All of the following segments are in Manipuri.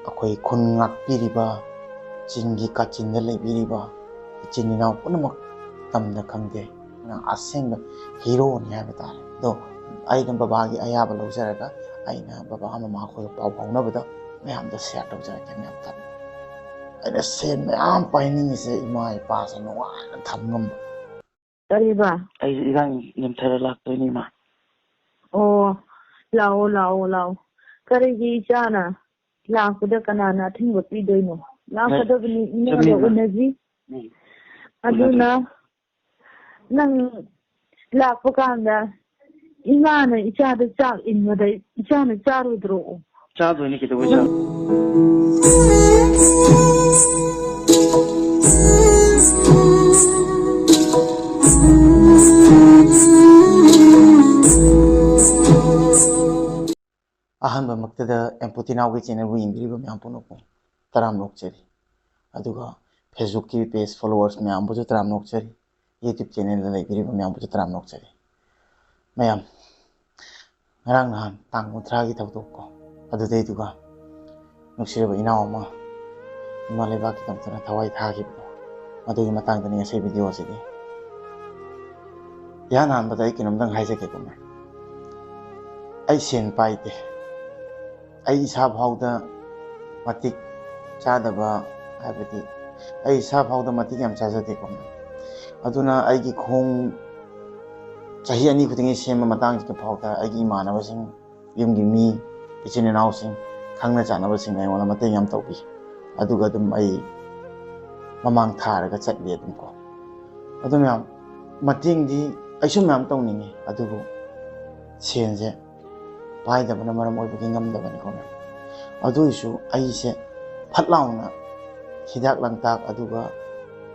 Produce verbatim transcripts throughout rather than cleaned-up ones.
ꯑꯩꯈꯣꯏ ꯈꯨꯟ ꯉꯥꯛꯄꯤꯔꯤꯕ, ꯆꯤꯡꯒꯤ ꯀꯥꯆꯤꯟꯗ ꯂꯩꯕꯤꯔꯤꯕ ꯏꯆꯤꯟ ꯏꯅꯥꯎ ꯄꯨꯝꯅꯃꯛ ꯇꯝꯗ ꯈꯪꯗꯦ, ꯅꯪ ꯑꯁꯦꯡꯕ ꯍꯤꯔꯣꯅꯤ ꯍꯥꯏꯕ ꯇꯥꯔꯦ꯫ ꯑꯗꯣ ꯑꯩꯅ ꯕꯕꯥꯒꯤ ꯑꯌꯥꯕ ꯂꯧꯖꯔꯒ ꯑꯩꯅ ꯕꯕꯥ ꯃꯃꯥ ꯑꯩꯈꯣꯏꯒ ꯄꯥꯎ ꯐꯥꯎꯅꯕꯗ ꯃꯌꯥꯝꯗ ꯁꯤꯌꯔ ꯇꯧꯖꯔꯛꯀꯦ ꯃꯌꯥꯝ ꯇꯝ꯫ ꯑꯩꯅ ꯁꯦꯟ ꯃꯌꯥꯝ ꯄꯥꯏꯅꯤꯡꯉꯤꯁꯦ ꯏꯃꯥ ꯏꯄꯥꯁꯦ ꯅꯨꯡꯉꯥꯏꯅ ꯊꯝ ꯉꯝꯕ꯫ ꯀꯔꯤꯕ? ꯑꯩꯁꯦ ꯏꯔꯥꯡ ꯅꯦꯝꯊꯔ ꯂꯥꯛꯇꯣꯏꯅꯤ, ꯏꯃꯥ꯫ ꯑꯣ, ꯂꯥꯛꯑꯣ, ꯂꯥꯛꯑꯣ, ꯂꯥꯛꯑꯣ꯫ ꯀꯔꯤꯒꯤ ꯏꯆꯥꯅ ꯂꯥꯛꯄꯗ ꯀꯅꯥꯅ ꯑꯊꯤꯡꯕ ꯄꯤꯗꯣꯏꯅꯣ? ꯂꯥꯛꯀꯗꯕꯅꯤ, ꯏꯃꯥꯒ ꯆꯨꯝꯃꯤ, ꯏꯃꯥ꯫ ꯎꯅꯁꯤ꯫ ꯎꯝ꯫ ꯑꯗꯨꯅ ꯎꯅꯗꯣꯏꯅꯤ꯫ ꯅꯪ ꯂꯥꯛꯄ ꯀꯥꯟꯗ ꯏꯃꯥꯅ ꯏꯆꯥꯗ ꯆꯥꯛ ꯏꯟꯕꯗ ꯏꯆꯥꯅ ꯆꯥꯔꯣꯏꯗ꯭ꯔꯣ? ꯆꯥꯗꯣꯏꯅꯤ, ꯀꯩꯗꯧꯕꯩ ꯆꯥꯔꯣꯏ? ꯑꯍꯥꯟꯕꯃꯛꯇꯗ ꯑꯦꯝꯄꯨꯇꯤꯅꯥꯎꯒꯤ ꯆꯦꯅꯦꯜꯕꯨ ꯌꯦꯡꯕꯤꯔꯤꯕ ꯃꯌꯥꯝ ꯄꯨꯝꯅꯃꯛꯄꯨ ꯇꯔꯥꯝꯅ ꯑꯣꯛꯆꯔꯤ꯫ ꯑꯗꯨꯒ ꯐꯦꯁꯕꯨꯛꯀꯤ ꯄꯦꯖ ꯐꯣꯂꯣꯋꯔꯁ ꯃꯌꯥꯝꯕꯨꯁꯨ ꯇꯔꯥꯝꯅ ꯑꯣꯛꯆꯔꯤ꯫ ꯌꯨꯇ꯭ꯌꯨꯕ ꯆꯦꯅꯦꯜꯗ ꯂꯩꯕꯤꯔꯤꯕ ꯃꯌꯥꯝꯕꯨꯁꯨ ꯇꯔꯥꯝꯅ ꯑꯣꯛꯆꯔꯤ꯫ ꯃꯌꯥꯝ, ꯉꯔꯥꯡ ꯅꯍꯥꯟ ꯇꯥꯡ ꯀꯨꯟꯊ꯭ꯔꯥꯒꯤ ꯊꯧꯗꯣꯛ ꯀꯣ, ꯑꯗꯨꯗꯩꯗꯨꯒ ꯅꯨꯡꯁꯤꯔꯕ ꯏꯅꯥꯎ ꯑꯃ ꯏꯃꯥ ꯂꯩꯕꯥꯛꯀꯤꯗꯃꯛꯇꯅ ꯊꯋꯥꯏ ꯊꯥꯈꯤꯕꯗꯣ, ꯃꯗꯨꯒꯤ ꯃꯇꯥꯡꯗꯅꯤ ꯉꯁꯤ ꯚꯤꯗꯤꯑꯣ ꯑꯁꯤꯗꯤ꯫ ꯏꯍꯥꯟ ꯍꯥꯟꯕꯗ ꯑꯩ ꯀꯩꯅꯣꯝꯇꯪ ꯍꯥꯏꯖꯒꯦꯀꯣ ꯃꯦꯝ꯫ ꯑꯩ ꯁꯦꯟ ꯄꯥꯏꯗꯦ꯫ ꯑꯩ ꯏꯁꯥ ꯐꯥꯎꯗ ꯃꯇꯤꯛ ꯆꯥꯗꯕ, ꯍꯥꯏꯕꯗꯤ ꯑꯩ ꯏꯁꯥ ꯐꯥꯎꯗ ꯃꯇꯤꯛ ꯌꯥꯝ ꯆꯥꯖꯗꯦꯀꯣ ꯃꯦꯝ꯫ ꯑꯗꯨꯅ ꯑꯩꯒꯤ ꯈꯣꯡ ꯆꯍꯤ ꯑꯅꯤ ꯈꯨꯗꯤꯡꯒꯤ ꯁꯦꯝꯕ ꯃꯇꯥꯡꯁꯤꯗ ꯐꯥꯎꯗ ꯑꯩꯒꯤ ꯏꯃꯥꯟꯅꯕꯁꯤꯡ, ꯌꯨꯝꯒꯤ ꯃꯤ, ꯏꯆꯤꯟ ꯏꯅꯥꯎꯁꯤꯡ, ꯈꯪꯅ ꯆꯥꯟꯅꯕꯁꯤꯡꯅ ꯑꯩꯉꯣꯟꯗ ꯃꯇꯦꯡ ꯌꯥꯝ ꯇꯧꯕꯤ꯫ ꯑꯗꯨꯒ ꯑꯗꯨꯝ ꯑꯩ ꯃꯃꯥꯡ ꯊꯥꯔꯒ ꯆꯠꯂꯤ ꯑꯗꯨꯝ ꯀꯣ꯫ ꯑꯗꯨ ꯃꯌꯥꯝ ꯃꯇꯦꯡꯗꯤ ꯑꯩꯁꯨ ꯃꯌꯥꯝ ꯇꯧꯅꯤꯡꯉꯤ, ꯑꯗꯨꯕꯨ ꯁꯦꯟꯁꯦ ꯄꯥꯏꯗꯕꯅ ꯃꯔꯝ ꯑꯣꯏꯕꯒꯤ ꯉꯝꯗꯕꯅꯤꯀꯣ ꯃꯦꯝ꯫ ꯑꯗꯨ ꯑꯣꯏꯔꯁꯨ ꯑꯩꯁꯦ ꯐꯠ ꯂꯥꯎꯅ ꯍꯤꯗꯥꯛ ꯂꯥꯡꯊꯛ, ꯑꯗꯨꯒ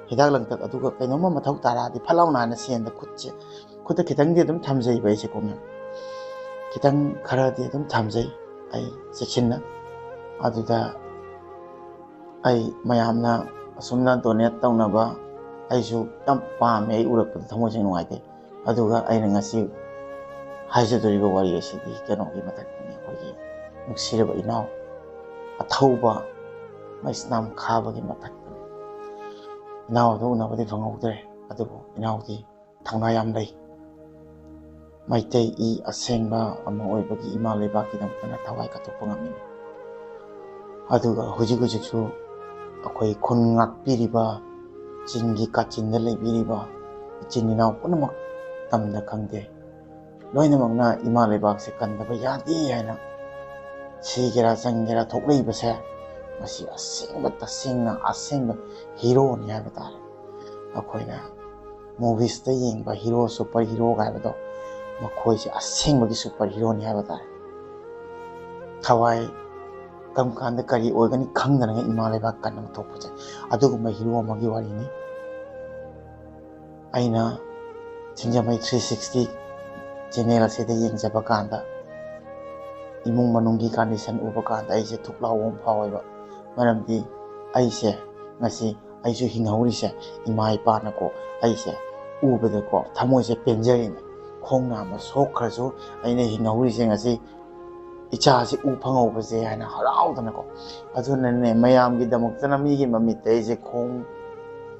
ꯍꯤꯗꯥꯛ ꯂꯥꯡꯊꯛ, ꯑꯗꯨꯒ ꯀꯩꯅꯣꯝꯃ ꯃꯊꯧ ꯇꯥꯔꯛꯑꯗꯤ ꯐꯠ ꯂꯥꯎꯅ ꯍꯥꯏꯅ ꯁꯦꯟꯗ ꯈꯨꯠꯁꯦ, ꯈꯨꯠꯇ ꯈꯤꯇꯪꯗꯤ ꯑꯗꯨꯝ ꯊꯝꯖꯩꯕ ꯑꯩꯁꯦꯀꯣ ꯃꯦꯝ꯫ ꯈꯤꯇꯪ ꯈꯔꯗꯤ ꯑꯗꯨꯝ ꯊꯝꯖꯩ ꯑꯩ ꯆꯦꯛꯁꯤꯟꯅ꯫ ꯑꯗꯨꯗ ꯑꯩ ꯃꯌꯥꯝꯅ ꯑꯁꯨꯝꯅ ꯗꯣꯅꯦꯠ ꯇꯧꯅꯕ ꯑꯩꯁꯨ ꯌꯥꯝ ꯄꯥꯝꯃꯦ, ꯑꯩ ꯎꯔꯛꯄꯗ ꯊꯃꯣꯏꯁꯦ ꯅꯨꯡꯉꯥꯏꯇꯦ꯫ ꯑꯗꯨꯒ ꯑꯩꯅ ꯉꯁꯤ ꯍꯥꯏꯖꯗꯣꯔꯤꯕ ꯋꯥꯔꯤ ꯑꯁꯤꯗꯤ ꯀꯩꯅꯣꯒꯤ ꯃꯊꯛꯇꯅꯤ, ꯑꯩꯈꯣꯏꯒꯤ ꯅꯨꯡꯁꯤꯔꯕ ꯏꯅꯥꯎ ꯑꯊꯧꯕ ꯃꯩꯁꯅꯥꯝ ꯈꯥꯕꯒꯤ ꯃꯊꯛꯇꯅꯤ꯫ ꯏꯅꯥꯎ ꯑꯗꯨ ꯎꯅꯕꯗꯤ ꯐꯪꯍꯧꯗ꯭ꯔꯦ, ꯑꯗꯨꯕꯨ ꯏꯅꯥꯎꯗꯤ ꯊꯧꯅꯥ ꯌꯥꯝ ꯂꯩ꯫ ꯃꯩꯇꯩ ꯏ ꯑꯁꯦꯡꯕ ꯑꯃ ꯑꯣꯏꯕꯒꯤ ꯏꯃꯥ ꯂꯩꯕꯥꯛꯀꯤꯗꯃꯛꯇꯅ ꯊꯋꯥꯏ ꯀꯠꯊꯣꯛꯄ ꯉꯝꯃꯤ꯫ ꯑꯗꯨꯒ ꯍꯧꯖꯤꯛ ꯍꯧꯖꯤꯛꯁꯨ ꯑꯩꯈꯣꯏ ꯈꯨꯟ ꯉꯥꯛꯄꯤꯔꯤꯕ ꯆꯤꯡꯒꯤ ꯀꯥꯆꯤꯟꯗ ꯂꯩꯕꯤꯔꯤꯕ ꯏꯆꯤꯟ ꯏꯅꯥꯎ ꯄꯨꯝꯅꯃꯛ ꯇꯝꯗ ꯈꯪꯗꯦ, ꯂꯣꯏꯅꯃꯛꯅ ꯏꯃꯥ ꯂꯩꯕꯥꯛꯁꯦ ꯀꯟꯗꯕ ꯌꯥꯗꯦ ꯍꯥꯏꯅ ꯁꯤꯒꯦꯔꯥ ꯆꯪꯒꯦꯔꯥ ꯊꯣꯛꯂꯛꯏꯕꯁꯦ, ꯃꯁꯤ ꯑꯁꯦꯡꯕ ꯇꯁꯦꯡꯅ ꯑꯁꯦꯡꯕ ꯍꯤꯔꯣꯅꯤ ꯍꯥꯏꯕ ꯇꯥꯔꯦ꯫ ꯑꯩꯈꯣꯏꯅ ꯃꯨꯚꯤꯁꯇ ꯌꯦꯡꯕ ꯍꯤꯔꯣ, ꯁꯨꯄꯔ ꯍꯤꯔꯣꯒ ꯍꯥꯏꯕꯗꯣ, ꯃꯈꯣꯏꯁꯦ ꯑꯁꯦꯡꯕꯒꯤ ꯁꯨꯄꯔ ꯍꯤꯔꯣꯅꯤ ꯍꯥꯏꯕ ꯇꯥꯔꯦ꯫ ꯊꯋꯥꯏ ꯀꯔꯝ ꯀꯥꯟꯗ ꯀꯔꯤ ꯑꯣꯏꯒꯅꯤ ꯈꯪꯗꯅꯉꯩ ꯏꯃꯥ ꯂꯩꯕꯥꯛ ꯀꯟꯅꯕ ꯊꯣꯛꯄꯁꯦ, ꯑꯗꯨꯒꯨꯝꯕ ꯍꯤꯔꯣ ꯑꯃꯒꯤ ꯋꯥꯔꯤꯅꯤ꯫ ꯑꯩꯅ ꯁꯤꯡꯖꯃꯩ ꯊ꯭ꯔꯤ ꯁꯤꯛꯁꯇꯤ ꯆꯦꯅꯦꯜ ꯑꯁꯤꯗ ꯌꯦꯡꯖꯕ ꯀꯥꯟꯗ, ꯏꯃꯨꯡ ꯃꯅꯨꯡꯒꯤ ꯀꯟꯗꯤꯁꯟ ꯎꯕ ꯀꯥꯟꯗ ꯑꯩꯁꯦ ꯊꯨꯛ ꯂꯥꯎꯕ ꯑꯃ ꯐꯥꯎꯋꯦꯕ꯫ ꯃꯔꯝꯗꯤ ꯑꯩꯁꯦ ꯉꯁꯤ ꯑꯩꯁꯨ ꯍꯤꯡꯍꯧꯔꯤꯁꯦ ꯏꯃꯥ ꯏꯄꯥꯅꯀꯣ ꯑꯩꯁꯦ ꯎꯕꯗꯀꯣ ꯊꯃꯣꯏꯁꯦ ꯄꯦꯟꯖꯔꯤꯅꯦ꯫ ꯈꯣꯡ ꯅꯥꯝꯃ ꯁꯣꯛꯈ꯭ꯔꯁꯨ ꯑꯩꯅ ꯍꯤꯡꯍꯧꯔꯤꯁꯦ ꯉꯁꯤ ꯏꯆꯥꯁꯤ ꯎ ꯐꯪꯍꯧꯕꯁꯦ ꯍꯥꯏꯅ ꯍꯔꯥꯎꯗꯅꯀꯣ꯫ ꯑꯗꯨꯅꯅꯦ ꯃꯌꯥꯝꯒꯤꯗꯃꯛꯇꯅ ꯃꯤꯒꯤ ꯃꯃꯤꯠꯇ ꯑꯩꯁꯦ ꯈꯣꯡ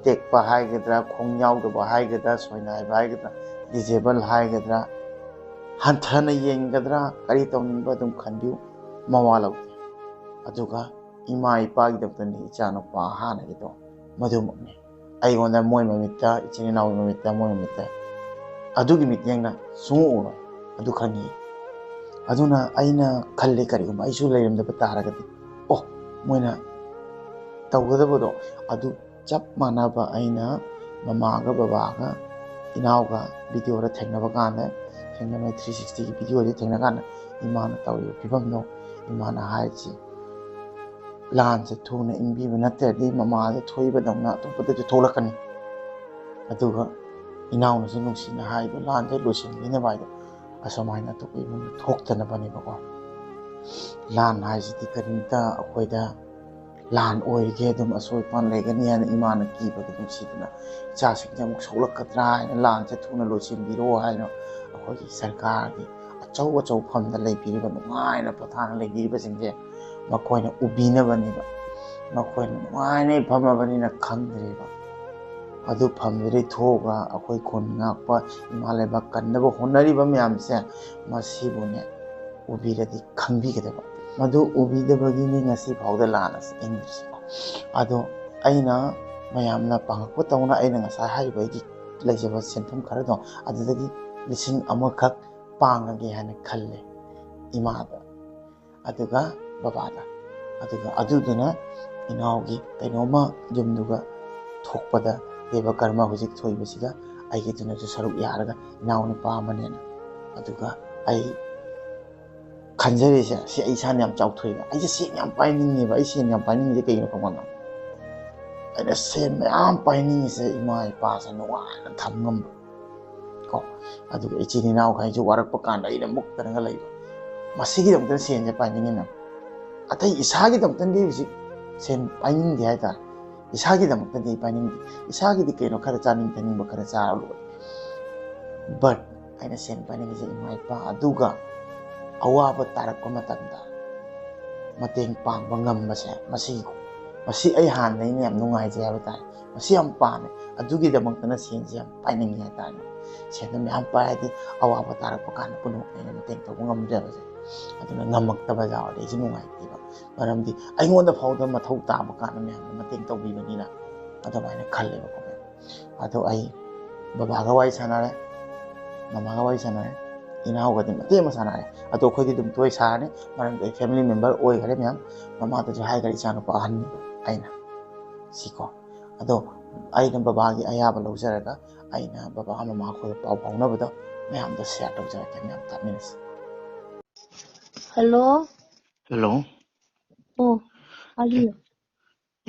ꯇꯦꯛꯄ ꯍꯥꯏꯒꯗ꯭ꯔꯥ, ꯈꯣꯡ ꯌꯥꯎꯗꯕ ꯍꯥꯏꯒꯗ꯭ꯔꯥ, ꯁꯣꯏꯅꯥꯏꯕ ꯍꯥꯏꯒꯗ꯭ꯔꯥ, ꯗꯤꯖꯦꯕꯜ ꯍꯥꯏꯒꯗ꯭ꯔꯥ, ꯍꯟꯊꯅ ꯌꯦꯡꯒꯗ꯭ꯔꯥ, ꯀꯔꯤ ꯇꯧꯅꯤꯡꯕ ꯑꯗꯨꯝ ꯈꯟꯕꯤꯌꯨ, ꯃꯋꯥ ꯂꯧꯗꯦ꯫ ꯑꯗꯨꯒ ꯏꯃꯥ ꯏꯄꯥꯒꯤꯗꯃꯛꯇꯅꯤ ꯏꯆꯥꯅꯨꯄꯥ ꯍꯥꯟꯅꯒꯤꯗꯣ ꯃꯗꯨꯃꯛꯅꯤ꯫ ꯑꯩꯉꯣꯟꯗ ꯃꯣꯏ ꯃꯃꯤꯠꯇ, ꯏꯆꯤꯟ ꯏꯅꯥꯎꯒꯤ ꯃꯃꯤꯠꯇ, ꯃꯣꯏ ꯃꯃꯤꯠꯇ ꯑꯗꯨꯒꯤ ꯃꯤꯠꯌꯦꯡꯅ ꯁꯨꯡꯎ ꯎꯔꯣꯏ, ꯑꯗꯨ ꯈꯪꯉꯤ꯫ ꯑꯗꯨꯅ ꯑꯩꯅ ꯈꯜꯂꯤ, ꯀꯔꯤꯒꯨꯝꯕ ꯑꯩꯁꯨ ꯂꯩꯔꯝꯗꯕ ꯇꯥꯔꯒꯗꯤ, ꯑꯣ, ꯃꯣꯏꯅ ꯇꯧꯒꯗꯕꯗꯣ ꯑꯗꯨ ꯆꯞ ꯃꯥꯟꯅꯕ ꯑꯩꯅ ꯃꯃꯥꯒ ꯕꯕꯥꯒ ꯏꯅꯥꯎꯒ ꯚꯤꯗꯤꯑꯣꯗ ꯊꯦꯡꯅꯕ ꯀꯥꯟꯗ, ꯊꯦꯡꯅꯕ ꯊ꯭ꯔꯤ ꯁꯤꯛꯁꯇꯤꯒꯤ ꯚꯤꯗꯤꯑꯣꯗ ꯊꯦꯡꯅ ꯀꯥꯟꯗ ꯏꯃꯥꯅ ꯇꯧꯔꯤꯕ ꯐꯤꯕꯝꯗꯣ, ꯏꯃꯥꯅ ꯍꯥꯏꯔꯤꯁꯤ, ꯂꯥꯟꯁꯦ ꯊꯨꯅ ꯏꯪꯕꯤꯕ ꯅꯠꯇ꯭ꯔꯗꯤ ꯃꯃꯥꯗ ꯊꯣꯛꯏꯕꯗꯧꯅ ꯑꯇꯣꯞꯄꯗꯁꯨ ꯊꯣꯛꯂꯛꯀꯅꯤ꯫ ꯑꯗꯨꯒ ꯏꯅꯥꯎꯅꯁꯨ ꯅꯨꯡꯁꯤꯅ ꯍꯥꯏꯕ, ꯂꯥꯟꯁꯦ ꯂꯣꯏꯁꯤꯟꯕꯤꯅꯕ ꯍꯥꯏꯗꯣ, ꯑꯁꯨꯃꯥꯏꯅ ꯑꯇꯣꯞꯄ ꯏꯃꯨꯡꯗ ꯊꯣꯛꯇꯅꯕꯅꯦꯕꯀꯣ꯫ ꯂꯥꯟ ꯍꯥꯏꯁꯤꯗꯤ ꯀꯔꯤꯝꯇ ꯑꯩꯈꯣꯏꯗ ꯂꯥꯟ ꯑꯣꯏꯔꯤꯒꯦ ꯑꯗꯨꯝ ꯑꯁꯣꯏ ꯑꯄꯥꯟ ꯂꯩꯒꯅꯤ ꯍꯥꯏꯅ ꯏꯃꯥꯅ ꯀꯤꯕꯒꯤ ꯅꯨꯡꯁꯤꯗꯅ ꯏꯆꯥꯁꯤꯡꯁꯦ ꯑꯃꯨꯛ ꯁꯣꯛꯂꯛꯀꯗ꯭ꯔꯥ ꯍꯥꯏꯅ ꯂꯥꯟꯁꯦ ꯊꯨꯅ ꯂꯣꯏꯁꯤꯟꯕꯤꯔꯣ ꯍꯥꯏꯅ ꯑꯩꯈꯣꯏꯒꯤ ꯁꯔꯀꯥꯔꯒꯤ ꯑꯆꯧ ꯑꯆꯧꯕ ꯐꯝꯗ ꯂꯩꯕꯤꯔꯤꯕ ꯅꯨꯡꯉꯥꯏꯅ ꯄꯣꯊꯥꯅ ꯂꯩꯕꯤꯔꯤꯕꯁꯤꯡꯁꯦ ꯃꯈꯣꯏꯅ ꯎꯕꯤꯅꯕꯅꯦꯕ꯫ ꯃꯈꯣꯏꯅ ꯅꯨꯡꯉꯥꯏꯅ ꯐꯝꯃꯕꯅꯤꯅ ꯈꯪꯗ꯭ꯔꯦꯕ꯫ ꯑꯗꯨ ꯐꯝꯗꯨꯗꯩ ꯊꯣꯛꯑꯒ ꯑꯩꯈꯣꯏ ꯈꯨꯟ ꯉꯥꯛꯄ, ꯏꯃꯥ ꯂꯩꯕꯥꯛ ꯀꯟꯅꯕ ꯍꯣꯠꯅꯔꯤꯕ ꯃꯌꯥꯝꯁꯦ, ꯃꯁꯤꯕꯨꯅꯦ ꯎꯕꯤꯔꯗꯤ ꯈꯪꯕꯤꯒꯗꯕ꯫ ꯃꯗꯨ ꯎꯕꯤꯗꯕꯒꯤꯅꯤ ꯉꯁꯤ ꯐꯥꯎꯗ ꯂꯥꯟꯅ ꯆꯦꯟꯗ꯭ꯔꯤꯁꯤꯀꯣ꯫ ꯑꯗꯣ ꯑꯩꯅ ꯃꯌꯥꯝꯅ ꯄꯥꯡꯉꯛꯄ ꯇꯧꯅ ꯑꯩꯅ ꯉꯁꯥꯏ ꯍꯥꯏꯔꯤꯕ ꯑꯩꯒꯤ ꯂꯩꯖꯕ ꯁꯦꯟꯐꯝ ꯈꯔꯗꯣ ꯑꯗꯨꯗꯒꯤ ꯂꯤꯁꯤꯡ ꯑꯃꯈꯛ ꯄꯥꯡꯉꯒꯦ ꯍꯥꯏꯅ ꯈꯜꯂꯦ ꯏꯃꯥꯗ꯫ ꯑꯗꯨꯒ ꯕꯕꯥꯗ꯫ ꯑꯗꯨꯒ ꯑꯗꯨꯗꯨꯅ ꯏꯅꯥꯎꯒꯤ ꯀꯩꯅꯣꯝꯃ ꯌꯨꯝꯗꯨꯒ ꯊꯣꯛꯄꯗ ꯗꯦꯕ ꯀꯔꯃ ꯍꯧꯖꯤꯛ ꯊꯣꯛꯏꯕꯁꯤꯗ ꯑꯩꯒꯤꯗꯨꯅꯁꯨ ꯁꯔꯨꯛ ꯌꯥꯔꯒ ꯏꯅꯥꯎ ꯅꯨꯄꯥ ꯑꯃꯅꯦꯅ꯫ ꯑꯗꯨꯒ ꯑꯩ ꯈꯟꯖꯔꯤꯁꯦ ꯁꯤ ꯑꯩ ꯏꯁꯥꯅ ꯌꯥꯝ ꯆꯥꯎꯊꯣꯛꯏꯕ꯫ ꯑꯩꯁꯦ ꯁꯦꯟ ꯌꯥꯝ ꯄꯥꯏꯅꯤꯡꯉꯦꯕ꯫ ꯑꯩ ꯁꯦꯟ ꯌꯥꯝ ꯄꯥꯏꯅꯤꯡꯉꯤꯁꯦ ꯀꯩꯒꯤꯅꯣ ꯈꯪꯕ ꯅꯪ? ꯑꯩꯅ ꯁꯦꯟ ꯃꯌꯥꯝ ꯄꯥꯏꯅꯤꯡꯉꯤꯁꯦ ꯏꯃꯥ ꯏꯄꯥꯁꯦ ꯅꯨꯡꯉꯥꯏꯅ ꯊꯝ ꯉꯝꯕ ꯀꯣ꯫ ꯑꯗꯨꯒ ꯏꯆꯤꯟ ꯏꯅꯥꯎꯈꯩꯁꯨ ꯋꯥꯔꯛꯄ ꯀꯥꯟꯗ ꯑꯩꯅ ꯃꯨꯛꯇꯅꯒ ꯂꯩꯕ꯫ ꯃꯁꯤꯒꯤꯗꯃꯛꯇ ꯁꯦꯟꯁꯦ ꯄꯥꯏꯅꯤꯡꯉꯤꯅ꯫ ꯑꯇꯩ ꯏꯁꯥꯒꯤꯗꯃꯛꯇꯗꯤ ꯍꯧꯖꯤꯛ ꯁꯦꯟ ꯄꯥꯏꯅꯤꯡꯗꯦ ꯍꯥꯏꯇꯥꯔꯦ꯫ ꯏꯁꯥꯒꯤꯗꯃꯛꯇꯗꯤ ꯑꯩ ꯄꯥꯏꯅꯤꯡꯗꯦ꯫ ꯏꯁꯥꯒꯤꯗꯤ ꯀꯩꯅꯣ ꯈꯔ ꯆꯥꯅꯤꯡ ꯊꯛꯅꯤꯡꯕ ꯈꯔ ꯆꯥꯔ ꯂꯣꯏꯔꯦ꯫ But ꯑꯩꯅ ꯁꯦꯟ ꯄꯥꯏꯅꯤꯡꯉꯤꯁꯦ ꯏꯃꯥ ꯏꯄꯥ ꯑꯗꯨꯒ ꯑꯋꯥꯕ ꯇꯥꯔꯛꯄ ꯃꯇꯝꯗ ꯃꯇꯦꯡ ꯄꯥꯡꯕ ꯉꯝꯕꯁꯦ, ꯃꯁꯤ, ꯃꯁꯤ ꯑꯩ ꯍꯥꯟꯅꯗꯩꯅ ꯌꯥꯝ ꯅꯨꯡꯉꯥꯏꯖꯩ ꯍꯥꯏꯕ ꯇꯥꯔꯦ꯫ ꯃꯁꯤ ꯌꯥꯝ ꯄꯥꯝꯃꯦ꯫ ꯑꯗꯨꯒꯤꯗꯃꯛꯇꯅ ꯁꯦꯟꯁꯦ ꯌꯥꯝ ꯄꯥꯏꯅꯤꯡꯉꯦ ꯍꯥꯏꯇꯥꯔꯦ꯫ ꯁꯦꯟꯗꯣ ꯃꯌꯥꯝ ꯄꯥꯏꯔꯗꯤ ꯑꯋꯥꯕ ꯇꯥꯔꯛꯄ ꯀꯥꯟꯗ ꯄꯨꯝꯅꯃꯛꯇ ꯑꯩꯅ ꯃꯇꯦꯡ ꯇꯧꯕ ꯉꯝꯗ꯭ꯔꯦꯕꯁꯦ꯫ ꯑꯗꯨꯅ ꯉꯝꯃꯛꯇꯕ ꯌꯥꯎꯔꯗꯤ ꯑꯩꯁꯨ ꯅꯨꯡꯉꯥꯏꯇꯦꯕ꯫ ꯃꯔꯝꯗꯤ ꯑꯩꯉꯣꯟꯗ ꯐꯥꯎꯗ ꯃꯊꯧ ꯇꯥꯕ ꯀꯥꯟꯗ ꯃꯌꯥꯝꯅ ꯃꯇꯦꯡ ꯇꯧꯕꯤꯕꯅꯤꯅ ꯑꯗꯨꯃꯥꯏꯅ ꯈꯜꯂꯦꯕꯀꯣ꯫ ꯑꯗꯣ ꯑꯩ ꯕꯕꯥꯒ ꯋꯥꯔꯤ ꯁꯥꯟꯅꯔꯦ, ꯃꯃꯥꯒ ꯋꯥꯔꯤ ꯁꯥꯟꯅꯔꯦ, ꯏꯅꯥꯎꯒꯗꯤ ꯃꯇꯦꯛ ꯑꯃ ꯁꯥꯟꯅꯔꯦ꯫ ꯑꯗꯣ ꯑꯩꯈꯣꯏꯗꯤ ꯑꯗꯨꯝ ꯇꯣꯏ ꯁꯥꯔꯅꯤ, ꯃꯔꯝꯗꯤ ꯑꯩ family member ꯑꯣꯏꯈꯔꯦ ꯃꯌꯥꯝ꯫ ꯃꯃꯥꯗꯁꯨ ꯍꯥꯏꯈꯔꯦ, ꯏꯆꯥꯅꯨꯄꯥ ꯑꯍꯟꯅꯤ ꯑꯩꯅ꯫ ꯁꯤꯀꯣ꯫ ꯑꯗꯣ ꯑꯩꯅ ꯕꯕꯥꯒꯤ ꯑꯌꯥꯕ ꯂꯧꯖꯔꯒ ꯑꯩꯅ ꯕꯕꯥ ꯃꯃꯥ ꯑꯩꯈꯣꯏꯒ ꯄꯥꯎ ꯐꯥꯎꯅꯕꯗꯣ ꯃꯌꯥꯝꯗ share ꯇꯧꯖꯔꯛꯀꯦ, ꯃꯌꯥꯝ ꯇꯥꯃꯤꯟꯅꯁꯤ꯫ ꯍꯜꯂꯣ꯫ ꯍꯜꯂꯣ꯫ ꯑꯣ, ꯍꯥꯏꯕꯤꯌꯨ꯫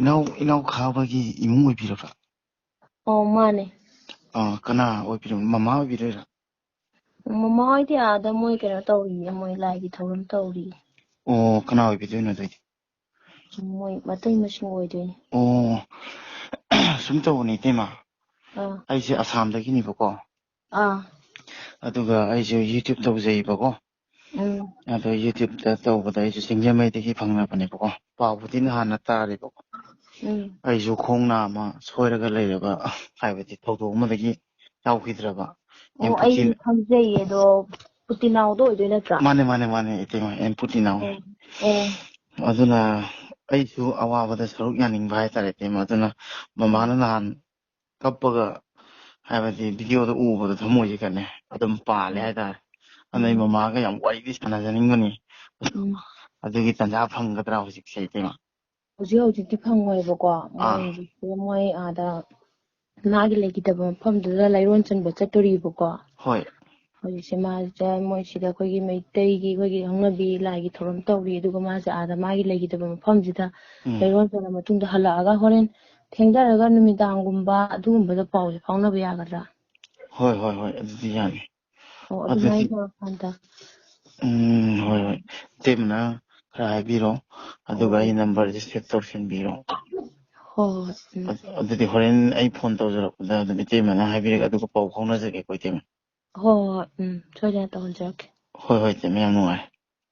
ꯏꯅꯥꯎ, ꯏꯅꯥꯎ ꯈꯥꯕꯒꯤ ꯏꯃꯨꯡ ꯑꯣꯏꯕꯤꯔꯕ꯭ꯔꯥ? ꯑꯣ, ꯃꯥꯅꯦ꯫ ꯑꯥ, ꯀꯅꯥ ꯑꯣꯏꯕꯤꯔꯕ? ꯃꯃꯥ ꯑꯣꯏꯕꯤꯗꯣꯏꯔꯥ? ꯃꯃꯥ ꯍꯣꯏꯗꯤ ꯑꯥꯗ ꯃꯣꯏ ꯀꯩꯅꯣ ꯇꯧꯔꯤꯌꯦ, ꯃꯣꯏ ꯂꯥꯏꯒꯤ ꯊꯧꯔꯝ ꯇꯧꯔꯤꯌꯦ꯫ ꯑꯣ, ꯀꯅꯥ ꯑꯣꯏꯕꯤꯗꯣꯏꯅꯣ ꯑꯗꯨꯑꯣꯏꯗꯤ? ꯃꯣꯏ ꯃꯇꯩ ꯃꯁꯤꯡ ꯑꯣꯏꯗꯣꯏꯅꯦ꯫ ꯑꯣ, ꯁꯨꯝ ꯇꯧꯕꯅꯦ ꯏꯇꯩꯃ꯫ ꯑꯥ꯫ ꯑꯩꯁꯦ ꯑꯁꯥꯝꯗꯒꯤꯅꯦꯕꯀꯣ꯫ ꯑꯥ꯫ ꯑꯗꯨꯒ ꯑꯩꯁꯦ YouTube ꯇꯧꯖꯩꯕꯀꯣ꯫ ꯎꯝ꯫ ꯑꯗꯣ YouTube-ꯇ ꯇꯧꯕꯗ ꯑꯩꯁꯨ ꯁꯤꯡꯖꯃꯩꯗꯒꯤ ꯐꯪꯅꯕꯅꯦꯕꯀꯣ꯫ ꯄꯥꯎꯕꯨꯗꯤ ꯅꯍꯥꯟꯅ ꯇꯥꯔꯦꯕꯀꯣ꯫ ꯎꯝ꯫ ꯑꯩꯁꯨ ꯈꯣꯡ ꯅꯥ ꯑꯃ ꯁꯣꯏꯔꯒ ꯂꯩꯔꯕ, ꯍꯥꯏꯕꯗꯤ ꯊꯧꯗꯣꯛ ꯑꯃꯗꯒꯤ ꯌꯥꯎꯈꯤꯗ꯭ꯔꯕ꯫ ꯑꯣ, ꯑꯩ ꯈꯪꯖꯩꯌꯦ ꯑꯗꯣ, ꯄꯨꯇꯤꯅꯥꯎꯗꯣ ꯑꯣꯏꯗꯣꯏ ꯅꯠꯇ꯭ꯔꯥ? ꯃꯥꯅꯦ, ꯃꯥꯅꯦ, ꯃꯥꯅꯦ, ꯏꯇꯩꯃ, ꯑꯦꯝ ꯄꯨꯇꯤꯅꯥꯎ꯫ ꯑꯣ, ꯑꯣ꯫ ꯑꯗꯨꯅ ꯑꯩꯁꯨ ꯑꯋꯥꯕꯗ ꯁꯔꯨꯛ ꯌꯥꯅꯤꯡꯕ ꯍꯥꯏꯇꯥꯔꯦ, ꯏꯇꯩꯃ꯫ ꯑꯗꯨꯅ ꯃꯃꯥꯅ ꯅꯍꯥꯟ ꯀꯞꯄꯒ, ꯍꯥꯏꯕꯗꯤ video-ꯗ ꯎꯕꯗ ꯊꯃꯣꯏꯁꯦ ꯀꯩꯅꯦ ꯑꯗꯨꯝ ꯄꯥꯜꯂꯦ ꯎꯝ꯫ ꯍꯥꯏꯇꯥꯔꯦ꯫ ꯑꯗꯩ ꯎꯝ꯫ ꯃꯃꯥꯒ ꯌꯥꯝ ꯋꯥꯔꯤꯗꯤ ꯁꯥꯟꯅꯖꯅꯤꯡꯕꯅꯤ꯫ ꯎꯝ꯫ ꯑꯗꯨꯒꯤ ꯇꯥꯟꯖꯥ ꯐꯪꯒꯗ꯭ꯔꯥ ꯍꯧꯖꯤꯛꯁꯦ, ꯏꯇꯩꯃ? ꯍꯧꯖꯤꯛ ꯍꯧꯖꯤꯛꯇꯤ ꯐꯪꯉꯣꯏꯕꯀꯣ꯫ ꯃꯣꯏ ꯑꯥ꯫ ꯍꯧꯖꯤꯛꯁꯦ ꯃꯣꯏ ꯑꯥꯗ ꯃꯥꯒꯤ ꯂꯩꯈꯤꯗꯕ ꯃꯐꯝꯗꯨꯗ ꯂꯥꯏꯔꯣꯟ ꯆꯟꯕ ꯆꯠꯇꯣꯔꯤꯕꯀꯣ꯫ ꯍꯣꯏ꯫ ꯍꯧꯖꯤꯛꯁꯦ ꯃꯥꯁꯦ ꯃꯣꯏ ꯁꯤꯗ ꯑꯩꯈꯣꯏꯒꯤ ꯃꯩꯇꯩꯒꯤ ꯑꯩꯈꯣꯏꯒꯤ ꯍꯧꯅꯕꯤ ꯂꯥꯏꯒꯤ ꯊꯧꯔꯝ ꯇꯧꯔꯤ, ꯑꯗꯨꯒ ꯃꯥꯁꯦ ꯑꯥꯗ ꯃꯥꯒꯤ ꯂꯩꯈꯤꯗꯕ ꯃꯐꯝꯁꯤꯗ ꯎꯝ꯫ ꯂꯩꯔꯣꯟ ꯆꯜꯂ ꯃꯇꯨꯡꯗ ꯍꯜꯂꯛꯑꯒ ꯍꯣꯔꯦꯟ ꯊꯦꯡꯊꯔꯒ ꯅꯨꯃꯤꯗꯥꯡꯒꯨꯝꯕ ꯑꯗꯨꯒꯨꯝꯕꯗ ꯄꯥꯎꯁꯦ ꯐꯥꯎꯅꯕ ꯌꯥꯒꯗ꯭ꯔꯥ? ꯍꯣꯏ, ꯍꯣꯏ, ꯍꯣꯏ, ꯑꯗꯨꯗꯤ ꯌꯥꯅꯤ꯫ ꯑꯣ, ꯑꯗꯨꯗꯤ ꯑꯗꯨꯃꯥꯏꯅ ꯇꯧꯔꯀꯥꯟꯗ꯫ ꯎꯝ, ꯍꯣꯏ, ꯍꯣꯏ꯫ ꯏꯇꯩꯃꯅ ꯈꯔ ꯍꯥꯏꯕꯤꯔꯣ, ꯑꯗꯨꯒ ꯑꯩ number-ꯁꯦ save ꯇꯧꯁꯤꯟꯕꯤꯔꯣ꯫ ꯍꯣꯏ, ꯍꯣꯏ, ꯎꯝ꯫ ꯑꯗꯨ-, ꯑꯗꯨꯗꯤ ꯍꯣꯔꯦꯟ ꯑꯩ phone ꯇꯧꯖꯔꯛꯄꯗ ꯑꯗꯨꯝ ꯏꯇꯩꯃꯅ ꯍꯥꯏꯕꯤꯔꯒꯦ, ꯑꯗꯨꯒ ꯄꯥꯎ ꯐꯥꯎꯅꯖꯒꯦꯀꯣ, ꯏꯇꯩꯃ꯫ ꯍꯣꯏ, ꯍꯣꯏ, ꯎꯝ, ꯁꯣꯏꯗꯅ ꯇꯧꯍꯟꯖꯔꯛꯀꯦ꯫ ꯍꯣꯏ, ꯍꯣꯏ, ꯏꯇꯩꯃ, ꯌꯥꯝ ꯅꯨꯡꯉꯥꯏ꯫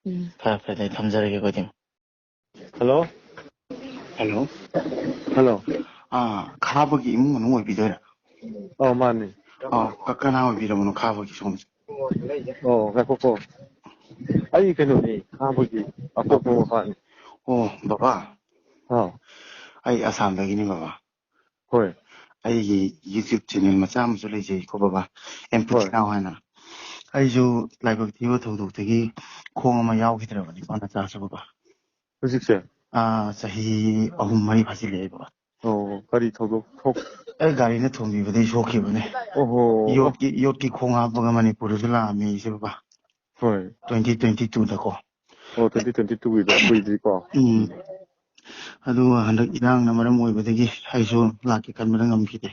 ꯎꯝ꯫ ꯐꯔꯦ, ꯐꯔꯦ, ꯑꯩ ꯊꯝꯖꯔꯒꯦꯀꯣ, ꯏꯇꯩꯃ꯫ Hello? Hello? Hello? ꯑꯥ, ꯈꯥꯕꯒꯤ ꯏꯃꯨꯡ ꯃꯅꯨꯡ ꯑꯣꯏꯕꯤꯗꯣꯏꯔꯥ? ꯑꯧ, ꯃꯥꯅꯤ꯫ ꯑꯣ, ꯀ-, ꯀꯅꯥ ꯑꯣꯏꯕꯤꯔꯕꯅꯣ ꯈꯥꯕꯒꯤ ꯁꯣꯝꯁꯦ? ꯑꯣ, ꯉꯥꯏꯈꯣꯀꯣ꯫ ꯑꯩ ꯀꯩꯅꯣꯅꯤ, ꯈꯥꯕꯒꯤ ꯑꯄꯣꯛꯄ ꯃꯄꯥꯅꯤ꯫ ꯑꯣ, ꯕꯕꯥ꯫ ꯑꯥ꯫ ꯑꯩ ꯑꯁꯥꯝꯗꯒꯤꯅꯤ, ꯕꯕꯥ꯫ ꯍꯣꯏ꯫ ꯑꯩꯒꯤ YouTube channel ꯃꯆꯥ ꯑꯃꯁꯨ ꯂꯩꯖꯩꯀꯣ, ꯕꯕꯥ꯫ ꯑꯦꯝ ꯍꯣꯏ꯫ ꯄꯨꯊꯤꯅꯥꯎ ꯍꯥꯏꯅ꯫ ꯑꯩꯁꯨ ꯂꯥꯏꯕꯛ ꯊꯤꯕ ꯊꯧꯗꯣꯛꯇꯒꯤ ꯈꯣꯡ ꯑꯃ ꯌꯥꯎꯈꯤꯗ꯭ꯔꯕꯅꯤꯀꯣ, ꯅꯆꯥꯁꯨ, ꯕꯕꯥ꯫ ꯍꯧꯖꯤꯛꯁꯦ? ꯑꯥ, ꯆꯍꯤ ꯑꯍꯨꯝ ꯃꯔꯤ ꯐꯥꯖꯤꯜꯂꯛꯑꯦ, ꯕꯕꯥ꯫ ꯑꯣ, ꯀꯔꯤ ꯊꯧꯗꯣꯛ ꯊꯣꯛ- ꯑꯩ ꯒꯥꯔꯤꯅ ꯊꯣꯝꯕꯤꯕꯗꯒꯤ ꯁꯣꯛꯈꯤꯕꯅꯦ꯫ ꯑꯣꯍꯣ꯫ ꯌꯣꯠꯀꯤ, ꯌꯣꯠꯀꯤ ꯈꯣꯡ ꯍꯥꯞꯄꯒ ꯃꯅꯤꯄꯨꯔꯗꯁꯨ ꯂꯥꯛꯑꯝꯃꯤ ꯑꯩꯁꯦ, ꯕꯕꯥ꯫ ꯍꯣꯏ꯫ Twenty twenty two-ꯗꯀꯣ꯫ ꯑꯣ, twenty twenty two-ꯒꯤꯗ ꯀꯨꯏꯗ꯭ꯔꯤꯀꯣ꯫ ꯎꯝ꯫ ꯑꯗꯨꯒ ꯍꯟꯗꯛ ꯏꯔꯥꯡꯅ ꯃꯔꯝ ꯑꯣꯏꯕꯗꯒꯤ ꯑꯩꯁꯨ ꯂꯥꯛꯀꯦ ꯈꯟꯕꯗ ꯉꯝꯈꯤꯗꯦ꯫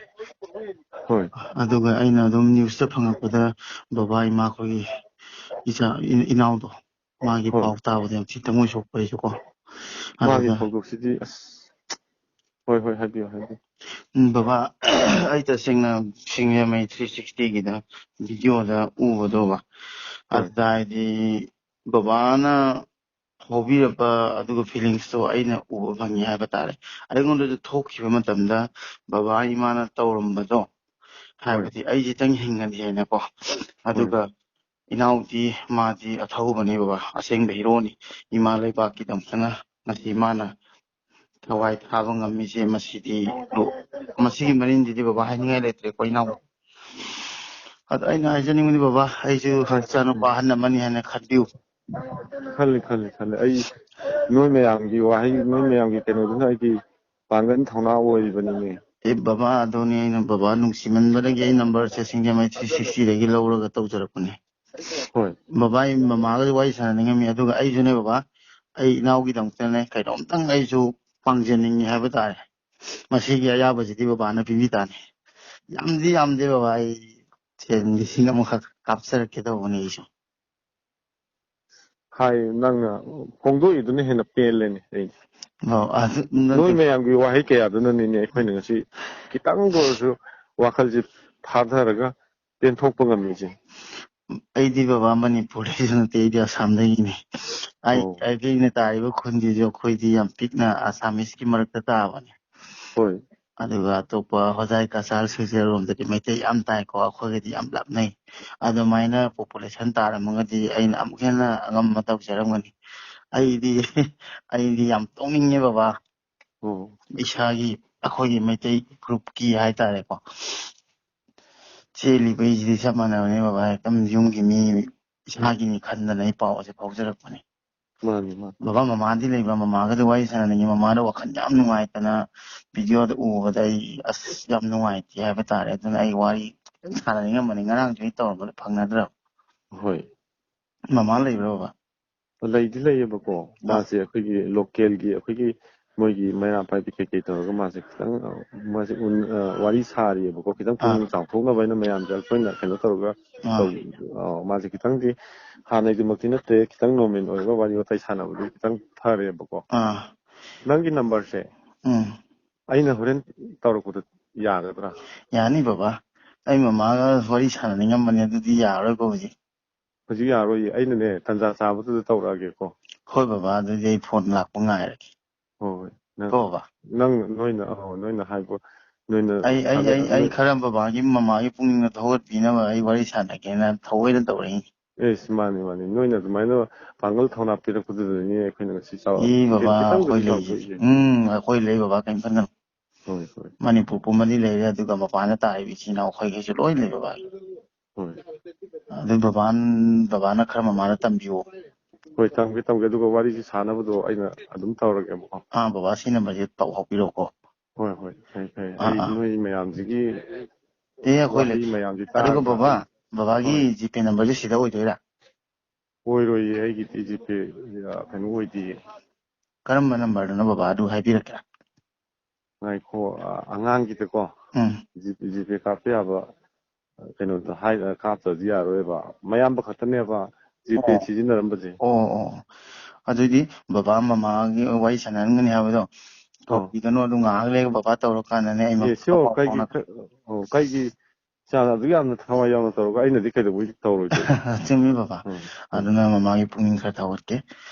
ꯍꯣꯏ꯫ ꯑꯗꯨꯒ ꯑꯩꯅ ꯑꯗꯨꯝ news-ꯇ ꯐꯪꯉꯛꯄꯗ ꯕꯕꯥ ꯏꯃꯥ ꯑꯩꯈꯣꯏꯒꯤ ꯏꯆꯥ, ꯏ-, ꯏꯅꯥꯎꯗꯣ, ꯃꯥꯒꯤ ꯍꯣꯏ꯫ ꯄꯥꯎ ꯇꯥꯕꯗ ꯌꯥꯝ ꯊꯤ ꯊꯃꯣꯏ ꯁꯣꯛꯄ ꯑꯩꯁꯨ ꯀꯣ꯫ ꯃꯥꯒꯤ ꯑꯗꯨꯗ ꯊꯧꯗꯣꯛꯁꯤꯗꯤ ꯑꯁ꯫ ꯍꯣꯏ, ꯍꯣꯏ, ꯍꯥꯏꯕꯤꯌꯨ, ꯍꯥꯏꯕꯤꯌꯨ꯫ ꯎꯝ, ꯕꯕꯥ, ꯑꯩ ꯇꯁꯦꯡꯅ ꯁꯤꯡꯖꯃꯩ three sixty-ꯒꯤꯗ video-ꯗ ꯎꯕꯗꯣꯕ꯫ ꯍꯣꯏ꯫ ꯑꯗꯨꯗ ꯍꯥꯏꯗꯤ ꯕꯕꯥꯅ ꯐꯥꯎꯕꯤꯔꯕ ꯑꯗꯨꯒ feelings ꯇꯣ ꯑꯩꯅ ꯎꯕ ꯐꯪꯉꯤ ꯍꯥꯏꯕ ꯇꯥꯔꯦ꯫ ꯑꯩꯉꯣꯟꯗꯁꯨ ꯊꯣꯛꯈꯤꯕ ꯃꯇꯝꯗ ꯕꯕꯥ ꯏꯃꯥꯅ ꯇꯧꯔꯝꯕꯗꯣ, ꯍꯥꯏꯕꯗꯤ ꯑꯩꯁꯤꯇꯪ ꯍꯤꯡꯉꯗꯤ ꯍꯥꯏꯅꯀꯣ꯫ ꯑꯗꯨꯒ ꯏꯅꯥꯎꯗꯤ, ꯃꯥꯗꯤ ꯑꯊꯧꯕꯅꯤ ꯕꯕꯥ, ꯑꯁꯦꯡꯕ ꯍꯤꯔꯣꯅꯤ꯫ ꯏꯃꯥ ꯂꯩꯕꯥꯛꯀꯤꯗꯃꯛꯇꯅ ꯉꯁꯤ ꯃꯥꯅ ꯊꯋꯥꯏ ꯊꯥꯕ ꯉꯝꯃꯤꯁꯦ, ꯃꯁꯤꯗꯤ, ꯃꯁꯤꯒꯤ ꯃꯔꯤꯟꯁꯤꯗꯤ ꯕꯕꯥ ꯍꯥꯏꯅꯤꯡꯉꯥꯏ ꯂꯩꯇ꯭ꯔꯦꯀꯣ ꯏꯅꯥꯎ꯫ ꯑꯗ ꯑꯩꯅ ꯍꯥꯏꯖꯅꯤꯡꯕꯗꯤ ꯕꯕꯥ, ꯑꯩꯁꯨ ꯏꯆꯥꯅꯨꯄꯥ ꯑꯍꯟ ꯑꯃꯅꯤ ꯍꯥꯏꯅ ꯈꯟꯕꯤꯌꯨ꯫ ꯈꯜꯂꯤ, ꯈꯜꯂꯤ, ꯈꯜꯂꯤ꯫ ꯑꯩ ꯅꯣꯏ ꯃꯌꯥꯝꯒꯤ ꯋꯥꯍꯩ, ꯅꯣꯏ ꯃꯌꯥꯝꯒꯤ ꯀꯩꯅꯣꯗꯨꯅ ꯑꯩꯒꯤ ꯄꯥꯡꯒꯜ ꯊꯧꯅꯥ ꯑꯣꯏꯔꯤꯕꯅꯤꯅꯦ꯫ ꯑꯦ ꯕꯕꯥ, ꯑꯗꯨꯅꯤ ꯑꯩꯅ ꯕꯕꯥ ꯅꯨꯡꯁꯤꯃꯟꯕꯗꯒꯤ ꯑꯩ number ꯁꯦ ꯁꯤꯡꯖꯃꯩ three sixty ꯗꯒꯤ ꯂꯧꯔꯒ ꯇꯧꯖꯔꯛꯄꯅꯦ꯫ ꯍꯣꯏ꯫ ꯕꯕꯥ, ꯑꯩ ꯃꯃꯥꯒꯁꯨ ꯋꯥꯔꯤ ꯁꯥꯟꯅꯅꯤꯡꯉꯝꯃꯤ, ꯑꯗꯨꯒ ꯑꯩꯁꯨꯅꯦ ꯕꯕꯥ, ꯑꯩ ꯏꯅꯥꯎꯒꯤꯗꯃꯛꯇꯅꯦ ꯀꯩꯅꯣꯝꯇꯪ ꯑꯩꯁꯨ ꯄꯥꯡꯖꯅꯤꯡꯉꯤ ꯍꯥꯏꯕ ꯇꯥꯔꯦ꯫ ꯃꯁꯤꯒꯤ ꯑꯌꯥꯕꯁꯤꯗꯤ ꯕꯕꯥꯅ ꯄꯤꯕꯤ ꯇꯥꯅꯤ꯫ ꯌꯥꯝꯗꯤ ꯌꯥꯝꯗꯦ ꯕꯕꯥ, ꯑꯩ ꯁꯦꯟ ꯂꯤꯁꯤꯡ ꯑꯃꯈꯛ ꯀꯥꯞꯆꯔꯛꯀꯦ ꯇꯧꯕꯅꯦ ꯑꯩꯁꯨ꯫ ꯍꯥꯏ, ꯅꯪꯅ ꯐꯣꯡꯗꯣꯛꯏꯗꯨꯅ ꯍꯦꯟꯅ ꯄꯦꯜꯂꯦꯅꯦ ꯑꯩ꯫ ꯑꯣ, ꯑꯗꯨ ꯅꯣꯏ ꯃꯌꯥꯝꯒꯤ ꯋꯥꯍꯩ ꯀꯌꯥꯗꯨꯅꯅꯤꯅꯦ ꯑꯩꯈꯣꯏꯅ ꯉꯁꯤ ꯈꯤꯇꯪꯗ ꯑꯣꯏꯔꯁꯨ ꯋꯥꯈꯜꯁꯦ ꯊꯥꯊꯔꯒ ꯄꯦꯟꯊꯣꯛꯄ ꯉꯝꯃꯤꯁꯦ꯫ ꯑꯩꯗꯤ ꯕꯕꯥ ꯃꯅꯤꯄꯨꯔꯗꯩꯁꯨ ꯅꯠꯇꯦ, ꯑꯩꯗꯤ ꯑꯁꯥꯝꯗꯒꯤꯅꯤ꯫ ꯑꯩ, ꯑꯣ꯫ ꯑꯩꯒꯤ ꯑꯩꯅ ꯇꯥꯔꯤꯕ ꯈꯨꯟꯁꯤꯁꯨ ꯑꯩꯈꯣꯏꯗꯤ ꯌꯥꯝ ꯄꯤꯛꯅ ꯑꯁꯥꯃꯤꯁꯀꯤ ꯃꯔꯛꯇ ꯇꯥꯕꯅꯤ꯫ ꯍꯣꯏ꯫ ꯑꯗꯨꯒ ꯑꯇꯣꯞꯄ ꯍꯣꯖꯥꯏ, ꯀꯁꯥꯔ, ꯁꯤꯜꯆꯔ ꯔꯣꯝꯗꯗꯤ ꯃꯩꯇꯩ ꯌꯥꯝ ꯇꯥꯏꯀꯣ, ꯑꯩꯈꯣꯏꯒꯗꯤ ꯌꯥꯝ ꯂꯥꯞꯅꯩ꯫ ꯑꯗꯨꯃꯥꯏꯅ population ꯇꯥꯔꯝꯃꯒꯗꯤ ꯑꯩꯅ ꯑꯃꯨꯛ ꯍꯦꯟꯅ ꯑꯉꯝꯕ ꯇꯧꯖꯔꯝꯒꯅꯤ꯫ ꯑꯩꯗꯤ, ꯑꯩꯗꯤ ꯌꯥꯝ ꯇꯣꯛꯅꯤꯡꯉꯦ ꯕꯕꯥ꯫ ꯑꯣ꯫ ꯏꯁꯥꯒꯤ, ꯑꯩꯈꯣꯏꯒꯤ ꯃꯩꯇꯩ group ꯀꯤ ꯍꯥꯏꯇꯥꯔꯦꯀꯣ, ꯆꯦꯜꯂꯤꯕꯩꯁꯤꯗꯤ ꯆꯞ ꯃꯥꯟꯅꯕꯅꯦ ꯕꯕꯥ, ꯑꯗꯨꯝ ꯌꯨꯝꯒꯤ ꯃꯤ ꯏꯁꯥꯒꯤꯅꯤ ꯈꯟꯗꯅ ꯑꯩ ꯄꯥꯎ ꯑꯁꯦ ꯐꯥꯎꯖꯔꯛꯄꯅꯦ꯫ ꯃꯥꯅꯤ, ꯃꯥꯅꯤ꯫ ꯕꯕꯥ, ꯃꯃꯥꯗꯤ ꯂꯩꯕ꯭ꯔꯥ? ꯃꯃꯥꯒꯗꯤ ꯋꯥꯔꯤ ꯁꯥꯟꯅꯅꯤꯡꯉꯤ꯫ ꯃꯃꯥꯗꯣ ꯋꯥꯈꯜ ꯌꯥꯝ ꯅꯨꯡꯉꯥꯏꯇꯅ video ꯗ ꯎꯕꯗ ꯑꯩ ꯑꯁ ꯌꯥꯝ ꯅꯨꯡꯉꯥꯏꯇꯦ ꯍꯥꯏꯕ ꯇꯥꯔꯦ꯫ ꯑꯗꯨꯅ ꯑꯩ ꯋꯥꯔꯤ ꯁꯥꯟꯅꯅꯤꯡꯉꯝꯕꯅꯤ, ꯉꯔꯥꯡꯁꯨ ꯑꯩ ꯇꯧꯔꯝꯕꯗ ꯐꯪꯅꯗ꯭ꯔꯕ꯫ ꯍꯣꯏ꯫ ꯃꯃꯥ ꯂꯩꯕ꯭ꯔꯥ ꯕꯕꯥ? ꯂꯩꯗꯤ ꯂꯩꯌꯦꯕꯀꯣ, ꯑꯥ꯫ ꯃꯥꯁꯦ ꯑꯩꯈꯣꯏꯒꯤ local ꯒꯤ, ꯑꯩꯈꯣꯏꯒꯤ ꯃꯣꯏꯒꯤ ꯃꯩꯔꯥ ꯄꯥꯏꯕꯤ ꯀꯩꯀꯩ ꯇꯧꯔꯒ ꯃꯥꯁꯦ ꯈꯤꯇꯪ, ꯑ, ꯃꯥꯁꯦ ꯎꯟ-, ꯑ, ꯋꯥꯔꯤ ꯁꯥꯔꯤꯑꯕꯀꯣ, ꯈꯤꯇꯪ ꯑꯥ꯫ ꯄꯨꯛꯅꯤꯡ ꯆꯥꯎꯊꯣꯛꯅꯕ ꯍꯥꯏꯅ ꯃꯌꯥꯝꯁꯦ ꯑꯩꯈꯣꯏꯅ ꯀꯩꯅꯣ ꯇꯧꯔꯒ ꯑꯥ꯫ ꯇꯧ-, ꯑ, ꯃꯥꯁꯦ ꯈꯤꯇꯪꯗꯤ ꯍꯥꯟꯅꯩꯗꯨꯃꯛꯇꯤ ꯅꯠꯇ꯭ꯔꯦ, ꯈꯤꯇꯪ normal ꯑꯣꯏꯔꯒ ꯋꯥꯔꯤ ꯋꯥꯇꯥꯏ ꯁꯥꯟꯅꯕꯗꯨ ꯈꯤꯇꯪ ꯐꯔꯦꯕꯀꯣ꯫ ꯑꯥ꯫ ꯅꯪꯒꯤ number ꯁꯦ ꯎꯝ꯫ ꯑꯩꯅ ꯍꯣꯔꯦꯟ ꯇꯧꯔꯛꯄꯗ ꯌꯥꯒꯗ꯭ꯔꯥ? ꯌꯥꯅꯤ ꯕꯕꯥ, ꯑꯩ ꯃꯃꯥꯒ ꯋꯥꯔꯤ ꯁꯥꯟꯅꯅꯤꯡꯉꯝꯕꯅꯦ, ꯑꯗꯨꯗꯤ ꯌꯥꯔꯔꯣꯏꯀꯣ ꯍꯧꯖꯤꯛ꯫ ꯍꯧꯖꯤꯛ ꯌꯥꯔꯣꯏꯌꯦ, ꯑꯩꯅꯅꯦ ꯇꯟꯖꯥ ꯆꯥꯕꯗꯨꯗ ꯇꯧꯔꯛꯑꯒꯦꯀꯣ꯫ ꯍꯣꯏ ꯕꯕꯥ, ꯑꯗꯨꯗꯤ ꯑꯩ ꯐꯣꯟ ꯂꯥꯛꯄ ꯉꯥꯏꯔꯒꯦ꯫ ꯍꯣꯏ, ꯍꯣꯏ꯫ ꯅꯪ, ꯀꯣ ꯕꯕꯥ? ꯅꯪ, ꯅꯣꯏꯅ, ꯑꯧ, ꯅꯣꯏꯅ ꯍꯥꯏꯕ, ꯅꯣꯏꯅ ꯑꯩ, ꯑꯩ, ꯑꯩ, ꯊꯥꯒꯠ-, ꯑꯩ ꯅꯣꯏ ꯈꯔ ꯕꯕꯥꯒꯤ, ꯃꯃꯥꯒꯤ ꯄꯨꯛꯅꯤꯡꯗꯣ ꯊꯧꯒꯠꯄꯤꯅꯕ ꯑꯩ ꯋꯥꯔꯤ ꯁꯥꯟꯅꯒꯦꯅ ꯊꯑꯣꯏꯅ ꯇꯧꯔꯛꯏꯅꯤ꯫ ꯑꯦꯁ, ꯃꯥꯅꯤ, ꯃꯥꯅꯤ꯫ ꯅꯣꯏꯅ ꯑꯗꯨꯃꯥꯏꯅ ꯄꯥꯡꯒꯜ ꯊꯧꯅꯥ ꯄꯤꯔꯛꯄꯗꯨꯗꯅꯤꯅꯦ ꯑꯩꯈꯣꯏꯅ ꯉꯁꯤ ꯆꯥꯎꯔ-, ꯏ ꯕꯕꯥ, ꯈꯤꯇꯪꯗꯗꯤ ꯑꯩꯈꯣꯏ ꯂꯩꯔꯤꯁꯦ꯫ ꯆꯥꯎꯊꯣꯛꯏꯁꯦ꯫ ꯎꯝ, ꯑꯩꯈꯣꯏ ꯂꯩ ꯕꯕꯥ, ꯀꯩꯝ ꯈꯟꯒꯅꯨ꯫ ꯍꯣꯏ, ꯍꯣꯏ꯫ ꯃꯅꯤꯄꯨꯔ ꯄꯨꯝꯕꯗꯤ ꯂꯩꯔꯦ, ꯑꯗꯨꯒ ꯃꯄꯥꯟꯗ ꯇꯥꯔꯤꯕ ꯏꯆꯤꯟ ꯏꯅꯥꯎ ꯑꯩꯈꯣꯏꯈꯩꯁꯨ ꯂꯣꯏ ꯂꯩ ꯕꯕꯥ꯫ ꯍꯣꯏ꯫ ꯑꯗꯨ ꯕꯕꯥ, ꯕꯕꯥꯅ ꯈꯔ ꯃꯃꯥꯗ ꯇꯝꯕꯤꯌꯣ꯫ ꯍꯣꯏ, ꯇꯝꯒꯦ, ꯇꯝꯒꯦ꯫ ꯑꯗꯨꯒ ꯋꯥꯔꯤꯁꯤ ꯁꯥꯟꯅꯕꯗꯣ ꯑꯩꯅ ꯑꯗꯨꯝ ꯇꯧꯔꯒꯦꯕꯀꯣ꯫ ꯑꯥ, ꯕꯕꯥ, ꯁꯤ ꯅꯝꯕꯔꯁꯦ ꯄꯥꯎ ꯐꯥꯎꯕꯤꯔꯛꯑꯣꯀꯣ꯫ ꯍꯣꯏ, ꯍꯣꯏ, ꯐꯩ, ꯐꯩ꯫ ꯑꯥ, ꯑꯩ ꯑꯥ꯫ ꯅꯣꯏ ꯃꯌꯥꯝꯁꯤꯒꯤ ꯑꯦ, ꯑꯩꯈꯣꯏ ꯂꯩ꯫ ꯋꯥꯍꯩ ꯃꯌꯥꯝꯁꯤ ꯑꯗꯨꯒ ꯇꯥꯔꯒ ꯕꯕꯥ, ꯑꯩ, ꯕꯕꯥꯒꯤ ꯍꯣꯏ꯫ ꯖꯤꯄꯦ ꯅꯝꯕꯔꯁꯦ ꯁꯤꯗ ꯑꯣꯏꯗꯣꯏꯔꯥ? ꯑꯣꯏꯔꯣꯏꯌꯦ, ꯑꯩꯒꯤꯗꯤ ꯖꯤꯄꯦ, ꯑ, ꯀꯩꯅꯣ ꯑꯣꯏꯗꯤꯌꯦ꯫ ꯀꯔꯝꯕ ꯅꯝꯕꯔꯗꯅꯣ ꯕꯕꯥ, ꯑꯗꯨ ꯍꯥꯏꯕꯤꯔꯛꯀꯦꯔꯥ? ꯉꯥꯏꯈꯣ, ꯑ, ꯑꯉꯥꯡꯒꯤꯗꯀꯣ, ꯎꯝ꯫ ꯖꯤ-, ꯖꯤꯄꯦ ꯀꯥꯞꯄ ꯌꯥꯕ, ꯑ, ꯀꯩꯅꯣꯗꯣ ꯍꯥꯏ-, ꯑ, ꯀꯥꯞꯇ꯭ꯔꯗꯤ ꯌꯥꯔꯣꯏꯕ꯫ ꯃꯌꯥꯝꯕ ꯈꯛꯇꯅꯦꯕ ꯖꯤꯄꯦ ꯑꯣ꯫ ꯁꯤꯖꯤꯟꯅꯔꯝꯕꯁꯦ꯫ ꯑꯣ, ꯑꯣ꯫ ꯑꯗꯨꯗꯤ ꯕꯕꯥ ꯃꯃꯥꯒꯤ ꯋꯥꯔꯤ ꯁꯥꯟꯅꯔꯝꯒꯅꯤ ꯍꯥꯏꯕꯗꯣ ꯑꯣ꯫ ꯇꯧꯕꯤꯒꯅꯨ, ꯑꯗꯨ ꯉꯥꯏꯍꯥꯛ ꯂꯩꯔꯒ ꯕꯕꯥ ꯇꯧꯔꯀꯥꯟꯗꯅꯦ ꯑꯩ ꯑꯦ, ꯁꯤ ꯄꯥꯎ ꯀꯩꯒꯤ ꯐꯥꯎꯅ-, ꯈ-, ꯑꯣ, ꯀꯩꯒꯤ ꯏꯆꯥꯅ ꯑꯗꯨꯛ ꯌꯥꯝꯅ ꯊꯋꯥꯏ ꯌꯥꯎꯅ ꯇꯧꯔꯒ ꯑꯩꯅꯗꯤ ꯀꯩꯗꯧꯕꯩ ꯇꯧꯔꯣꯏꯗꯣꯏꯅꯣ? ꯆꯨꯝꯃꯤ ꯕꯕꯥ꯫ ꯎꯝ, ꯎꯝ꯫ ꯑꯗꯨꯅ ꯃꯃꯥꯒꯤ ꯄꯨꯛꯅꯤꯡ ꯈꯔ ꯊꯧꯒꯠꯀꯦ꯫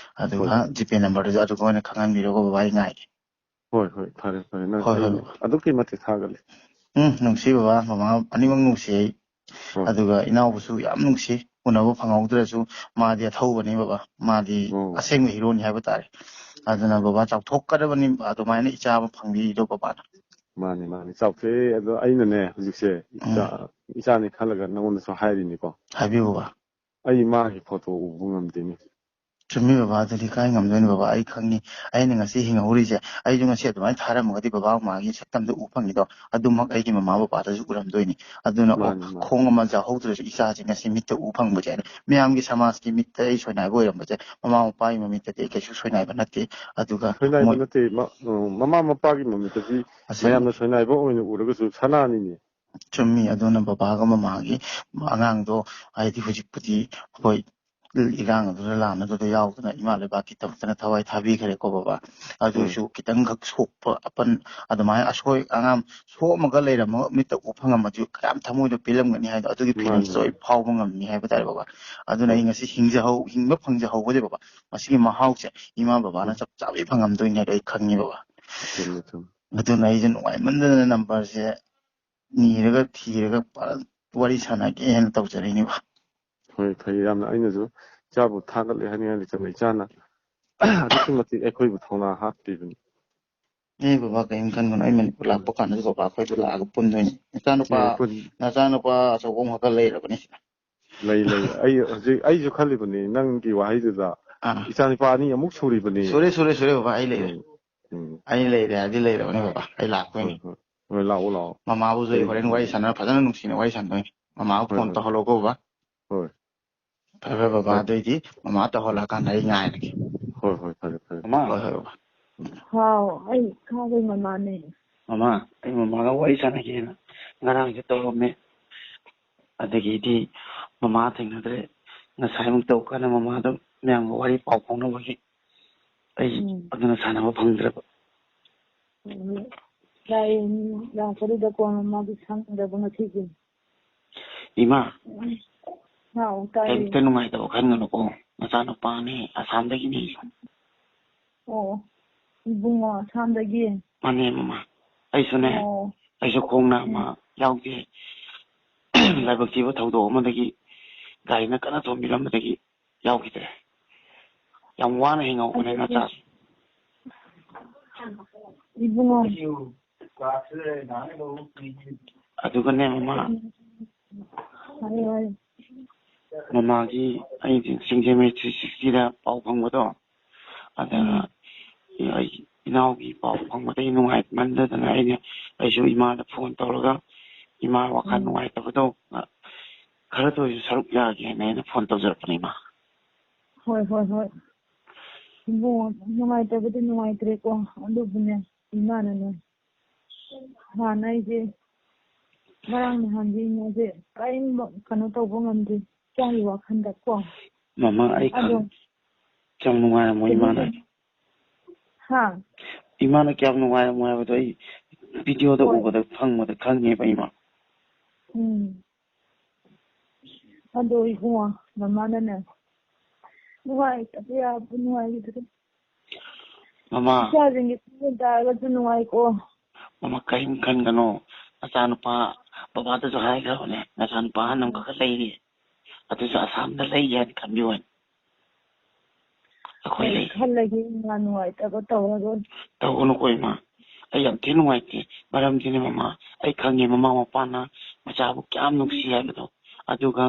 ꯍꯣꯏ, ꯑꯗꯨꯒ ꯍꯣꯏ꯫ ꯖꯤꯄꯦ ꯅꯝꯕꯔꯗꯨꯁꯨ ꯑꯗꯨꯒ ꯑꯣꯏꯅ ꯈꯪꯍꯟꯕꯤꯔꯣꯀꯣ ꯕꯕꯥ, ꯑꯩ ꯉꯥꯏꯒꯦ꯫ ꯍꯣꯏ, ꯍꯣꯏ, ꯐꯔꯦ, ꯐꯔꯦ꯫ ꯅꯪ ꯍꯣꯏ, ꯍꯣꯏ, ꯑꯩ ꯕꯕꯥ꯫ ꯑꯗꯨꯛꯀꯤ ꯃꯇꯤꯛ ꯊꯥꯒꯠꯂꯦ꯫ ꯎꯝ, ꯅꯨꯡꯁꯤ ꯕꯕꯥ, ꯃꯃꯥ ꯑꯅꯤꯃꯛ ꯅꯨꯡꯁꯤ ꯑꯩ꯫ ꯍꯣꯏ꯫ ꯑꯗꯨꯒ ꯏꯅꯥꯎꯕꯁꯨ ꯌꯥꯝ ꯅꯨꯡꯁꯤ, ꯎꯅꯕ ꯐꯪꯍꯧꯗ꯭ꯔꯁꯨ ꯃꯥꯗꯤ ꯑꯊꯧꯕꯅꯤ ꯕꯕꯥ, ꯃꯥꯗꯤ ꯑꯣ꯫ ꯑꯁꯦꯡꯕ ꯍꯤꯔꯣꯅꯤ ꯍꯥꯏꯕ ꯇꯥꯔꯦ꯫ ꯑꯗꯨꯅ ꯕꯕꯥ ꯆꯥꯎꯊꯣꯛꯀꯗꯕꯅꯤ ꯑꯗꯨꯃꯥꯏꯅ ꯏꯆꯥ ꯑꯃ ꯐꯪꯕꯤꯔꯤꯗꯣ ꯕꯕꯥꯅ꯫ ꯃꯥꯅꯤ, ꯃꯥꯅꯤ, ꯆꯥꯎꯊꯣꯛꯑꯦ꯫ ꯑꯗꯣ ꯑꯩꯅꯅꯦ ꯍꯧꯖꯤꯛꯁꯦ ꯎꯝ꯫ ꯏꯆꯥ, ꯏꯆꯥꯅꯤ ꯈꯜꯂꯒ ꯅꯉꯣꯟꯗꯁꯨ ꯍꯥꯏꯔꯤꯅꯤꯀꯣ꯫ ꯍꯥꯏꯕꯤꯌꯨ ꯕꯕꯥ꯫ ꯑꯩ ꯃꯥꯒꯤ ꯐꯣꯇꯣ ꯎꯕ ꯉꯝꯗꯦꯅꯦ꯫ ꯆꯨꯝꯃꯤ ꯕꯕꯥ, ꯑꯗꯨꯗꯤ ꯀꯥꯏ ꯉꯝꯗꯣꯏꯅꯣ ꯕꯕꯥ? ꯑꯩ ꯈꯪꯉꯤ, ꯑꯩꯅ ꯉꯁꯤ ꯍꯤꯡꯍꯧꯔꯤꯁꯦ, ꯑꯩꯁꯨ ꯉꯁꯤ ꯑꯗꯨꯃꯥꯏꯅ ꯊꯥꯔꯝꯃꯒꯗꯤ ꯕꯕꯥ ꯃꯃꯥꯒꯤ ꯁꯛꯇꯝꯗꯣ ꯎ ꯐꯪꯉꯤꯗꯣ, ꯑꯗꯨꯃꯛ ꯑꯩꯒꯤ ꯃꯃꯥ ꯕꯕꯥꯗꯁꯨ ꯎꯔꯝꯗꯣꯏꯅꯤ꯫ ꯑꯗꯨꯅ, ꯑꯣ, ꯃꯥꯅꯤ, ꯃꯥꯅꯤ꯫ ꯈꯣꯡ ꯑꯃ ꯌꯥꯎꯍꯧꯗ꯭ꯔꯁꯨ ꯏꯆꯥꯁꯦ ꯉꯁꯤ ꯃꯤꯠꯇ ꯎ ꯐꯪꯕꯁꯦ ꯍꯥꯏꯅ ꯃꯌꯥꯝꯒꯤ ꯁꯃꯥꯖꯀꯤ ꯃꯤꯠꯇ ꯑꯩ ꯁꯣꯏꯅꯥꯏꯕ ꯑꯣꯏꯔꯝꯕꯁꯦ ꯃꯃꯥ ꯃꯄꯥꯒꯤ ꯃꯃꯤꯠꯇꯗꯤ ꯑꯩ ꯀꯩꯁꯨ ꯁꯣꯏꯅꯥꯏꯕ ꯅꯠꯇꯦ꯫ ꯑꯗꯨꯒ ꯁꯣꯏꯅꯥꯏꯕ ꯃꯣꯏ ꯅꯠꯇꯦ꯫ ꯃ-, ꯑ, ꯃꯃꯥ ꯃꯄꯥꯒꯤ ꯃꯃꯤꯠꯇꯗꯤ ꯑꯁꯦꯡꯕ꯫ ꯃꯌꯥꯝꯅ ꯁꯣꯏꯅꯥꯏꯕ ꯑꯣꯏꯅ ꯎꯔꯒꯁꯨ ꯁꯅꯥꯅꯤꯅꯦ꯫ ꯆꯨꯝꯃꯤ꯫ ꯑꯗꯨꯅ ꯕꯕꯥꯒ ꯃꯃꯥꯒꯤ ꯑꯉꯥꯡꯗꯣ, ꯍꯥꯏꯗꯤ ꯍꯧꯖꯤꯛꯄꯨꯗꯤ ꯑꯩꯈꯣꯏ ꯏꯔꯥꯡ ꯑꯗꯨꯗ, ꯂꯥꯟ ꯑꯗꯨꯗ ꯌꯥꯎꯗꯅ ꯏꯃꯥ ꯂꯩꯕꯥꯛꯀꯤꯗꯃꯛꯇꯅ ꯊꯋꯥꯏ ꯊꯥꯕꯤꯈ꯭ꯔꯦꯀꯣ ꯕꯕꯥ꯫ ꯑꯗꯨ ꯑꯣꯏꯁꯨ ꯈꯤꯇꯪꯈꯛ ꯁꯣꯛꯄ ꯑꯄꯟ, ꯑꯗꯨꯃꯥꯏꯅ ꯑꯁꯣꯏ ꯑꯉꯥꯝ ꯁꯣꯛꯑꯝꯃꯒ ꯂꯩꯔꯝꯃꯒ ꯃꯤꯠꯇ ꯎ ꯐꯪꯉꯝꯃꯗꯤ ꯀꯌꯥꯝ ꯊꯃꯣꯏꯗ ꯄꯦꯜꯂꯝꯒꯅꯤ ꯍꯥꯏꯗꯣ, ꯑꯗꯨꯒꯤ ꯃꯥꯅꯤ, ꯐꯤꯂꯤꯡꯁꯇꯣ ꯃꯥꯅꯤ꯫ ꯑꯩ ꯐꯥꯎꯕ ꯉꯝꯃꯤ ꯍꯥꯏꯕ ꯇꯥꯔꯦ ꯕꯕꯥ꯫ ꯑꯗꯨꯅ ꯑꯩ ꯉꯁꯤ ꯍꯤꯡꯖꯍꯧ-, ꯍꯤꯡꯕ ꯐꯪꯖꯍꯧꯕꯁꯦ ꯕꯕꯥ, ꯃꯁꯤꯒꯤ ꯃꯍꯥꯎꯁꯦ ꯏꯃꯥ ꯕꯕꯥꯅ ꯆꯞ ꯆꯥꯕꯤ ꯐꯪꯉꯝꯗꯣꯏꯅꯦ ꯍꯥꯏꯕ ꯑꯩ ꯈꯪꯉꯦ ꯕꯕꯥ꯫ ꯆꯨꯝꯃꯦ, ꯆꯨꯝꯃꯦ꯫ ꯑꯗꯨꯅ ꯑꯩꯁꯦ ꯅꯨꯡꯉꯥꯏꯃꯟꯗꯅ ꯅꯝꯕꯔꯁꯦ ꯅꯤꯔꯒ ꯊꯤꯔꯒ ꯐꯖꯅ ꯋꯥꯔꯤ ꯁꯥꯟꯅꯒꯦꯅ ꯇꯧꯖꯔꯛꯏꯅꯦꯕ꯫ ꯍꯣꯏ, ꯐꯩ ꯌꯥꯝꯅ꯫ ꯑꯩꯅꯁꯨ ꯏꯆꯥꯕꯨ ꯊꯥꯒꯠꯂꯦ ꯍꯥꯏꯅꯤꯡꯉꯥꯏ ꯂꯩꯇꯅ ꯏꯆꯥꯅ ꯑꯗꯨꯛꯀꯤ ꯃꯇꯤꯛ ꯑꯩꯈꯣꯏꯕꯨ ꯊꯧꯅꯥ ꯍꯥꯞꯄꯤꯕꯅꯤ꯫ ꯑꯦ ꯕꯕꯥ, ꯀꯔꯤꯝ ꯈꯟꯒꯅꯨ, ꯑꯩ ꯃꯅꯤꯄꯨꯔ ꯂꯥꯛꯄ ꯀꯥꯟꯗꯁꯨ ꯕꯕꯥ ꯑꯩꯈꯣꯏꯗ ꯂꯥꯛꯑꯒ ꯄꯨꯟꯗꯣꯏꯅꯤ꯫ ꯅꯆꯥꯅꯨꯄꯥ, ꯑꯦ, ꯄꯨꯟ- ꯅꯆꯥꯅꯨꯄꯥ ꯑꯆꯧꯕ ꯑꯃꯈꯛꯀ ꯂꯩꯔꯕꯅꯤ ꯁꯤꯗ꯫ ꯂꯩ, ꯂꯩ꯫ ꯑꯩ ꯍꯧꯖꯤꯛ, ꯑꯩꯁꯨ ꯈꯜꯂꯤꯕꯅꯤ ꯅꯪꯒꯤ ꯋꯥꯍꯩꯗꯨꯗ꯫ ꯑꯥ꯫ ꯏꯆꯥꯅꯨꯄꯥ ꯑꯅꯤ ꯑꯃꯨꯛ ꯁꯨꯔꯤꯕꯅꯤ꯫ ꯁꯨꯔꯦ, ꯁꯨꯔꯦ, ꯁꯨꯔꯦ ꯕꯕꯥ, ꯑꯩ ꯂꯩꯔꯦ꯫ ꯎꯝ, ꯎꯝ꯫ ꯑꯩ ꯂꯩꯔꯦ ꯍꯥꯏꯗꯤ ꯂꯩꯔꯕꯅꯦ ꯕꯕꯥ, ꯑꯩ ꯂꯥꯛꯇꯣꯏꯅꯤ꯫ ꯍꯣꯏ, ꯍꯣꯏ꯫ ꯍꯣꯏ, ꯂꯥꯛꯑꯣ, ꯂꯥꯛꯑꯣ꯫ ꯃꯃꯥꯕꯨꯁꯨ ꯑꯩ ꯀꯔꯤ-, ꯍꯣꯔꯦꯟ ꯋꯥꯔꯤ ꯁꯥꯟꯅꯔ ꯐꯖꯅ ꯅꯨꯡꯁꯤꯅ ꯋꯥꯔꯤ ꯁꯥꯟꯅꯗꯣꯏꯅꯤ꯫ ꯃꯃꯥꯕꯨ ꯍꯣꯏ, ꯐꯣꯟ ꯍꯣꯏ꯫ ꯇꯧꯍꯜꯂꯣꯀꯣ ꯕꯕꯥ꯫ ꯍꯣꯏ꯫ ꯐꯔꯦ, ꯐꯔꯦ ꯕꯕꯥ, ꯍꯣꯏ꯫ ꯑꯗꯨꯑꯣꯏꯗꯤ ꯃꯃꯥ ꯇꯧꯍꯜꯂꯛꯑꯀꯥꯟꯗ ꯑꯩ ꯉꯥꯏꯔꯒꯦ꯫ ꯍꯣꯏ, ꯍꯣꯏ, ꯐꯔꯦ, ꯐꯔꯦ꯫ ꯃꯃꯥ꯫ ꯍꯣꯏ, ꯍꯣꯏ ꯕꯕꯥ꯫ ꯍꯥꯎ, ꯑꯩ ꯀꯥꯕꯩ ꯃꯃꯥꯅꯦ꯫ ꯃꯃꯥ, ꯑꯩ ꯃꯃꯥꯒ ꯋꯥꯔꯤ ꯁꯥꯟꯅꯒꯦꯅ ꯉꯔꯥꯡꯁꯦ ꯇꯧꯔꯝꯃꯦ꯫ ꯑꯗꯒꯤꯗꯤ ꯃꯃꯥ ꯊꯦꯡꯅꯗ꯭ꯔꯦ꯫ ꯉꯁꯥꯏꯃꯨꯛ ꯇꯧꯀꯥꯟꯗ ꯃꯃꯥꯗꯣ ꯃꯌꯥꯝꯒ ꯋꯥꯔꯤ ꯄꯥꯎ ꯐꯥꯎꯅꯕꯒꯤ ꯑꯩ ꯎꯝ꯫ ꯑꯗꯨꯅ ꯁꯥꯟꯅꯕ ꯐꯪꯗ꯭ꯔꯕ꯫ ꯎꯝ꯫ ꯂꯥꯛꯑꯦ, ꯂꯥꯛꯄꯗꯨꯗꯀꯣ ꯃꯃꯥꯗꯤ ꯁꯪꯗꯕ ꯉꯁꯤꯁꯦ꯫ ꯏꯃꯥ, ꯍꯥꯎ, ꯇꯥꯏꯌꯦ꯫ ꯀꯔꯤꯝꯇ ꯅꯨꯡꯉꯥꯏꯇꯕ ꯈꯟꯒꯅꯨꯀꯣ꯫ ꯅꯆꯥꯅꯨꯄꯥꯅꯦ, ꯑꯁꯥꯝꯗꯒꯤꯅꯦ꯫ ꯑꯣ, ꯏꯕꯨꯡꯉꯣ ꯑꯁꯥꯝꯗꯒꯤ? ꯃꯥꯅꯦ, ꯃꯃꯥ꯫ ꯑꯩꯁꯨꯅꯦ, ꯑꯣ꯫ ꯑꯩꯁꯨ ꯈꯣꯡ ꯅꯥꯝꯃ ꯎꯝ꯫ ꯌꯥꯎꯗꯦ꯫ ꯂꯥꯏꯕꯛ ꯊꯤꯕ ꯊꯧꯗꯣꯛ ꯑꯃꯗꯒꯤ ꯒꯥꯔꯤꯅ ꯀꯟꯅ ꯊꯣꯝꯕꯤꯔꯝꯕꯗꯒꯤ ꯌꯥꯎꯈꯤꯗ꯭ꯔꯦ꯫ ꯌꯥꯝ ꯋꯥꯅ ꯍꯤꯡꯍꯧꯕꯅꯦ, ꯑꯗꯨꯗꯤ ꯅꯆꯥꯁꯦ꯫ ꯏꯕꯨꯡꯉꯣ꯫ ꯑꯗꯨꯒꯅꯦ, ꯃꯃꯥ, ꯍꯥꯏꯌꯨ, ꯍꯥꯏꯌꯨ꯫ ꯃꯃꯥꯒꯤ ꯑꯩ ꯁꯤꯡꯖꯃꯩ three sixty ꯗ ꯄꯥꯎ ꯐꯪꯕꯗꯣ, ꯑꯗ ꯎꯝ꯫ ꯑꯩ ꯏꯅꯥꯎꯒꯤ ꯄꯥꯎ ꯐꯪꯕꯗꯒꯤ ꯅꯨꯡꯉꯥꯏꯃꯟꯗꯗꯅ ꯑꯩꯅ, ꯑꯩꯁꯨ ꯏꯃꯥꯗ ꯐꯣꯟ ꯇꯧꯔꯒ, "ꯏꯃꯥ ꯋꯥꯈꯜ ꯎꯝ꯫ ꯅꯨꯡꯉꯥꯏꯇꯕꯗꯣ ꯈꯔꯗ ꯑꯣꯏꯔꯁꯨ ꯁꯔꯨꯛ ꯌꯥꯒꯦꯅ" ꯑꯩꯅ ꯐꯣꯟ ꯇꯧꯖꯔꯛꯄꯅꯦ, ꯏꯃꯥ꯫ ꯍꯣꯏ, ꯍꯣꯏ, ꯍꯣꯏ꯫ ꯏꯕꯨꯡꯉꯣ, ꯅꯨꯡꯉꯥꯏꯇꯕꯗꯤ ꯅꯨꯡꯉꯥꯏꯇ꯭ꯔꯦꯀꯣ, ꯑꯗꯨꯕꯨꯅꯦ, ꯏꯃꯥꯅꯅꯦ, ꯍꯥꯟꯅ ꯑꯩꯁꯦ ꯉꯔꯥꯡ ꯅꯍꯥꯟꯗꯤ ꯏꯃꯥꯁꯦ ꯀꯔꯤꯝ ꯀꯩꯅꯣ ꯇꯧꯕ ꯉꯝꯗꯦ, ꯏꯆꯥꯒꯤ ꯋꯥꯈꯜꯗꯀꯣ꯫ ꯃꯃꯥ, ꯑꯩ ꯑꯗꯣ ꯈꯪ-, ꯌꯥꯝ ꯅꯨꯡꯉꯥꯏꯔꯝꯃꯣꯏ ꯏꯃꯥꯅ꯫ ꯍꯥ? ꯏꯃꯥꯅ ꯀꯌꯥꯝ ꯅꯨꯡꯉꯥꯏꯔꯝꯃꯣꯏ ꯍꯥꯏꯕꯗꯣ ꯑꯩ ꯚꯤꯗꯤꯑꯣꯗ ꯍꯣꯏ꯫ ꯎꯕꯗ ꯈꯪꯕꯗ ꯈꯪꯉꯦꯕ ꯏꯃꯥ꯫ ꯎꯝ꯫ ꯑꯗꯣ ꯏꯕꯨꯡꯉꯣ, ꯃꯃꯥꯅꯅꯦ, ꯅꯨꯡꯉꯥꯏꯇꯕ ꯌꯥꯕ ꯅꯨꯡꯉꯥꯏꯈꯤꯗ꯭ꯔꯦ꯫ ꯃꯃꯥ꯫ ꯏꯆꯥꯁꯤꯡꯒꯤ ꯈꯟ ꯇꯥꯔꯒꯁꯨ ꯅꯨꯡꯉꯥꯏꯀꯣ꯫ ꯃꯃꯥ, ꯀꯔꯤꯝ ꯈꯟꯒꯅꯣ꯫ ꯅꯆꯥꯅꯨꯄꯥ ꯕꯕꯥꯗꯁꯨ ꯍꯥꯏꯈ꯭ꯔꯕꯅꯦ, ꯅꯆꯥꯅꯨꯄꯥ ꯑꯍꯟ ꯑꯃꯈꯛ ꯂꯩꯔꯤ, ꯑꯗꯨꯁꯨ ꯑꯁꯥꯝꯗ ꯂꯩ ꯍꯥꯏꯅ ꯈꯟꯕꯤꯌꯨ ꯍꯥꯏꯅ꯫ ꯑꯩꯈꯣꯏ ꯑꯩ ꯂꯩ꯫ ꯈꯜꯂꯒꯦ, ꯏꯃꯥ ꯅꯨꯡꯉꯥꯏꯇꯕ ꯇꯧꯔꯔꯣꯏ꯫ ꯇꯧꯒꯅꯨꯀꯣ ꯏꯃꯥ, ꯑꯩ ꯌꯥꯝ ꯊꯤ ꯅꯨꯡꯉꯥꯏꯇꯦ꯫ ꯃꯔꯝꯗꯤꯅꯦ ꯃꯃꯥ, ꯑꯩ ꯈꯪꯉꯦ ꯃꯃꯥ ꯃꯄꯥꯅ ꯃꯆꯥꯕꯨ ꯀꯌꯥꯝ ꯅꯨꯡꯁꯤ ꯍꯥꯏꯕꯗꯣ꯫ ꯑꯗꯨꯒ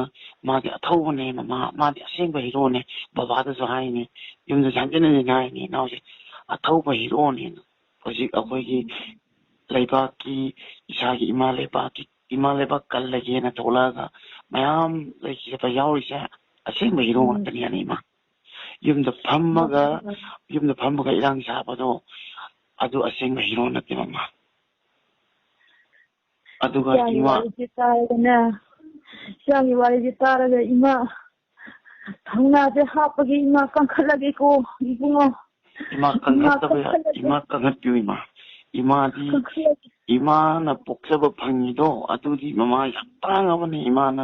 ꯃꯥꯗꯤ ꯑꯊꯧꯕꯅꯦ ꯃꯃꯥ, ꯃꯥꯗꯤ ꯑꯁꯦꯡꯕ ꯍꯤꯔꯣꯅꯦ꯫ ꯕꯕꯥꯗꯁꯨ ꯍꯥꯏꯅꯦ, ꯌꯨꯝꯗꯁꯨ ꯍꯟꯖꯤꯟ ꯍꯟꯖꯤꯟ ꯍꯥꯏꯅꯦ, "ꯏꯅꯥꯎꯁꯦ ꯑꯊꯧꯕ ꯍꯤꯔꯣꯅꯦꯅ"꯫ ꯍꯧꯖꯤꯛ ꯑꯩꯈꯣꯏꯒꯤ ꯂꯩꯕꯥꯛꯀꯤ, ꯏꯁꯥꯒꯤ ꯏꯃꯥ ꯂꯩꯕꯥꯛꯀꯤ, ꯏꯃꯥ ꯂꯩꯕꯥꯛ ꯀꯜꯂꯒꯦꯅ ꯊꯣꯛꯂꯛꯑꯒ ꯃꯌꯥꯝ ꯂꯩꯈꯤꯗꯕ ꯌꯥꯎꯔꯤꯁꯦ ꯑꯁꯦꯡꯕ ꯍꯤꯔꯣ ꯎꯝ꯫ ꯉꯥꯛꯇꯅꯤ ꯍꯥꯏꯅ ꯏꯃꯥ꯫ ꯌꯨꯝꯗ ꯐꯝꯃꯒ, ꯎꯝ꯫ ꯌꯨꯝꯗ ꯐꯝꯃꯒ ꯏꯔꯥꯡ ꯁꯥꯕꯗꯣ ꯑꯗꯨ ꯑꯁꯦꯡꯕ ꯍꯤꯔꯣ ꯅꯠꯇꯦ ꯃꯃꯥ꯫ ꯑꯗꯨꯒ ꯏꯆꯥꯒꯤ ꯏꯃꯥ ꯋꯥꯔꯤꯁꯦ ꯇꯥꯔꯒꯅꯦ, ꯏꯆꯥꯒꯤ ꯋꯥꯔꯤꯁꯦ ꯇꯥꯔꯒ ꯏꯃꯥ ꯊꯧꯅꯥꯁꯦ ꯍꯥꯞꯄꯒꯤ ꯏꯃꯥ ꯀꯟꯈꯠꯂꯒꯦꯀꯣ ꯏꯕꯨꯡꯉꯣ꯫ ꯏꯃꯥ ꯏꯃꯥ ꯀꯟꯈꯠꯇꯕ ꯌꯥ-, ꯀꯟꯈꯠꯂꯒꯦ꯫ ꯏꯃꯥ ꯀꯟꯈꯠꯄꯤꯌꯨ ꯏꯃꯥ꯫ ꯏꯃꯥꯗꯤ, ꯀꯟꯈꯠꯂꯒꯦ꯫ ꯏꯃꯥꯅ ꯄꯣꯛꯆꯕ ꯐꯪꯉꯤꯗꯣ ꯑꯗꯨꯗꯤ ꯃꯃꯥ ꯌꯥꯝ ꯇꯥꯡꯉꯕꯅꯤ꯫ ꯏꯃꯥꯅ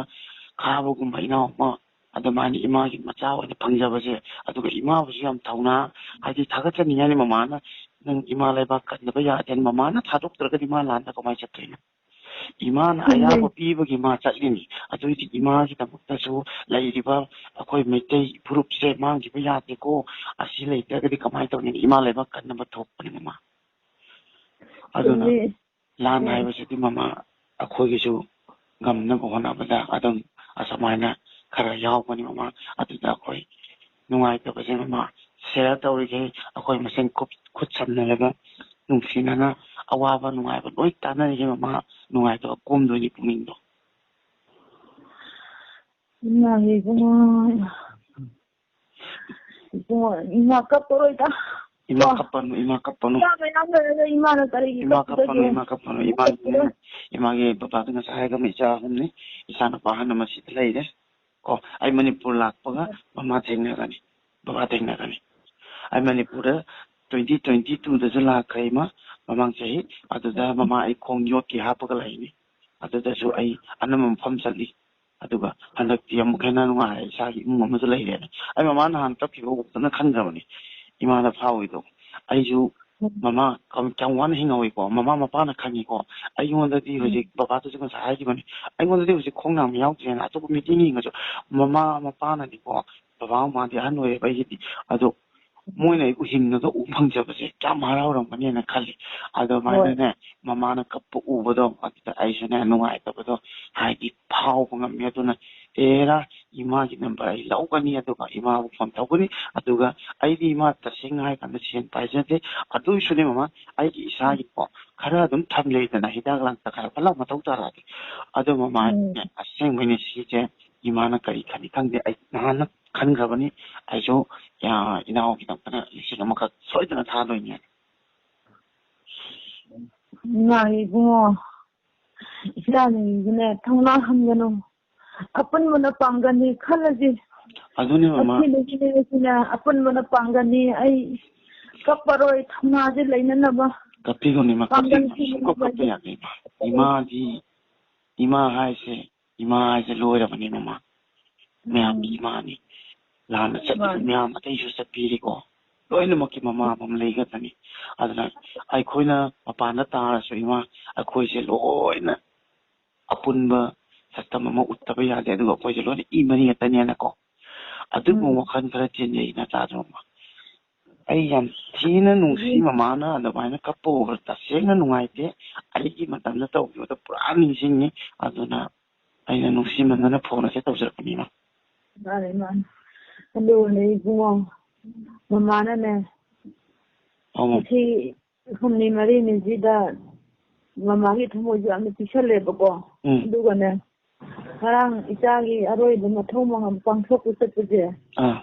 ꯈꯥꯕꯒꯨꯝꯕ ꯏꯅꯥꯎ ꯑꯃ ꯑꯗꯨꯃꯥꯏꯅ ꯏꯃꯥꯒꯤ ꯃꯆꯥ ꯑꯣꯏꯅ ꯐꯪꯖꯕꯁꯦ꯫ ꯑꯗꯨꯒ ꯏꯃꯥꯕꯨꯁꯨ ꯌꯥꯝ ꯊꯧꯅꯥ, ꯍꯥꯏꯗꯤ ꯊꯥꯒꯠꯆꯅꯤꯡꯉꯥꯏꯅꯤ ꯃꯃꯥꯅ꯫ ꯅꯪ ꯏꯃꯥ ꯂꯩꯕꯥꯛ ꯀꯟꯗꯕ ꯌꯥꯗꯦ, ꯃꯃꯥꯅ ꯊꯥꯗꯣꯛꯇ꯭ꯔꯒꯗꯤ ꯃꯥ ꯂꯥꯟꯗ ꯀꯃꯥꯏꯅ ꯆꯠꯇꯣꯏꯅꯣ? ꯏꯃꯥꯅ ꯆꯨꯝꯃꯦ꯫ ꯑꯌꯥꯕ ꯄꯤꯕꯒꯤ ꯃꯥ ꯆꯠꯂꯤꯅꯤ꯫ ꯑꯗꯨꯏꯗꯤ ꯏꯃꯥꯒꯤꯗꯃꯛꯇꯁꯨ ꯂꯩꯔꯤꯕ ꯑꯩꯈꯣꯏ ꯃꯩꯇꯩ ꯐꯨꯔꯨꯞꯁꯦ ꯃꯥꯡꯈꯤꯕ ꯌꯥꯗꯦꯀꯣ꯫ ꯑꯁꯤ ꯂꯩꯇ꯭ꯔꯒꯗꯤ ꯀꯃꯥꯏꯅ ꯇꯧꯅꯤ? ꯏꯃꯥ ꯂꯩꯕꯥꯛ ꯀꯟꯅꯕ ꯊꯣꯛꯄꯅꯤ ꯃꯃꯥ꯫ ꯑꯗꯨꯅ ꯆꯨꯝꯃꯦ꯫ ꯂꯥꯟ ꯎꯝ꯫ ꯍꯥꯏꯕꯁꯤꯗꯤ ꯃꯃꯥ ꯑꯩꯈꯣꯏꯒꯤꯁꯨ ꯉꯝꯅꯕ ꯍꯣꯠꯅꯕꯗ ꯑꯗꯨꯝ ꯑꯁꯨꯃꯥꯏꯅ ꯈꯔ ꯌꯥꯎꯕꯅꯤ ꯃꯃꯥ꯫ ꯑꯗꯨꯗ ꯑꯩꯈꯣꯏ ꯅꯨꯡꯉꯥꯏꯇꯕꯁꯦ ꯃꯃꯥ share ꯇꯧꯔꯤꯈꯩ ꯑꯩꯈꯣꯏ ꯃꯁꯦꯟ ꯈꯨꯠ, ꯈꯨꯠ ꯁꯝꯅꯔꯒ ꯅꯨꯡꯁꯤꯅꯅ ꯑꯋꯥꯕ ꯅꯨꯡꯉꯥꯏꯕ ꯂꯣꯏ ꯇꯥꯟꯅꯔꯤꯈꯩ ꯃꯃꯥ ꯅꯨꯡꯉꯥꯏꯇꯕ ꯀꯣꯝꯗꯣꯏꯅꯤ ꯄꯨꯛꯅꯤꯡꯗꯣ꯫ ꯏꯃꯥꯒꯤ ꯏꯕꯨꯡꯉꯣ, ꯏꯕꯨꯡꯉꯣ, ꯏꯃꯥ ꯀꯞꯄꯔꯣꯏꯗ꯫ ꯏꯃꯥ ꯀꯣ? ꯀꯞꯄꯅꯨ, ꯏꯃꯥ ꯀꯞꯄꯅꯨ꯫ ꯏꯃꯥ ꯃꯌꯥꯝ ꯂꯩꯔꯒ ꯏꯃꯥꯅ ꯀꯔꯤꯒꯤ ꯏꯃꯥ ꯀꯞꯄꯅꯨ, ꯀꯞꯄꯨꯗꯒꯦ? ꯏꯃꯥ ꯀꯞꯄꯅꯨ꯫ ꯏꯃꯥꯒꯤꯅꯦ, ꯀꯞꯄꯔꯣꯏ꯫ ꯏꯃꯥꯒꯤ ꯕꯕꯥꯗ ꯉꯁꯥꯏ ꯍꯥꯏꯔꯒ ꯏꯆꯥ ꯑꯍꯨꯝꯅꯤ꯫ ꯏꯆꯥ ꯅꯨꯄꯥ ꯑꯍꯟ ꯑꯃ ꯁꯤꯗ ꯂꯩꯔꯦ꯫ ꯀꯣ꯫ ꯑꯩ ꯃꯅꯤꯄꯨꯔ ꯂꯥꯛꯄꯒ ꯃꯃꯥ ꯊꯦꯡꯅꯒꯅꯤ, ꯕꯕꯥ ꯊꯦꯡꯅꯒꯅꯤ꯫ ꯑꯩ ꯃꯅꯤꯄꯨꯔꯗ twenty twenty two ꯗꯁꯨ ꯂꯥꯛꯈ꯭ꯔꯦ ꯏꯃꯥ, ꯃꯃꯥꯡ ꯆꯍꯤ꯫ ꯑꯗꯨꯗ ꯃꯃꯥ ꯑꯩ ꯈꯣꯡ ꯌꯣꯠꯀꯤ ꯍꯥꯞꯄꯒ ꯂꯩꯅꯤ꯫ ꯑꯗꯨꯗꯁꯨ ꯑꯩ ꯑꯅꯝꯕ ꯃꯐꯝ ꯆꯠꯂꯤ꯫ ꯑꯗꯨꯒ ꯍꯟꯗꯛꯇꯤ ꯑꯃꯨꯛ ꯍꯦꯟꯅ ꯅꯨꯡꯉꯥꯏꯔꯦ, ꯏꯁꯥꯒꯤ ꯏꯃꯨꯡ ꯑꯃꯁꯨ ꯂꯩꯔꯦꯅ꯫ ꯑꯩ ꯃꯃꯥ ꯅꯍꯥꯟ ꯀꯞꯈꯤꯕ ꯎꯕꯗꯅ ꯈꯟꯈ꯭ꯔꯕꯅꯤ ꯏꯃꯥꯗ ꯐꯥꯎꯏꯗꯣ꯫ ꯑꯩꯁꯨ ꯃꯃꯥ ꯀꯌꯥꯝ ꯀꯌꯥꯝ ꯋꯥꯅ ꯍꯤꯡꯍꯧꯋꯤꯀꯣ, ꯃꯃꯥ ꯃꯄꯥꯅ ꯈꯪꯉꯤꯀꯣ꯫ ꯑꯩꯉꯣꯟꯗꯗꯤ ꯎꯝ꯫ ꯍꯧꯖꯤꯛ ꯕꯕꯥꯗꯁꯨ ꯉꯁꯥꯏ ꯍꯥꯏꯈꯤꯕꯅꯤ, ꯑꯩꯉꯣꯟꯗꯗꯤ ꯍꯧꯖꯤꯛ ꯈꯣꯡ ꯅꯥꯝꯃ ꯌꯥꯎꯗ꯭ꯔꯦꯅ꯫ ꯑꯇꯣꯞꯄ ꯃꯤꯗꯤ ꯌꯦꯡꯉꯁꯨ ꯃꯃꯥ ꯃꯄꯥꯅꯗꯤꯀꯣ, ꯕꯕꯥ ꯃꯃꯥꯗꯤ ꯑꯍꯟ ꯑꯣꯏꯔꯦꯕ ꯑꯩꯒꯤꯗꯤ꯫ ꯑꯗꯣ ꯃꯣꯏꯅ ꯑꯩꯕꯨ ꯍꯤꯡꯉꯒ ꯎ ꯐꯪꯖꯕꯁꯦ ꯀꯌꯥꯝ ꯍꯔꯥꯎꯔꯝꯒꯅꯤꯅ ꯈꯜꯂꯤ꯫ ꯑꯗꯣ ꯍꯣꯏ꯫ ꯑꯗꯨꯃꯥꯏꯅꯅꯦ, ꯃꯃꯥꯅ ꯀꯞꯄ ꯎꯕꯗꯣ, ꯑꯗꯨꯗ ꯑꯩꯁꯨꯅꯦ ꯅꯨꯡꯉꯥꯏꯇꯕꯗꯣ ꯍꯥꯏꯗꯤ ꯐꯥꯎꯕ ꯉꯝꯃꯦ꯫ ꯑꯗꯨꯅ ꯑꯦꯔꯥ, ꯏꯃꯥꯒꯤ ꯅꯝꯕꯔ ꯑꯩ ꯂꯧꯒꯅꯤ, ꯑꯗꯨꯒ ꯏꯃꯥꯕꯨ ꯐꯣꯟ ꯇꯧꯒꯅꯤ꯫ ꯑꯗꯨꯒ ꯑꯩꯗꯤ ꯏꯃꯥ ꯇꯁꯦꯡꯅ ꯍꯥꯏꯔꯀꯥꯟꯗ ꯁꯦꯟ ꯄꯥꯏꯖꯗꯦ꯫ ꯑꯗꯨꯏꯁꯨꯅꯦ ꯃꯃꯥ, ꯑꯩꯒꯤ ꯏꯁꯥꯒꯤꯀꯣ ꯈꯔ ꯑꯗꯨꯝ ꯊꯝꯂꯦꯗꯅ, ꯍꯤꯗꯥꯛ ꯂꯥꯡꯊꯛ ꯈꯔ ꯐꯠ ꯂꯥꯎ ꯃꯊꯧ ꯇꯥꯔꯛꯑꯗꯤ꯫ ꯑꯗꯣ ꯃꯃꯥꯅꯦ, ꯎꯝ꯫ ꯑꯁꯦꯡꯕꯩꯅꯦ ꯁꯤꯁꯦ ꯏꯃꯥꯅ ꯀꯔꯤ ꯈꯟꯅꯤ ꯈꯪꯗꯦ꯫ ꯑꯩ ꯅꯍꯥꯟꯅ ꯈꯟꯈ꯭ꯔꯕꯅꯤ꯫ ꯑꯩꯁꯨ, ꯑ, ꯏꯅꯥꯎꯒꯤꯗꯃꯛꯇ ꯂꯤꯁꯤꯡ ꯑꯃꯈꯛ ꯁꯣꯏꯗꯅ ꯊꯥꯗꯣꯏꯅꯦ꯫ ꯉꯥꯏ ꯏꯕꯨꯡꯉꯣ, ꯏꯆꯥꯅꯤꯒꯤꯅꯦ ꯊꯧꯅꯥ ꯍꯟꯒꯅꯨ꯫ ꯑꯄꯨꯟꯕꯅ ꯄꯥꯡꯒꯅꯤ ꯈꯜꯂꯁꯤ꯫ ꯑꯗꯨꯅꯦ ꯃꯃꯥ꯫ ꯑꯁꯤꯅ ꯑꯄꯨꯟꯕꯅ ꯄꯥꯡꯒꯅꯤ꯫ ꯑꯩ ꯀꯞꯄꯔꯣꯏ, ꯊꯧꯅꯥꯁꯦ ꯂꯩꯅꯅꯕ꯫ ꯀꯞꯄꯤꯒꯅꯨ ꯏꯃꯥ, ꯄꯥꯡꯒꯜ ꯀꯞꯄꯤꯒꯅꯨ꯫ ꯁꯨꯝ ꯀꯞꯄ ꯁꯦꯝꯅꯕ꯫ ꯌꯥꯗꯦ ꯏꯃꯥ꯫ ꯏꯃꯥꯗꯤ, ꯏꯃꯥ ꯍꯥꯏꯁꯦ, ꯏꯃꯥ ꯍꯥꯏꯁꯦ ꯂꯣꯏꯔꯕꯅꯤ ꯃꯃꯥ꯫ ꯃꯌꯥꯝꯒꯤ ꯎꯝ꯫ ꯏꯃꯥꯅꯤ꯫ ꯂꯥꯟꯅ ꯆꯠꯂꯤꯕ ꯃꯥꯅꯤ꯫ ꯃꯌꯥꯝ ꯑꯇꯩꯁꯨ ꯆꯠꯄꯤꯔꯤꯀꯣ꯫ ꯂꯣꯏꯅꯃꯛꯀꯤ ꯃꯃꯥ ꯑꯃꯃꯝ ꯂꯩꯒꯗꯕꯅꯤ꯫ ꯑꯗꯨꯅ ꯑꯩꯈꯣꯏꯅ ꯃꯄꯥꯟꯗ ꯇꯥꯔꯁꯨ ꯏꯃꯥ, ꯑꯩꯈꯣꯏꯁꯦ ꯂꯣꯏꯅ ꯑꯄꯨꯟꯕ ꯁꯛꯇꯝ ꯑꯃ ꯎꯠꯇꯕ ꯌꯥꯗꯦ꯫ ꯑꯗꯨꯒ ꯑꯩꯈꯣꯏꯁꯦ ꯂꯣꯏꯅ ꯏ ꯃꯔꯤ ꯉꯥꯛꯇꯅꯦꯅꯀꯣ꯫ ꯑꯗꯨꯒꯨꯝꯕ ꯎꯝ꯫ ꯋꯥꯈꯜ ꯈꯔ ꯆꯦꯟꯖꯩ ꯅꯆꯥꯗꯣ ꯃꯃꯥ꯫ ꯑꯩ ꯌꯥꯝ ꯊꯤꯅ ꯅꯨꯡꯁꯤ ꯎꯝ꯫ ꯃꯃꯥꯅ ꯑꯗꯨꯃꯥꯏꯅ ꯀꯞꯄ ꯎꯕꯗ ꯇꯁꯦꯡꯅ ꯅꯨꯡꯉꯥꯏꯇꯦ꯫ ꯑꯩꯒꯤ ꯃꯇꯝꯗ ꯇꯧꯈꯤꯕꯗꯣ ꯄꯨꯔꯥ ꯅꯤꯡꯁꯤꯡꯉꯤ꯫ ꯑꯗꯨꯅ ꯑꯩꯅ ꯅꯨꯡꯁꯤꯃꯟꯗꯅ ꯐꯣꯟ ꯑꯁꯦ ꯇꯧꯖꯔꯛꯄꯅꯤ ꯏꯃꯥ꯫ ꯃꯥꯅꯦ, ꯃꯥꯅꯦ꯫ ꯑꯗꯨꯒꯅꯦ ꯏꯕꯨꯡꯉꯣ, ꯃꯃꯥꯅꯅꯦ, ꯑꯧ꯫ ꯉꯁꯤ ꯍꯨꯝꯅꯤ ꯃꯔꯤꯅꯤꯁꯤꯗ ꯃꯃꯥꯒꯤ ꯊꯃꯣꯏꯁꯨ ꯌꯥꯝꯅ ꯄꯤꯛꯁꯜꯂꯦꯕꯀꯣ꯫ ꯎꯝ꯫ ꯑꯗꯨꯒꯅꯦ, ꯉꯔꯥꯡ ꯏꯆꯥꯒꯤ ꯑꯔꯣꯏꯕ ꯃꯊꯧ ꯃꯉꯝ ꯄꯥꯡꯊꯣꯛꯄ ꯆꯠꯄꯁꯦ, ꯑꯥ꯫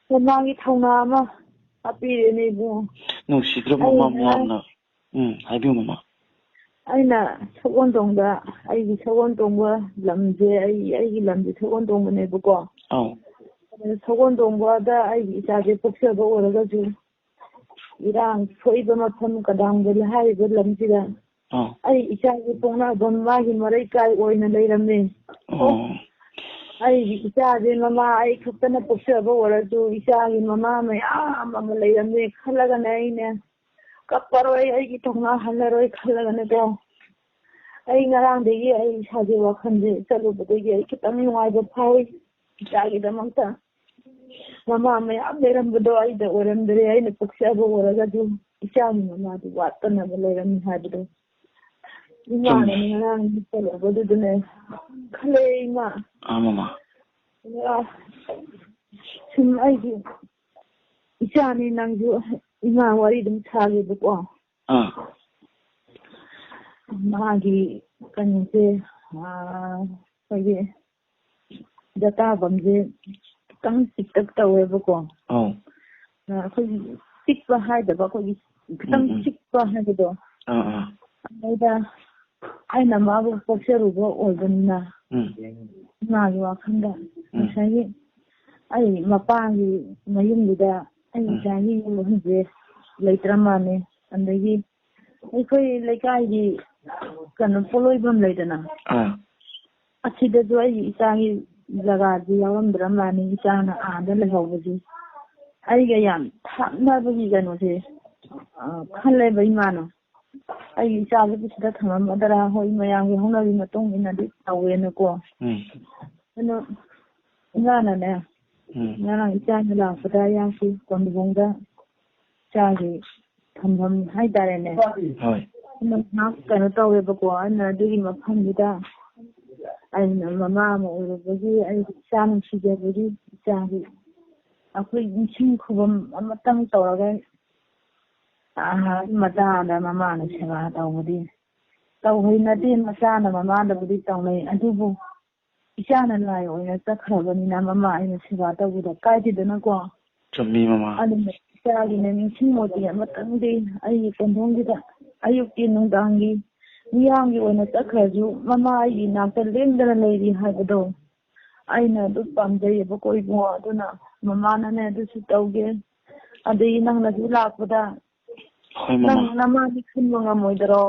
ꯃꯃꯥꯒꯤ ꯊꯧꯅꯥ ꯑꯃ ꯍꯥꯞꯄꯤꯔꯦꯅꯦ ꯏꯕꯨꯡꯉꯣ꯫ ꯅꯨꯡꯁꯤꯗ꯭ꯔꯣ ꯑꯩ ꯃꯃꯥ ꯉꯔꯥꯡ ꯃꯌꯥꯝꯅ? ꯎꯝ, ꯍꯥꯏꯕꯤꯌꯨ ꯃꯃꯥ꯫ ꯑꯩꯅ ꯁꯒꯣꯜ ꯇꯣꯡꯕ, ꯑꯩꯒꯤ ꯁꯒꯣꯜ ꯇꯣꯡꯕ ꯂꯝꯁꯦ, ꯑꯩ, ꯑꯩꯒꯤ ꯂꯝꯁꯦ ꯁꯒꯣꯜ ꯇꯣꯡꯕꯅꯦꯕꯀꯣ꯫ ꯑꯧ꯫ ꯑꯗꯨ ꯁꯒꯣꯜ ꯇꯣꯡꯕꯗ ꯑꯩꯒꯤ ꯏꯆꯥꯁꯦ ꯄꯣꯛꯆꯕ ꯑꯣꯏꯔꯒꯁꯨ, ꯏꯔꯥꯡ ꯊꯣꯛꯏꯕ ꯃꯐꯝ ꯀꯗꯥꯝꯒ ꯍꯥꯏꯔꯤꯕ ꯂꯝꯁꯤꯗ ꯑꯧ꯫ ꯑꯩ ꯏꯆꯥꯒꯤ ꯄꯣꯛꯅꯐꯝ ꯃꯥꯒꯤ ꯃꯔꯩꯀꯥꯏ ꯑꯣꯏꯅ ꯂꯩꯔꯝꯃꯦ꯫ ꯑꯣ꯫ ꯑꯩꯒꯤ ꯏꯆꯥꯁꯦ ꯃꯃꯥ ꯑꯩ ꯈꯛꯇꯅ ꯄꯣꯛꯆꯕ ꯑꯣꯏꯔꯁꯨ ꯏꯆꯥꯒꯤ ꯃꯃꯥ ꯃꯌꯥꯝ ꯑꯃ ꯂꯩꯔꯝꯃꯦ ꯈꯜꯂꯒꯅꯦ ꯑꯩꯅꯦ ꯀꯞꯄꯔꯣꯏ, ꯑꯩꯒꯤ ꯊꯧꯅꯥ ꯍꯜꯂꯔꯣꯏ ꯈꯜꯂꯒꯅꯦꯀꯣ꯫ ꯑꯩ ꯉꯔꯥꯡꯗꯒꯤ ꯑꯩ ꯏꯁꯥꯁꯦ ꯋꯥꯈꯜꯁꯦ ꯆꯠꯂꯨꯕꯗꯒꯤ ꯑꯩ ꯈꯤꯇꯪ ꯅꯨꯡꯉꯥꯏꯕ ꯐꯥꯎꯏ꯫ ꯏꯆꯥꯒꯤꯗꯃꯛꯇ ꯃꯃꯥ ꯃꯌꯥꯝ ꯂꯩꯔꯝꯕꯗꯣ ꯑꯩꯗ ꯑꯣꯏꯔꯝꯗ꯭ꯔꯦ꯫ ꯑꯩꯅ ꯄꯣꯛꯆꯕ ꯑꯣꯏꯔꯒꯁꯨ ꯏꯆꯥꯒꯤ ꯃꯃꯥꯗꯤ ꯋꯥꯠꯇꯅꯕ ꯂꯩꯔꯝꯃꯤ ꯍꯥꯏꯕꯗꯣ ꯏꯃꯥꯅꯅꯦ ꯆꯨꯝꯃꯤ꯫ ꯉꯔꯥꯡ ꯆꯠꯂꯨꯕꯗꯨꯗꯅꯦ ꯈꯜꯂꯦ ꯏꯃꯥ꯫ ꯑꯥ, ꯃꯃꯥ꯫ ꯑꯥ, ꯁꯨꯝ ꯑꯩꯒꯤ ꯏꯆꯥꯅꯤ ꯅꯪꯁꯨ ꯏꯃꯥ ꯋꯥꯔꯤ ꯑꯗꯨꯝ ꯁꯥꯒꯦꯕꯀꯣ꯫ ꯑꯥ꯫ ꯃꯥꯒꯤ ꯀꯩꯅꯣꯁꯦ, ꯑꯥ, ꯑꯩꯈꯣꯏꯒꯤ ꯗꯇꯥꯕꯝꯁꯦ ꯈꯤꯇꯪ ꯄꯤꯛꯇꯛ ꯇꯧꯋꯦꯕꯀꯣ꯫ ꯑꯧ꯫ ꯑ, ꯑꯩꯈꯣꯏꯒꯤ ꯄꯤꯛꯄ ꯍꯥꯏꯗꯕ, ꯑꯩꯈꯣꯏꯒꯤ ꯈꯤꯇꯪ ꯎꯝ, ꯎꯝ꯫ ꯄꯤꯛꯄ ꯍꯥꯏꯕꯗꯣ꯫ ꯑꯥ, ꯑꯥ꯫ ꯑꯗꯩꯗ ꯑꯩꯅ ꯃꯥꯕꯨ ꯄꯣꯛꯆꯔꯨꯕ ꯑꯣꯏꯕꯅꯤꯅ ꯎꯝ꯫ ꯏꯃꯥꯒꯤ ꯋꯥꯈꯜꯗ ꯎꯝ꯫ ꯉꯁꯥꯏꯒꯤ ꯑꯩ ꯃꯄꯥꯒꯤ ꯃꯌꯨꯝꯗꯨꯗ ꯑꯩ ꯎꯝ꯫ ꯏꯆꯥꯒꯤ ꯌꯨꯝꯁꯦ ꯂꯩꯇ꯭ꯔ ꯃꯥꯜꯂꯦ꯫ ꯑꯗꯒꯤ ꯑꯩꯈꯣꯏ ꯂꯩꯀꯥꯏꯒꯤ ꯀꯩꯅꯣ ꯄꯣꯠꯂꯣꯏꯐꯝ ꯂꯩꯗꯅ, ꯑꯥ꯫ ꯑꯁꯤꯗꯁꯨ ꯑꯩꯒꯤ ꯏꯆꯥꯒꯤ ꯖꯒꯥꯁꯤ ꯌꯥꯎꯔꯝꯗ꯭ꯔ ꯃꯥꯜꯂꯦ, ꯏꯆꯥꯅ ꯑꯥꯗ ꯂꯩꯍꯧꯕꯁꯦ꯫ ꯑꯩꯒ ꯌꯥꯝ ꯊꯥꯞꯅꯕꯒꯤ ꯀꯩꯅꯣꯁꯦ, ꯑ, ꯈꯜꯂꯦꯕ ꯏꯃꯥꯅ꯫ ꯑꯩꯒꯤ ꯏꯆꯥꯁꯤꯕꯨ ꯁꯤꯗ ꯊꯝꯃꯝꯃꯗ꯭ꯔꯥ? ꯍꯣꯏ, ꯃꯌꯥꯝꯒꯤ ꯍꯧꯅꯕꯤ ꯃꯇꯨꯡ ꯏꯟꯅꯗꯤ ꯇꯧꯋꯦꯅꯀꯣ꯫ ꯎꯝ꯫ ꯑꯗꯣ ꯏꯃꯥꯅꯅꯦ, ꯎꯝ꯫ ꯉꯔꯥꯡ ꯏꯆꯥꯅ ꯂꯥꯛꯄꯗ ꯌꯥꯝꯁꯤ ꯀꯣꯟꯊꯣꯡꯗ ꯏꯆꯥꯒꯤ ꯊꯝꯐꯝ ꯍꯥꯏꯇꯥꯔꯦꯅꯦ꯫ ꯍꯣꯏ꯫ ꯑꯗꯨꯅ ꯉꯥꯏꯍꯥꯛ ꯀꯩꯅꯣ ꯇꯧꯋꯦꯕꯀꯣ, ꯑꯩꯅ ꯑꯗꯨꯒꯤ ꯃꯐꯝꯗꯨꯗ ꯑꯩꯅ ꯃꯃꯥ ꯑꯃ ꯑꯣꯏꯔꯨꯕꯒꯤ ꯑꯩꯒꯤ ꯏꯆꯥ ꯅꯨꯡꯁꯤꯖꯕꯒꯤ ꯏꯆꯥꯒꯤ ꯑꯩꯈꯣꯏ ꯅꯤꯡꯁꯤꯡ ꯈꯨꯕꯝ ꯑꯃꯇꯪ ꯇꯧꯔꯒ, ꯑꯥ, ꯃꯆꯥꯗ ꯃꯃꯥꯅ ꯁꯦꯕꯥ ꯇꯧꯕꯗꯤ ꯇꯧꯍꯩꯅꯗꯦ, ꯃꯆꯥꯅ ꯃꯃꯥꯗꯕꯨꯗꯤ ꯇꯧꯅꯩ, ꯑꯗꯨꯕꯨ ꯏꯆꯥꯅ ꯂꯥꯏ ꯑꯣꯏꯅ ꯆꯠꯈ꯭ꯔꯕꯅꯤꯅ ꯃꯃꯥ ꯑꯩꯅ ꯁꯦꯕꯥ ꯇꯧꯕꯗ ꯀꯥꯏꯗꯦꯗꯅꯀꯣ꯫ ꯆꯨꯝꯃꯤ, ꯃꯃꯥ꯫ ꯑꯗꯨꯅ ꯏꯆꯥꯒꯤꯅꯦ ꯅꯤꯡꯁꯤꯡ ꯃꯣꯇꯤ ꯑꯃꯇꯪꯗꯤ ꯑꯩꯒꯤ ꯀꯣꯟꯊꯣꯡꯁꯤꯗ ꯑꯌꯨꯛꯀꯤ ꯅꯨꯡꯗꯥꯡꯒꯤ ꯃꯤꯌꯥꯝꯒꯤ ꯑꯣꯏꯅ ꯆꯠꯈ꯭ꯔꯁꯨ ꯃꯃꯥ ꯑꯩꯒꯤ ꯏꯅꯥꯛꯇ ꯂꯦꯡꯗꯅ ꯂꯩꯔꯤ ꯍꯥꯏꯕꯗꯣ ꯑꯩꯅ ꯑꯗꯨ ꯄꯥꯝꯖꯩꯌꯦꯕꯀꯣ ꯏꯕꯨꯡꯉꯣ꯫ ꯑꯗꯨꯅ ꯃꯃꯥꯅꯅꯦ ꯑꯗꯨꯁꯨ ꯇꯧꯒꯦ, ꯑꯗꯒꯤ ꯅꯪꯅꯁꯨ ꯂꯥꯛꯄꯗ ꯍꯣꯏ, ꯃꯃꯥ꯫ ꯅꯪ ꯅꯃꯥꯗꯤ ꯈꯟꯕ ꯉꯝꯃꯣꯏꯗꯔꯣ?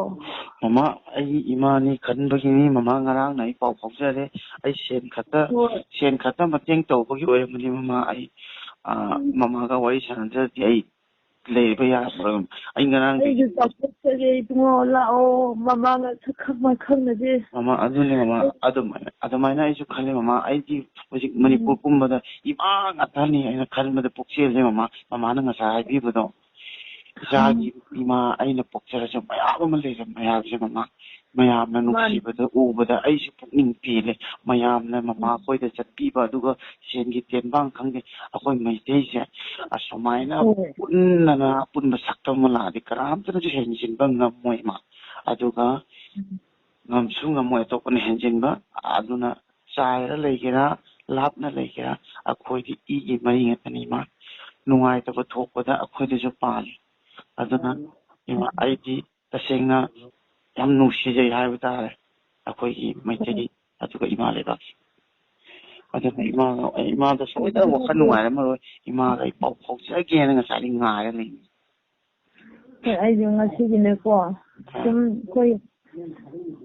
ꯃꯃꯥ, ꯑꯩ ꯏꯃꯥꯅꯤ ꯈꯟꯕꯒꯤꯅꯤ, ꯃꯃꯥ꯫ ꯉꯔꯥꯡꯅ ꯑꯩ ꯄꯥꯎ ꯐꯥꯎꯖꯔꯦ꯫ ꯑꯩ ꯁꯦꯟ ꯈꯛꯇ, ꯍꯣꯏ꯫ ꯁꯦꯟ ꯈꯛꯇ ꯃꯇꯦꯡ ꯇꯧꯕꯒꯤ ꯑꯣꯏꯔꯝꯃꯅꯤ, ꯃꯃꯥ꯫ ꯑꯩ, ꯑ, ꯎꯝ꯫ ꯃꯃꯥꯒ ꯋꯥꯔꯤ ꯁꯥꯟꯅꯗ꯭ꯔꯗꯤ ꯑꯩ ꯂꯩꯕ ꯌꯥꯔꯣꯏ꯫ ꯑꯩ ꯉꯔꯥꯡꯗꯒꯤ ꯑꯩꯁꯨ ꯆꯥꯎꯊꯣꯛꯆꯒꯦ ꯏꯕꯨꯡꯉꯣ, ꯂꯥꯛꯑꯣ꯫ ꯃꯃꯥꯒ ꯁꯛ ꯈꯪ ꯃꯥꯏ ꯈꯪꯅꯁꯦ꯫ ꯃꯃꯥ, ꯑꯗꯨꯅꯦ, ꯃꯃꯥ꯫ ꯑꯩ ꯑꯗꯨꯃꯥꯏꯅ, ꯑꯗꯨꯃꯥꯏꯅ ꯑꯩꯁꯨ ꯈꯜꯂꯦ, ꯃꯃꯥ꯫ ꯑꯩꯗꯤ ꯍꯧꯖꯤꯛ ꯎꯝ꯫ ꯃꯅꯤꯄꯨꯔ ꯄꯨꯝꯕꯗ ꯏꯃꯥ ꯉꯥꯛꯇꯅꯤ ꯍꯥꯏꯅ ꯈꯟꯕꯗ ꯄꯨꯛꯆꯦꯜꯁꯦ, ꯃꯃꯥ꯫ ꯃꯃꯥꯅ ꯉꯁꯥꯏ ꯍꯥꯏꯕꯤꯕꯗꯣ, ꯏꯆꯥꯒꯤ ꯎꯝ꯫ ꯏꯃꯥ ꯑꯩꯅ ꯄꯣꯛꯆꯔꯁꯨ ꯃꯌꯥꯝ ꯑꯃ ꯂꯩꯔꯦ ꯃꯌꯥꯝꯁꯦ, ꯃꯃꯥ꯫ ꯃꯌꯥꯝꯅ ꯃꯥꯅꯤ꯫ ꯅꯨꯡꯁꯤꯕꯗ ꯎꯕꯗ ꯑꯩꯁꯨ ꯄꯨꯛꯅꯤꯡ ꯄꯦꯜꯂꯦ꯫ ꯃꯌꯥꯝꯅ ꯃꯃꯥ ꯎꯝ꯫ ꯈꯣꯏꯗ ꯆꯠꯄꯤꯕ, ꯑꯗꯨꯒ ꯁꯦꯟꯒꯤ ꯇꯦꯟꯕꯥꯡ ꯈꯪꯗꯦ꯫ ꯑꯩꯈꯣꯏ ꯃꯩꯇꯩꯁꯦ ꯑꯁꯨꯃꯥꯏꯅ ꯍꯣꯏ꯫ ꯄꯨꯟꯅꯅ ꯑꯄꯨꯟꯕ ꯁꯛꯇꯝ ꯑꯃ ꯂꯥꯛꯑꯗꯤ ꯀꯅꯥꯝꯇꯅꯁꯨ ꯍꯦꯟꯖꯤꯟꯕ ꯉꯝꯃꯣꯏ, ꯏꯃꯥ꯫ ꯑꯗꯨꯒ ꯎꯝ꯫ ꯉꯝꯁꯨ ꯉꯝꯃꯣꯏ ꯑꯇꯣꯞꯄꯅ ꯍꯦꯟꯖꯤꯟꯕ꯫ ꯑꯗꯨꯅ ꯆꯥꯏꯔ ꯂꯩꯒꯦꯔꯥ, ꯂꯥꯞꯅ ꯂꯩꯒꯦꯔꯥ, ꯑꯩꯈꯣꯏꯗꯤ ꯏꯒꯤ ꯃꯔꯤ ꯉꯥꯛꯇꯅꯤ, ꯏꯃꯥ꯫ ꯅꯨꯡꯉꯥꯏꯇꯕ ꯊꯣꯛꯄꯗ ꯑꯩꯈꯣꯏꯗꯁꯨ ꯄꯥꯜꯂꯤ꯫ ꯑꯗꯨꯅ ꯏꯃꯥ, ꯑꯩꯗꯤ ꯇꯁꯦꯡꯅ ꯌꯥꯝ ꯅꯨꯡꯁꯤꯖꯩ ꯍꯥꯏꯕ ꯇꯥꯔꯦ, ꯑꯩꯈꯣꯏꯒꯤ ꯃꯩꯇꯩ ꯑꯗꯨꯒ ꯏꯃꯥ ꯂꯩꯕꯥꯛꯁꯦ꯫ ꯑꯗꯨꯅ ꯏꯃꯥꯒ, ꯏꯃꯥꯗꯣ ꯁꯣꯏꯗꯅ ꯋꯥꯈꯜ ꯅꯨꯡꯉꯥꯏꯔꯝꯃꯔꯣꯏ꯫ ꯏꯃꯥꯒ ꯑꯩ ꯄꯥꯎ ꯐꯥꯎꯖꯒꯦꯅ ꯉꯁꯥꯏꯗꯒꯤ ꯉꯥꯏꯔ ꯂꯩꯅꯤ꯫ ꯍꯣꯏ, ꯑꯩꯁꯨ ꯉꯁꯤꯒꯤꯅꯦꯀꯣ, ꯑꯥ꯫ ꯁꯨꯝ ꯑꯩꯈꯣꯏ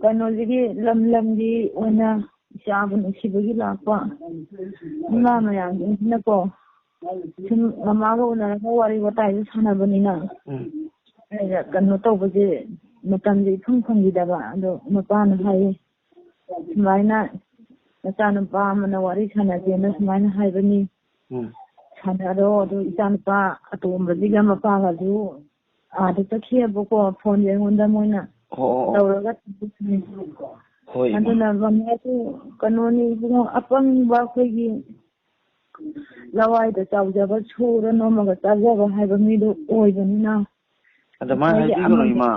ꯀꯩꯅꯣꯁꯤꯒꯤ ꯂꯝ ꯂꯝꯒꯤ ꯑꯣꯏꯅ ꯏꯆꯥꯕꯨ ꯅꯨꯡꯁꯤꯕꯒꯤ ꯂꯥꯛꯄ ꯏꯃꯥ ꯃꯌꯥꯝꯁꯤꯡꯁꯤꯅꯀꯣ, ꯁꯨꯝ ꯃꯃꯥꯒ ꯎꯅꯔꯒ ꯋꯥꯔꯤ ꯋꯥꯇꯥꯏꯁꯨ ꯁꯥꯟꯅꯕꯅꯤꯅ, ꯎꯝ꯫ ꯑꯩꯅ ꯀꯩꯅꯣ ꯇꯧꯕꯁꯦ, ꯃꯇꯝꯁꯦ ꯏꯐꯪ ꯐꯪꯈꯤꯗꯕ꯫ ꯑꯗꯣ ꯃꯄꯥꯅ ꯍꯥꯏꯌꯦ, ꯁꯨꯃꯥꯏꯅ ꯃꯆꯥꯅꯨꯄꯥ ꯑꯃꯅ ꯋꯥꯔꯤ ꯁꯥꯟꯅꯁꯦꯅ ꯁꯨꯃꯥꯏꯅ ꯍꯥꯏꯕꯅꯤ꯫ ꯎꯝ꯫ ꯁꯥꯟꯅꯔꯣ꯫ ꯑꯗꯨ ꯏꯆꯥꯅꯨꯄꯥ ꯑꯇꯣꯝꯕꯁꯤꯒ ꯃꯄꯥꯒꯁꯨ ꯑꯥꯗ ꯆꯠꯈꯤꯑꯕꯀꯣ, ꯐꯣꯟꯁꯦ ꯑꯩꯉꯣꯟꯗ ꯃꯣꯏꯅ ꯑꯣ, ꯑꯣ, ꯑꯣ꯫ ꯇꯧꯔꯒ ꯊꯝꯕꯤꯕꯅꯦ꯫ ꯍꯣꯏ, ꯏꯃꯥ꯫ ꯑꯗꯨꯅ ꯃꯃꯥꯁꯨ ꯀꯩꯅꯣꯅꯤ ꯏꯕꯨꯡꯉꯣ, ꯑꯄꯪꯕ ꯑꯩꯈꯣꯏꯒꯤ ꯂꯋꯥꯏꯗ ꯆꯥꯎꯖꯕ, ꯁꯨꯔ ꯅꯣꯝꯃꯒ ꯆꯥꯖꯕ ꯍꯥꯏꯕ ꯃꯤꯗꯣ ꯑꯣꯏꯕꯅꯤꯅ꯫ ꯑꯗꯨꯃꯥꯏꯅ ꯑꯩꯈꯣꯏꯒꯤ ꯍꯥꯏꯕꯤꯒꯅꯨ, ꯑꯃꯗ ꯏꯃꯥ꯫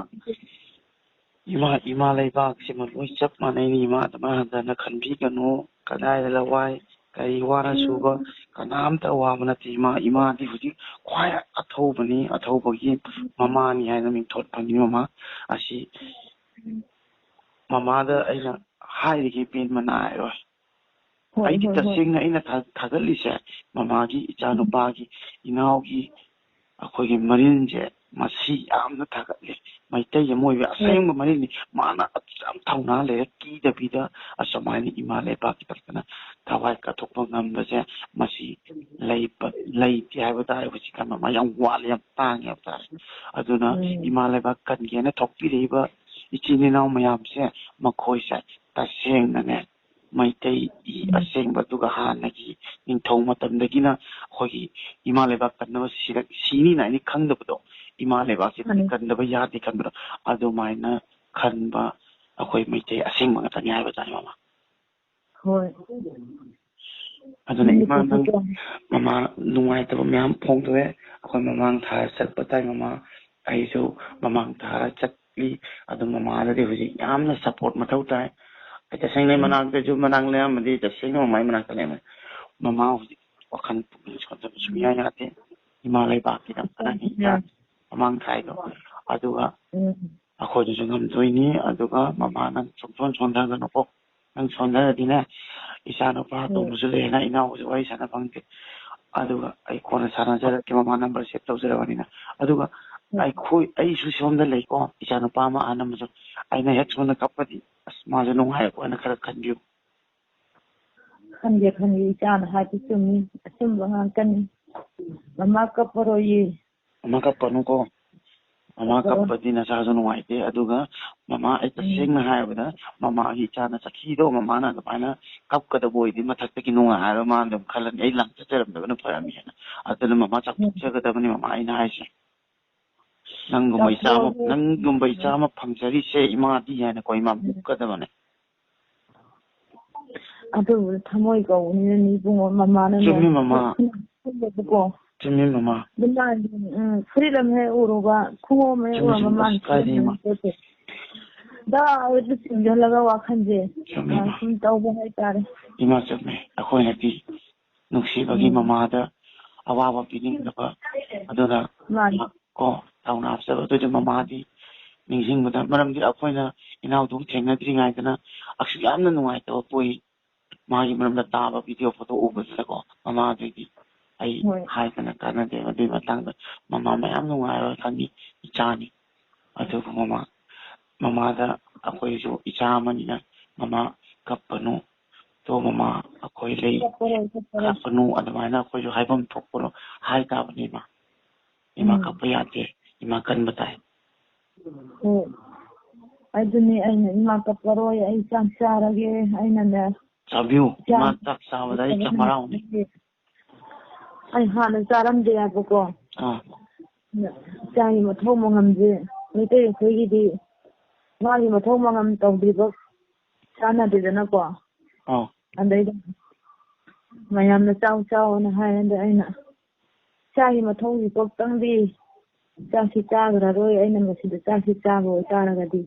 ꯏꯃꯥ, ꯏꯃꯥ ꯂꯩꯕꯥꯛꯁꯤꯃ ꯂꯣꯏ ꯆꯞ ꯃꯥꯟꯅꯩꯅꯤ, ꯏꯃꯥ꯫ ꯑꯗꯨꯃꯥꯏꯅ ꯍꯟꯊꯅ ꯈꯟꯕꯤꯒꯅꯨ꯫ ꯀꯗꯥꯏꯗ ꯂꯋꯥꯏ, ꯀꯔꯤ ꯋꯥꯅ ꯁꯨꯕ, ꯀꯅꯥꯝꯇ ꯑꯋꯥꯕ ꯅꯠꯇꯦ, ꯏꯃꯥ꯫ ꯏꯃꯥꯗꯤ ꯍꯧꯖꯤꯛ ꯈ꯭ꯋꯥꯏ ꯑꯊꯧꯕꯅꯤ, ꯑꯊꯧꯕꯒꯤ ꯃꯃꯥꯅꯤ ꯍꯥꯏꯅ ꯃꯤꯡꯊꯣꯟ ꯐꯪꯉꯤ, ꯃꯃꯥ꯫ ꯑꯁꯤ ꯃꯃꯥꯗ ꯑꯩꯅ ꯍꯥꯏꯔꯤꯈꯩ ꯄꯦꯟꯕ ꯅꯥꯏꯔꯣꯏ꯫ ꯍꯣꯏ, ꯑꯩꯗꯤ ꯍꯣꯏ, ꯍꯣꯏ꯫ ꯇꯁꯦꯡꯅ ꯑꯩꯅ ꯊꯥ- ꯊꯥꯒꯠꯂꯤꯁꯦ ꯃꯃꯥꯒꯤ ꯏꯆꯥꯅꯨꯄꯥꯒꯤ, ꯏꯅꯥꯎꯒꯤ, ꯑꯩꯈꯣꯏꯒꯤ ꯃꯔꯤꯜꯁꯦ ꯃꯁꯤ ꯌꯥꯝꯅ ꯊꯥꯒꯠꯂꯤ꯫ ꯃꯩꯇꯩ ꯑꯃ ꯑꯣꯏꯕ ꯑꯁꯦꯡꯕ ꯃꯔꯤꯜꯅꯤ꯫ ꯃꯥꯅ ꯑꯗꯨ ꯌꯥꯝ ꯊꯧꯅꯥ ꯂꯩꯔ ꯀꯤꯗꯕꯤꯗ ꯑꯁꯨꯃꯥꯏꯅ ꯏꯃꯥ ꯂꯩꯕꯥꯛꯀꯤꯗꯃꯛꯇꯅ ꯊꯋꯥꯏ ꯀꯠꯊꯣꯛꯄ ꯉꯝꯕꯁꯦ ꯃꯁꯤ ꯂꯩꯕ, ꯂꯩꯇꯦ ꯍꯥꯏꯕ ꯇꯥꯔꯦ꯫ ꯍꯧꯖꯤꯛꯀꯥꯟ ꯃꯃꯥ ꯌꯥꯝ ꯋꯥꯠꯂꯦ, ꯌꯥꯝ ꯇꯥꯡꯉꯦ ꯍꯥꯏꯕ ꯇꯥꯔꯦ꯫ ꯑꯗꯨꯅ ꯎꯝ꯫ ꯏꯃꯥ ꯂꯩꯕꯥꯛ ꯀꯟꯒꯦꯅ ꯊꯣꯛꯄꯤꯔꯛꯏꯕ ꯏꯆꯤꯟ ꯏꯅꯥꯎ ꯃꯌꯥꯝꯁꯦ ꯃꯈꯣꯏꯁꯦ ꯇꯁꯦꯡꯅꯅꯦ ꯃꯩꯇꯩꯒꯤ ꯑꯁꯦꯡꯕ, ꯑꯗꯨꯒ ꯍꯥꯟꯅꯒꯤ ꯅꯤꯡꯊꯧ ꯃꯇꯝꯗꯒꯤꯅ ꯑꯩꯈꯣꯏꯒꯤ ꯏꯃꯥ ꯂꯩꯕꯥꯛ ꯀꯟꯅꯕ ꯁꯤꯔꯛ-, ꯁꯤꯅꯤ ꯅꯥꯏꯅꯤ ꯈꯪꯗꯕꯗꯣ, ꯏꯃꯥ ꯂꯩꯕꯥꯛꯁꯤꯗꯤ ꯃꯥꯅꯤ꯫ ꯀꯟꯗꯕ ꯌꯥꯗꯦ ꯈꯟꯕꯗꯣ, ꯑꯗꯨꯃꯥꯏꯅ ꯈꯟꯕ ꯑꯩꯈꯣꯏ ꯃꯩꯇꯩ ꯑꯁꯦꯡꯕ ꯉꯥꯛꯇꯅꯤ ꯍꯥꯏꯕ ꯇꯥꯔꯦ, ꯃꯃꯥ꯫ ꯍꯣꯏ꯫ ꯑꯗꯨꯅ ꯏꯃꯥ, ꯅꯪ, ꯅꯨꯡꯉꯥꯏꯇꯦꯀꯣ꯫ ꯃꯃꯥ, ꯅꯨꯡꯉꯥꯏꯇꯕ ꯃꯌꯥꯝ ꯐꯣꯡꯗꯣꯛꯑꯦ꯫ ꯑꯩꯈꯣꯏ ꯃꯃꯥꯡ ꯊꯥ ꯆꯠꯄ ꯇꯥꯏ, ꯃꯃꯥ꯫ ꯑꯩꯁꯨ ꯃꯃꯥꯡ ꯊꯥ ꯆꯠꯂꯤ꯫ ꯑꯗꯨ ꯃꯃꯥꯗꯗꯤ ꯍꯧꯖꯤꯛ ꯌꯥꯝꯅ ꯁꯞꯄꯣꯔꯠ ꯃꯊꯧ ꯇꯥꯏ꯫ ꯑꯩ ꯇꯁꯦꯡꯅ ꯎꯝ꯫ ꯃꯅꯥꯛꯇꯁꯨ, ꯃꯅꯥꯛ ꯂꯩꯔꯝꯃꯗꯤ ꯇꯁꯦꯡꯅ ꯃꯃꯥꯒꯤ ꯃꯅꯥꯛꯇ ꯂꯩꯔꯝꯃꯅꯤ꯫ ꯃꯃꯥ ꯍꯧꯖꯤꯛ ꯋꯥꯈꯜ ꯄꯨꯛꯅꯤꯡ ꯁꯣꯟꯊꯕ ꯁꯨꯡꯌꯥ ꯌꯥꯗꯦ꯫ ꯏꯃꯥ ꯂꯩꯕꯥꯛꯀꯤꯗꯃꯛꯇ ꯅꯪ ꯏꯆꯥ ꯃꯃꯥꯡ ꯊꯥꯏꯗꯣ꯫ ꯑꯗꯨꯒ ꯎꯝ꯫ ꯑꯩꯈꯣꯏꯗꯁꯨ ꯉꯝꯗꯣꯏꯅꯤ꯫ ꯑꯗꯨꯒ ꯃꯃꯥ, ꯅꯪ ꯁꯨꯡꯁꯣꯟ ꯁꯣꯟꯊꯒꯅꯨꯀꯣ꯫ ꯅꯪ ꯁꯣꯟꯊꯔꯗꯤꯅꯦ, ꯏꯆꯥ ꯅꯨꯄꯥ ꯎꯝ꯫ ꯑꯇꯣꯝꯕꯁꯨ ꯂꯩꯌꯦꯅ, ꯏꯅꯥꯎꯒꯁꯨ ꯋꯥꯔꯤ ꯁꯥꯟꯅ ꯐꯪꯗꯦ꯫ ꯑꯗꯨꯒ ꯑꯩ ꯀꯣꯟꯅ ꯁꯥꯟꯅꯖꯔꯛꯀꯦ, ꯃꯃꯥ ꯅꯝꯕꯔ ꯁꯦꯚ ꯇꯧꯖꯔꯕꯅꯤꯅ꯫ ꯑꯗꯨꯒ ꯎꯝ꯫ ꯑꯩꯈꯣꯏ, ꯑꯩꯁꯨ ꯁꯣꯝꯗ ꯂꯩꯀꯣ, ꯏꯆꯥ ꯅꯨꯄꯥ ꯑꯃ ꯑꯍꯟ ꯑꯃꯁꯨ꯫ ꯑꯩꯅ ꯍꯦꯛ ꯁꯣꯝꯗ ꯀꯞꯄꯗꯤ, ꯑꯁ, ꯃꯥꯁꯨ ꯅꯨꯡꯉꯥꯏꯔꯛꯑꯣꯏꯅ ꯈꯔ ꯈꯟꯕꯤꯌꯨ꯫ ꯈꯟꯒꯦ, ꯈꯟꯒꯦ, ꯏꯆꯥꯅ ꯍꯥꯏꯕ ꯆꯨꯝꯃꯤ, ꯑꯆꯨꯝꯕ ꯉꯥꯛꯇꯅꯤ꯫ ꯃꯃꯥ ꯀꯞꯄꯔꯣꯏꯌꯦ꯫ ꯃꯃꯥ ꯀꯞꯄꯅꯨꯀꯣ꯫ ꯃꯃꯥ ꯀꯞꯄꯔꯣꯏ꯫ ꯀꯞꯄꯗꯤ ꯅꯆꯥꯁꯨ ꯅꯨꯡꯉꯥꯏꯇꯦ꯫ ꯑꯗꯨꯒ ꯃꯃꯥ, ꯑꯩ ꯎꯝ꯫ ꯇꯁꯦꯡꯅ ꯍꯥꯏꯔꯕꯗ, ꯃꯃꯥꯒꯤ ꯏꯆꯥꯅ ꯆꯠꯈꯤꯗꯣ, ꯃꯃꯥꯅ ꯑꯗꯨꯃꯥꯏꯅ ꯀꯞꯀꯗꯕ ꯑꯣꯏꯗꯤ ꯃꯊꯛꯇꯒꯤ ꯅꯨꯡꯉꯥꯏꯔꯒ ꯃꯥ ꯑꯗꯨꯝ ꯈꯜꯂꯅꯤ, "ꯑꯩ ꯂꯥꯡ ꯆꯠꯆꯔꯝꯗꯕꯅ ꯐꯔꯝꯃꯤ" ꯍꯥꯏꯅ꯫ ꯑꯗꯨꯅ ꯃꯃꯥ ꯆꯥꯎꯊꯣꯛꯆꯒꯗꯕꯅꯤ, ꯃꯃꯥ, ꯑꯩꯅ ꯍꯥꯏꯁꯦ꯫ ꯅꯪꯒꯨꯝꯕ ꯏꯆꯥ ꯑꯃ, ꯆꯥꯎꯊꯣꯛꯑꯒꯦ꯫ ꯅꯪꯒꯨꯝꯕ ꯏꯆꯥ ꯑꯃ ꯐꯪꯖꯔꯤꯁꯦ ꯏꯃꯥꯗꯤ ꯍꯥꯏꯅꯀꯣ, ꯏꯃꯥ ꯃꯨꯛꯀꯗꯕꯅꯦ꯫ ꯑꯗꯨꯕꯨ ꯊꯃꯣꯏ ꯀꯧꯕꯅꯤꯅꯅꯦ ꯏꯕꯨꯡꯉꯣ, ꯃꯃꯥꯅꯅꯦ꯫ ꯆꯨꯝꯃꯤ, ꯃꯃꯥ꯫ ꯈꯜꯂꯦꯕꯀꯣ꯫ ꯆꯨꯝꯃꯤ, ꯃꯃꯥ꯫ ꯑꯗꯨ ꯃꯥꯗꯤ, ꯎꯝ, ꯐꯨꯔꯤꯠ ꯑꯃ ꯍꯦꯛ ꯎꯔꯨꯕ, ꯈꯣꯡꯎꯞ ꯑꯃ ꯍꯦꯛ ꯆꯨꯝꯃꯤ, ꯎꯔꯨꯕ, ꯆꯨꯝꯃꯤ, ꯃꯥꯅ ꯑꯁ, ꯀꯥꯏꯗꯩ, ꯏꯃꯥ꯫ ꯗꯥ ꯍꯦꯛꯇ ꯆꯤꯡꯁꯤꯜꯂꯒ ꯋꯥꯈꯜꯁꯦ, ꯆꯨꯝꯃꯤ, ꯑ, ꯏꯃꯥ꯫ ꯁꯨꯝ ꯇꯧꯕ ꯍꯥꯏꯇꯥꯔꯦ꯫ ꯏꯃꯥ, ꯆꯨꯝꯃꯦ꯫ ꯑꯩꯈꯣꯏꯅꯗꯤ ꯅꯨꯡꯁꯤꯕꯒꯤ ꯎꯝ꯫ ꯃꯃꯥꯗ ꯑꯋꯥꯕ ꯄꯤꯅꯤꯡꯗꯕ, ꯑꯗꯨꯅ ꯃꯥꯅꯤ꯫ ꯀꯣ, ꯊꯧꯅꯥ ꯐꯖꯕ꯫ ꯑꯗꯨꯏꯗꯤ ꯃꯃꯥꯗꯤ ꯅꯤꯡꯁꯤꯡꯕꯗ, ꯃꯔꯝꯗꯤ ꯑꯩꯈꯣꯏꯅ ꯏꯅꯥꯎꯗꯨ ꯊꯦꯡꯅꯗ꯭ꯔꯤꯉꯩꯗꯅ ꯑꯁꯨꯛ ꯌꯥꯝꯅ ꯅꯨꯡꯉꯥꯏꯇꯕ ꯄꯣꯛꯏ꯫ ꯃꯥꯒꯤ ꯃꯔꯝꯗ ꯇꯥꯕ video photo ꯎꯕꯁꯤꯗꯀꯣ, ꯃꯃꯥꯗꯨꯗꯤ ꯑꯩ ꯍꯣꯏ꯫ ꯍꯥꯏꯗꯅ ꯀꯥꯟꯅꯗꯦ꯫ ꯑꯗꯨꯒꯤ ꯃꯇꯥꯡꯗ ꯃꯃꯥ ꯃꯌꯥꯝ ꯅꯨꯡꯉꯥꯏꯔꯣꯏ ꯈꯪꯉꯤ, ꯏꯆꯥꯅꯤ꯫ ꯑꯗꯨꯕꯨ ꯃꯃꯥ, ꯃꯃꯥꯗ ꯑꯩꯈꯣꯏꯁꯨ ꯏꯆꯥ ꯑꯃꯅꯤꯅ ꯃꯃꯥ ꯀꯞꯄꯅꯨ, ꯇꯣ ꯃꯃꯥ ꯑꯩꯈꯣꯏ ꯂꯩ, ꯀꯞꯄꯔꯣꯏ, ꯀꯞꯄꯔꯣꯏ꯫ ꯀꯞꯄꯅꯨ, ꯑꯗꯨꯃꯥꯏꯅ ꯑꯩꯈꯣꯏꯁꯨ ꯍꯥꯏꯐꯝ ꯊꯣꯛꯄꯗꯣ ꯍꯥꯏ ꯇꯥꯕꯅꯤ ꯏꯃꯥ꯫ ꯏꯃꯥ ꯎꯝ꯫ ꯀꯞꯄ ꯌꯥꯗꯦ, ꯏꯃꯥ ꯀꯟꯕ ꯇꯥꯏ꯫ ꯍꯣꯏ꯫ ꯑꯗꯨꯅꯤ ꯑꯩꯅ ꯏꯃꯥ ꯀꯞꯄꯔꯣꯏ, ꯑꯩ ꯆꯥꯛ ꯆꯥꯔꯒꯦ, ꯑꯩꯅꯅꯦ ꯆꯥꯕꯤꯌꯨ, ꯏꯆꯥ ꯏꯃꯥ ꯆꯥꯛ ꯆꯥꯕꯗ ꯑꯩ ꯆꯞ ꯍꯔꯥꯎꯅꯤ꯫ ꯑꯩ ꯍꯥꯟꯅ ꯆꯥꯔꯝꯗꯦ ꯍꯥꯏꯕꯀꯣ꯫ ꯑꯥ꯫ ꯏꯆꯥꯒꯤ ꯃꯊꯧ ꯃꯉꯝꯁꯦ ꯃꯩꯇꯩ ꯑꯩꯈꯣꯏꯒꯤꯗꯤ ꯃꯥꯒꯤ ꯃꯊꯧ ꯃꯉꯝ ꯇꯧꯗ꯭ꯔꯤꯕ ꯆꯥꯟꯅꯗꯦꯗꯅꯀꯣ꯫ ꯑꯥ꯫ ꯑꯗꯩꯗ ꯃꯌꯥꯝꯅ "ꯆꯥꯎ, ꯆꯥꯎꯅ" ꯍꯥꯏ꯫ ꯑꯗ ꯑꯩꯅ ꯏꯆꯥꯒꯤ ꯃꯊꯧꯁꯤ ꯀꯣꯛꯇꯪꯗꯤ ꯆꯥꯛꯁꯤ ꯆꯥꯈ꯭ꯔꯔꯣꯏ, ꯑꯩꯅ ꯃꯁꯤꯗ ꯆꯥꯛꯁꯤ ꯆꯥꯕ ꯑꯣꯏꯇꯥꯔꯒꯗꯤ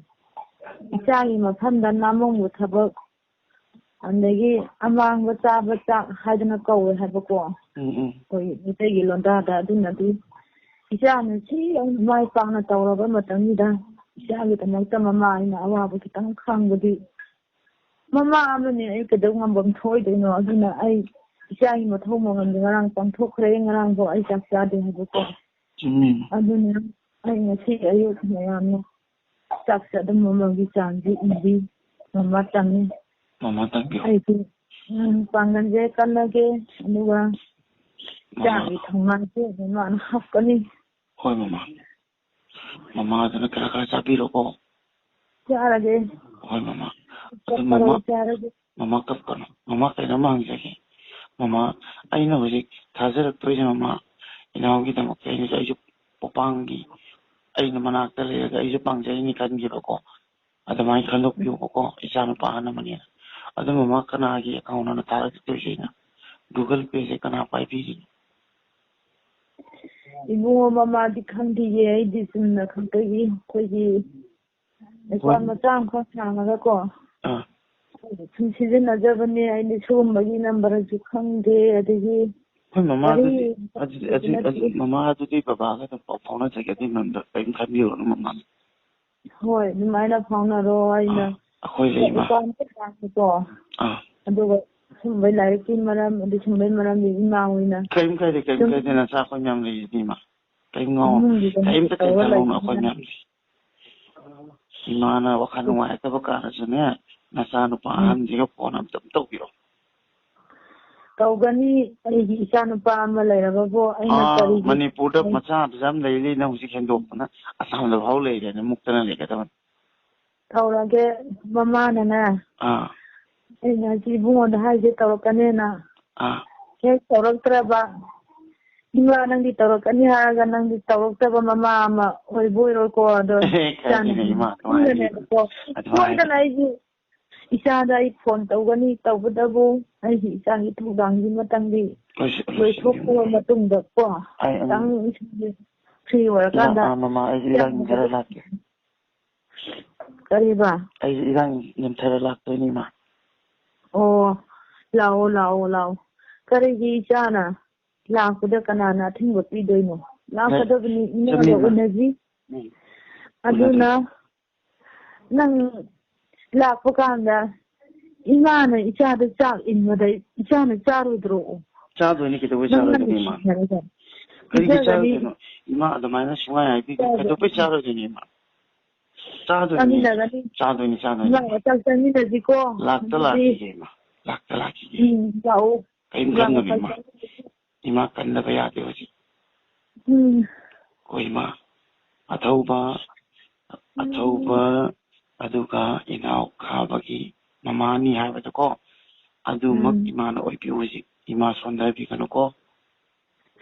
ꯏꯆꯥꯒꯤ ꯃꯐꯝꯗ ꯅꯥꯃꯣꯡꯕ ꯊꯕꯛ, ꯑꯗꯒꯤ ꯑꯃꯥꯡꯕ ꯆꯥꯕ ꯆꯥꯛ ꯍꯥꯏꯗꯅ ꯀꯧꯋꯦ ꯍꯥꯏꯕꯀꯣ꯫ ꯎꯝ, ꯎꯝ꯫ ꯑꯩꯈꯣꯏ ꯃꯩꯇꯩꯒꯤ ꯂꯣꯟꯗꯥꯗ꯫ ꯑꯗꯨꯅꯗꯤ ꯏꯆꯥꯅ ꯁꯤ ꯌꯧꯅ ꯃꯥꯏ ꯄꯥꯛꯅ ꯇꯧꯔꯕ ꯃꯇꯝꯁꯤꯗ ꯏꯆꯥꯒꯤꯗꯃꯛꯇ ꯃꯃꯥ ꯑꯩꯅ ꯑꯋꯥꯕ ꯈꯤꯇꯪ ꯈꯥꯡꯕꯗꯤ ꯃꯃꯥ ꯑꯃꯅꯤ, ꯑꯩ ꯀꯩꯗꯧ ꯉꯝꯐꯝ ꯊꯣꯛꯑꯣꯏꯗꯣꯏꯅꯣ? ꯑꯗꯨꯅ ꯑꯩ ꯏꯆꯥꯒꯤ ꯃꯊꯧ ꯃꯉꯝꯗꯤ ꯉꯔꯥꯡ ꯄꯥꯡꯊꯣꯛꯈ꯭ꯔꯦ, ꯉꯔꯥꯡꯐꯥꯎ ꯑꯩ ꯆꯥꯛ ꯆꯥꯗꯦ ꯍꯥꯏꯕꯀꯣ꯫ ꯆꯨꯝꯃꯤ꯫ ꯑꯗꯨꯅ ꯑꯩ ꯉꯁꯤ ꯑꯌꯨꯛ ꯃꯌꯥꯝꯅ ꯆꯥꯛꯁꯦ ꯑꯗꯨꯝ ꯃꯃꯜꯒꯤ ꯆꯥꯡꯁꯦ ꯏꯕꯤ ꯃꯃꯥ ꯇꯝꯃꯤ꯫ ꯃꯃꯥ ꯇꯝꯕꯤꯌꯨ꯫ ꯑꯩꯁꯨ, ꯎꯝ, ꯄꯥꯡꯒꯜꯁꯦ ꯀꯜꯂꯒꯦ, ꯑꯗꯨꯒ ꯃꯃꯥ꯫ ꯆꯥꯛꯀꯤ ꯊꯧꯅꯥꯁꯦ ꯃꯃꯥꯅ ꯍꯥꯞꯀꯅꯤ꯫ ꯍꯣꯏ ꯃꯃꯥ꯫ ꯃꯃꯥꯗꯨꯅ ꯈꯔ ꯈꯔ ꯆꯥꯕꯤꯔꯣꯀꯣ꯫ ꯆꯥꯔꯒꯦ꯫ ꯍꯣꯏ ꯃꯃꯥ꯫ ꯑꯗꯨ ꯀꯞꯄꯔꯣꯏ, ꯃꯃꯥ, ꯆꯥꯔꯒꯦ꯫ ꯃꯃꯥ ꯀꯞꯀꯅꯨ꯫ ꯃꯃꯥ ꯀꯩꯅꯣꯝ ꯍꯪꯖꯒꯦ꯫ ꯃꯃꯥ, ꯑꯩꯅ ꯍꯧꯖꯤꯛ ꯊꯥꯖꯔꯛꯇꯣꯏꯁꯦ ꯃꯃꯥ, ꯏꯅꯥꯎꯒꯤꯗꯃꯛꯇ ꯑꯩꯅꯁꯨ, ꯑꯩꯁꯨ ꯄꯣꯄꯥꯡꯒꯤ, ꯑꯩꯅ ꯃꯅꯥꯛꯇ ꯂꯩꯔꯒ ꯑꯩꯁꯨ ꯄꯥꯡꯖꯩꯅꯤ ꯈꯟꯈꯤꯕꯀꯣ꯫ ꯑꯗꯨꯃꯥꯏꯅ ꯈꯟꯗꯣꯛꯄꯤꯌꯣꯕꯀꯣ, ꯏꯆꯥ ꯅꯨꯄꯥ ꯑꯍꯟ ꯑꯃꯅꯤꯅ꯫ ꯑꯗꯨ ꯃꯃꯥ, ꯀꯅꯥꯒꯤ account ꯅꯣ ꯊꯥꯔꯛꯇꯣꯏꯁꯦ ꯑꯩꯅ? Google Pay ꯁꯦ ꯀꯅꯥ ꯄꯥꯏꯕꯤꯔꯤꯅꯣ? ꯏꯕꯨꯡꯉꯣ, ꯃꯃꯥꯗꯤ ꯈꯪꯗꯤꯌꯦ꯫ ꯑꯩꯗꯤ ꯆꯨꯝꯅ ꯈꯛꯇꯒꯤ ꯑꯩꯈꯣꯏꯒꯤ account ꯍꯣꯏ꯫ ꯃꯆꯥ ꯑꯃꯈꯛ ꯍꯥꯡꯉꯒꯀꯣ꯫ ꯑꯥ꯫ ꯁꯨꯝ ꯁꯤꯖꯤꯟꯅꯖꯕꯅꯦ꯫ ꯑꯩꯗꯤ ꯁꯤꯒꯨꯝꯕꯒꯤ number ꯁꯨ ꯈꯪꯗꯦ꯫ ꯑꯗꯒꯤ ꯍꯣꯏ, ꯃꯃꯥ, ꯋꯥꯔꯤ ꯑꯗꯨꯗꯤ, ꯑꯗꯨꯗꯤ, ꯑꯗꯨꯗꯤ, ꯅꯠꯇꯦ꯫ ꯑꯗꯨ, ꯃꯃꯥ, ꯑꯗꯨꯗꯤ ꯕꯕꯥꯒ ꯑꯗꯨꯝ ꯄꯥꯎ ꯐꯥꯎꯅꯖꯒꯦ꯫ ꯑꯗꯨꯒꯤ ꯃꯔꯝꯗ ꯀꯔꯤꯝ ꯈꯟꯕꯤꯔꯨꯔꯅꯨ, ꯃꯃꯥ꯫ ꯍꯣꯏ, ꯑꯗꯨꯃꯥꯏꯅ ꯐꯥꯎꯅꯔꯣ꯫ ꯑꯩꯅ ꯑꯥ, ꯑꯩꯈꯣꯏꯁꯦ ꯏꯃꯥ꯫ ꯏꯄꯥ ꯑꯃ ꯂꯥꯛꯀꯦꯀꯣ꯫ ꯑꯥ꯫ ꯑꯗꯨꯒ ꯁꯨꯝꯕꯩ ꯂꯥꯏꯔꯤꯛꯀꯤ ꯃꯔꯝ, ꯑꯗꯨ ꯁꯨꯝꯕꯩ ꯃꯔꯝꯗꯤ ꯏꯃꯥ ꯍꯣꯏꯅ ꯀꯔꯤꯝ ꯀꯥꯏꯗꯦ, ꯀꯔꯤꯝ ꯁꯨꯝ ꯀꯥꯏꯗꯦ, ꯅꯆꯥ ꯑꯩꯈꯣꯏ ꯃꯌꯥꯝ ꯂꯩꯔꯤꯁꯤꯗꯤ ꯏꯃꯥ꯫ ꯀꯔꯤꯝ ꯉꯥꯎ-, ꯏꯃꯨꯡꯒꯤ ꯀꯩꯝꯇ ꯇꯧꯔ ꯈꯟꯖꯜꯂꯧꯅꯣ, ꯑꯩꯈꯣꯏ ꯂꯩꯕꯅꯤꯅ꯫ ꯃꯌꯥꯝ ꯂꯩ꯫ ꯏꯃꯥꯅ ꯋꯥꯈꯜ ꯅꯨꯡꯉꯥꯏꯔꯛꯇꯕ ꯀꯥꯟꯗꯁꯨꯅꯦ, ꯅꯆꯥꯅꯨꯄꯥ ꯎꯝ꯫ ꯑꯍꯟꯁꯤꯒ ꯐꯣꯟ ꯑꯝꯇꯪ ꯇꯧꯕꯤꯔꯣ꯫ ꯇꯧꯒꯅꯤ꯫ ꯑꯩꯒꯤ ꯏꯆꯥꯅꯨꯄꯥ ꯑꯃ ꯂꯩꯔꯕꯕꯨ ꯑꯩꯅ ꯑꯥ, ꯀꯔꯤꯒꯤ ꯃꯅꯤꯄꯨꯔꯗ ꯃꯆꯥ ꯐꯖ ꯑꯃ ꯂꯩꯔꯤ, ꯅꯪ ꯍꯧꯖꯤꯛ ꯍꯦꯟꯗꯣꯛꯇꯅ ꯑꯁꯥꯝꯗ ꯐꯥꯎ ꯂꯩꯔꯦꯅꯦ, ꯃꯨꯛꯇꯅ ꯂꯩꯒꯗꯕꯅꯤ꯫ ꯇꯧꯔꯒꯦ꯫ ꯃꯃꯥꯅꯅꯦ, ꯑꯥ꯫ ꯑꯩꯅ ꯍꯧꯖꯤꯛ ꯏꯕꯨꯡꯉꯣꯗ ꯍꯥꯏꯁꯦ ꯇꯧꯔꯛꯀꯅꯦꯅ꯫ ꯑꯥ꯫ ꯍꯦꯛ ꯇꯧꯔꯛꯇ꯭ꯔꯕ, "ꯏꯃꯥ, ꯅꯪꯗꯤ ꯇꯧꯔꯛꯀꯅꯤ" ꯍꯥꯏꯔꯒ ꯅꯪꯗꯤ ꯇꯧꯔꯛꯇꯕ ꯃꯃꯥ ꯑꯃ ꯑꯣꯏꯕ ꯑꯣꯏꯔꯣꯏꯀꯣ꯫ ꯑꯗꯣ ꯈꯔꯗꯤꯅꯦ ꯏꯆꯥꯅ ꯏꯃꯥ, ꯑꯗꯨꯃꯥꯏꯅ ꯍꯥꯏꯕꯤꯒꯅꯨ꯫ ꯁꯣꯏꯗꯅꯅꯦꯕꯀꯣ, ꯑꯗꯨꯃꯥꯏꯅ ꯍꯥꯏꯕꯤꯒꯅꯨ꯫ ꯁꯣꯏꯗꯅ ꯑꯩꯒꯤ ꯏꯆꯥꯗ ꯑꯩ ꯐꯣꯟ ꯇꯧꯒꯅꯤ, ꯇꯧꯕꯇꯕꯨ ꯑꯩꯒꯤ ꯏꯆꯥꯒꯤ ꯊꯧꯗꯥꯡꯁꯤꯃꯇꯪꯗꯤ ꯂꯣꯏꯁꯤ-, ꯂꯣꯏꯁꯤꯟꯕꯤꯌꯨ꯫ ꯂꯣꯏꯊꯣꯛꯄ ꯃꯇꯨꯡꯗꯀꯣ, ꯑꯩ, ꯑꯩ ꯈꯤꯇꯪ ꯏꯁꯥꯁꯦ free ꯑꯣꯏꯔꯀꯥꯟꯗ ꯂꯥꯛ-, ꯑꯥ, ꯃꯃꯥ, ꯑꯩꯁꯨ ꯏꯔꯥꯡ ꯌꯥꯝꯅ ꯈꯔ ꯂꯥꯛꯀꯦ꯫ ꯀꯔꯤꯕ? ꯑꯩꯁꯨ ꯏꯔꯥꯡ ꯅꯦꯝꯊꯔ ꯂꯥꯛꯇꯣꯏꯅꯤ, ꯏꯃꯥ꯫ ꯑꯣ, ꯂꯥꯛꯑꯣ, ꯂꯥꯛꯑꯣ, ꯂꯥꯛꯑꯣ꯫ ꯀꯔꯤꯒꯤ ꯏꯆꯥꯅ ꯂꯥꯛꯄꯗ ꯀꯅꯥꯅ ꯑꯊꯤꯡꯕ ꯄꯤꯗꯣꯏꯅꯣ? ꯂꯥꯛꯀꯗꯕꯅꯤ, ꯏꯃꯥꯒ ꯆꯨꯝꯃꯤ, ꯏꯃꯥ꯫ ꯎꯅꯁꯤ꯫ ꯎꯝ꯫ ꯑꯗꯨꯅ ꯎꯅꯗꯣꯏꯅꯤ꯫ ꯅꯪ ꯂꯥꯛꯄ ꯀꯥꯟꯗ ꯏꯃꯥꯅ ꯏꯆꯥꯗ ꯆꯥꯛ ꯏꯟꯕꯗ ꯏꯆꯥꯅ ꯆꯥꯔꯣꯏꯗ꯭ꯔꯣ? ꯆꯥꯗꯣꯏꯅꯤ, ꯀꯩꯗꯧꯕꯩ ꯅꯪꯅ ꯆꯥꯔꯣꯏꯗꯣꯏꯅꯣ, ꯏꯃꯥ? ꯅꯨꯡꯁꯤꯅꯔꯒ ꯀꯔꯤꯒꯤ ꯄꯤꯖꯒꯅꯤ꯫ ꯆꯥꯔꯣꯏꯗꯣꯏꯅꯣ? ꯏꯃꯥ, ꯑꯗꯨꯃꯥꯏꯅ ꯁꯨꯡꯍꯥꯏ ꯍꯥꯏꯕꯤꯗꯦ꯫ ꯆꯥꯗꯣꯏꯅꯤ꯫ ꯀꯩꯗꯧꯕꯩ ꯆꯥꯔꯣꯏꯗꯣꯏꯅꯣ, ꯏꯃꯥ? ꯆꯥꯗꯣꯏꯅꯤ꯫ ꯆꯥꯃꯤꯟꯅꯒꯅꯤ꯫ ꯆꯥꯗꯣꯏꯅꯤ, ꯆꯥꯗꯣꯏꯅꯤ, ꯏꯃꯥ꯫ ꯏꯃꯥ, ꯆꯥꯛ ꯆꯥꯃꯤꯟꯅꯁꯤꯀꯣ꯫ ꯂꯥꯛꯇ ꯑꯗꯨꯗꯤ ꯂꯥꯛꯈꯤꯒꯦ, ꯏꯃꯥ꯫ ꯂꯥꯛꯇ ꯂꯥꯛꯈꯤꯒꯦ꯫ ꯎꯝ, ꯂꯥꯛꯑꯣ꯫ ꯀꯔꯤꯝ ꯏꯃꯥ, ꯈꯟꯒꯅꯨ, ꯏꯃꯥ꯫ ꯏꯃꯥ ꯀꯟꯗꯕ ꯌꯥꯗꯦ ꯍꯧꯖꯤꯛ꯫ ꯎꯝ꯫ ꯑꯩꯈꯣꯏ ꯏꯃꯥ ꯑꯊꯧꯕ, ꯎꯝ꯫ ꯑꯊꯧꯕ, ꯑꯗꯨꯒ ꯏꯅꯥꯎ ꯈꯥꯕꯒꯤ ꯃꯃꯥꯅꯤ ꯍꯥꯏꯕꯗꯣꯀꯣ, ꯑꯗꯨꯃꯛ ꯎꯝ꯫ ꯏꯃꯥꯅ ꯑꯣꯏꯕꯤꯌꯨ ꯍꯧꯖꯤꯛ꯫ ꯏꯃꯥ ꯁꯣꯟꯊꯕꯤꯒꯅꯨꯀꯣ꯫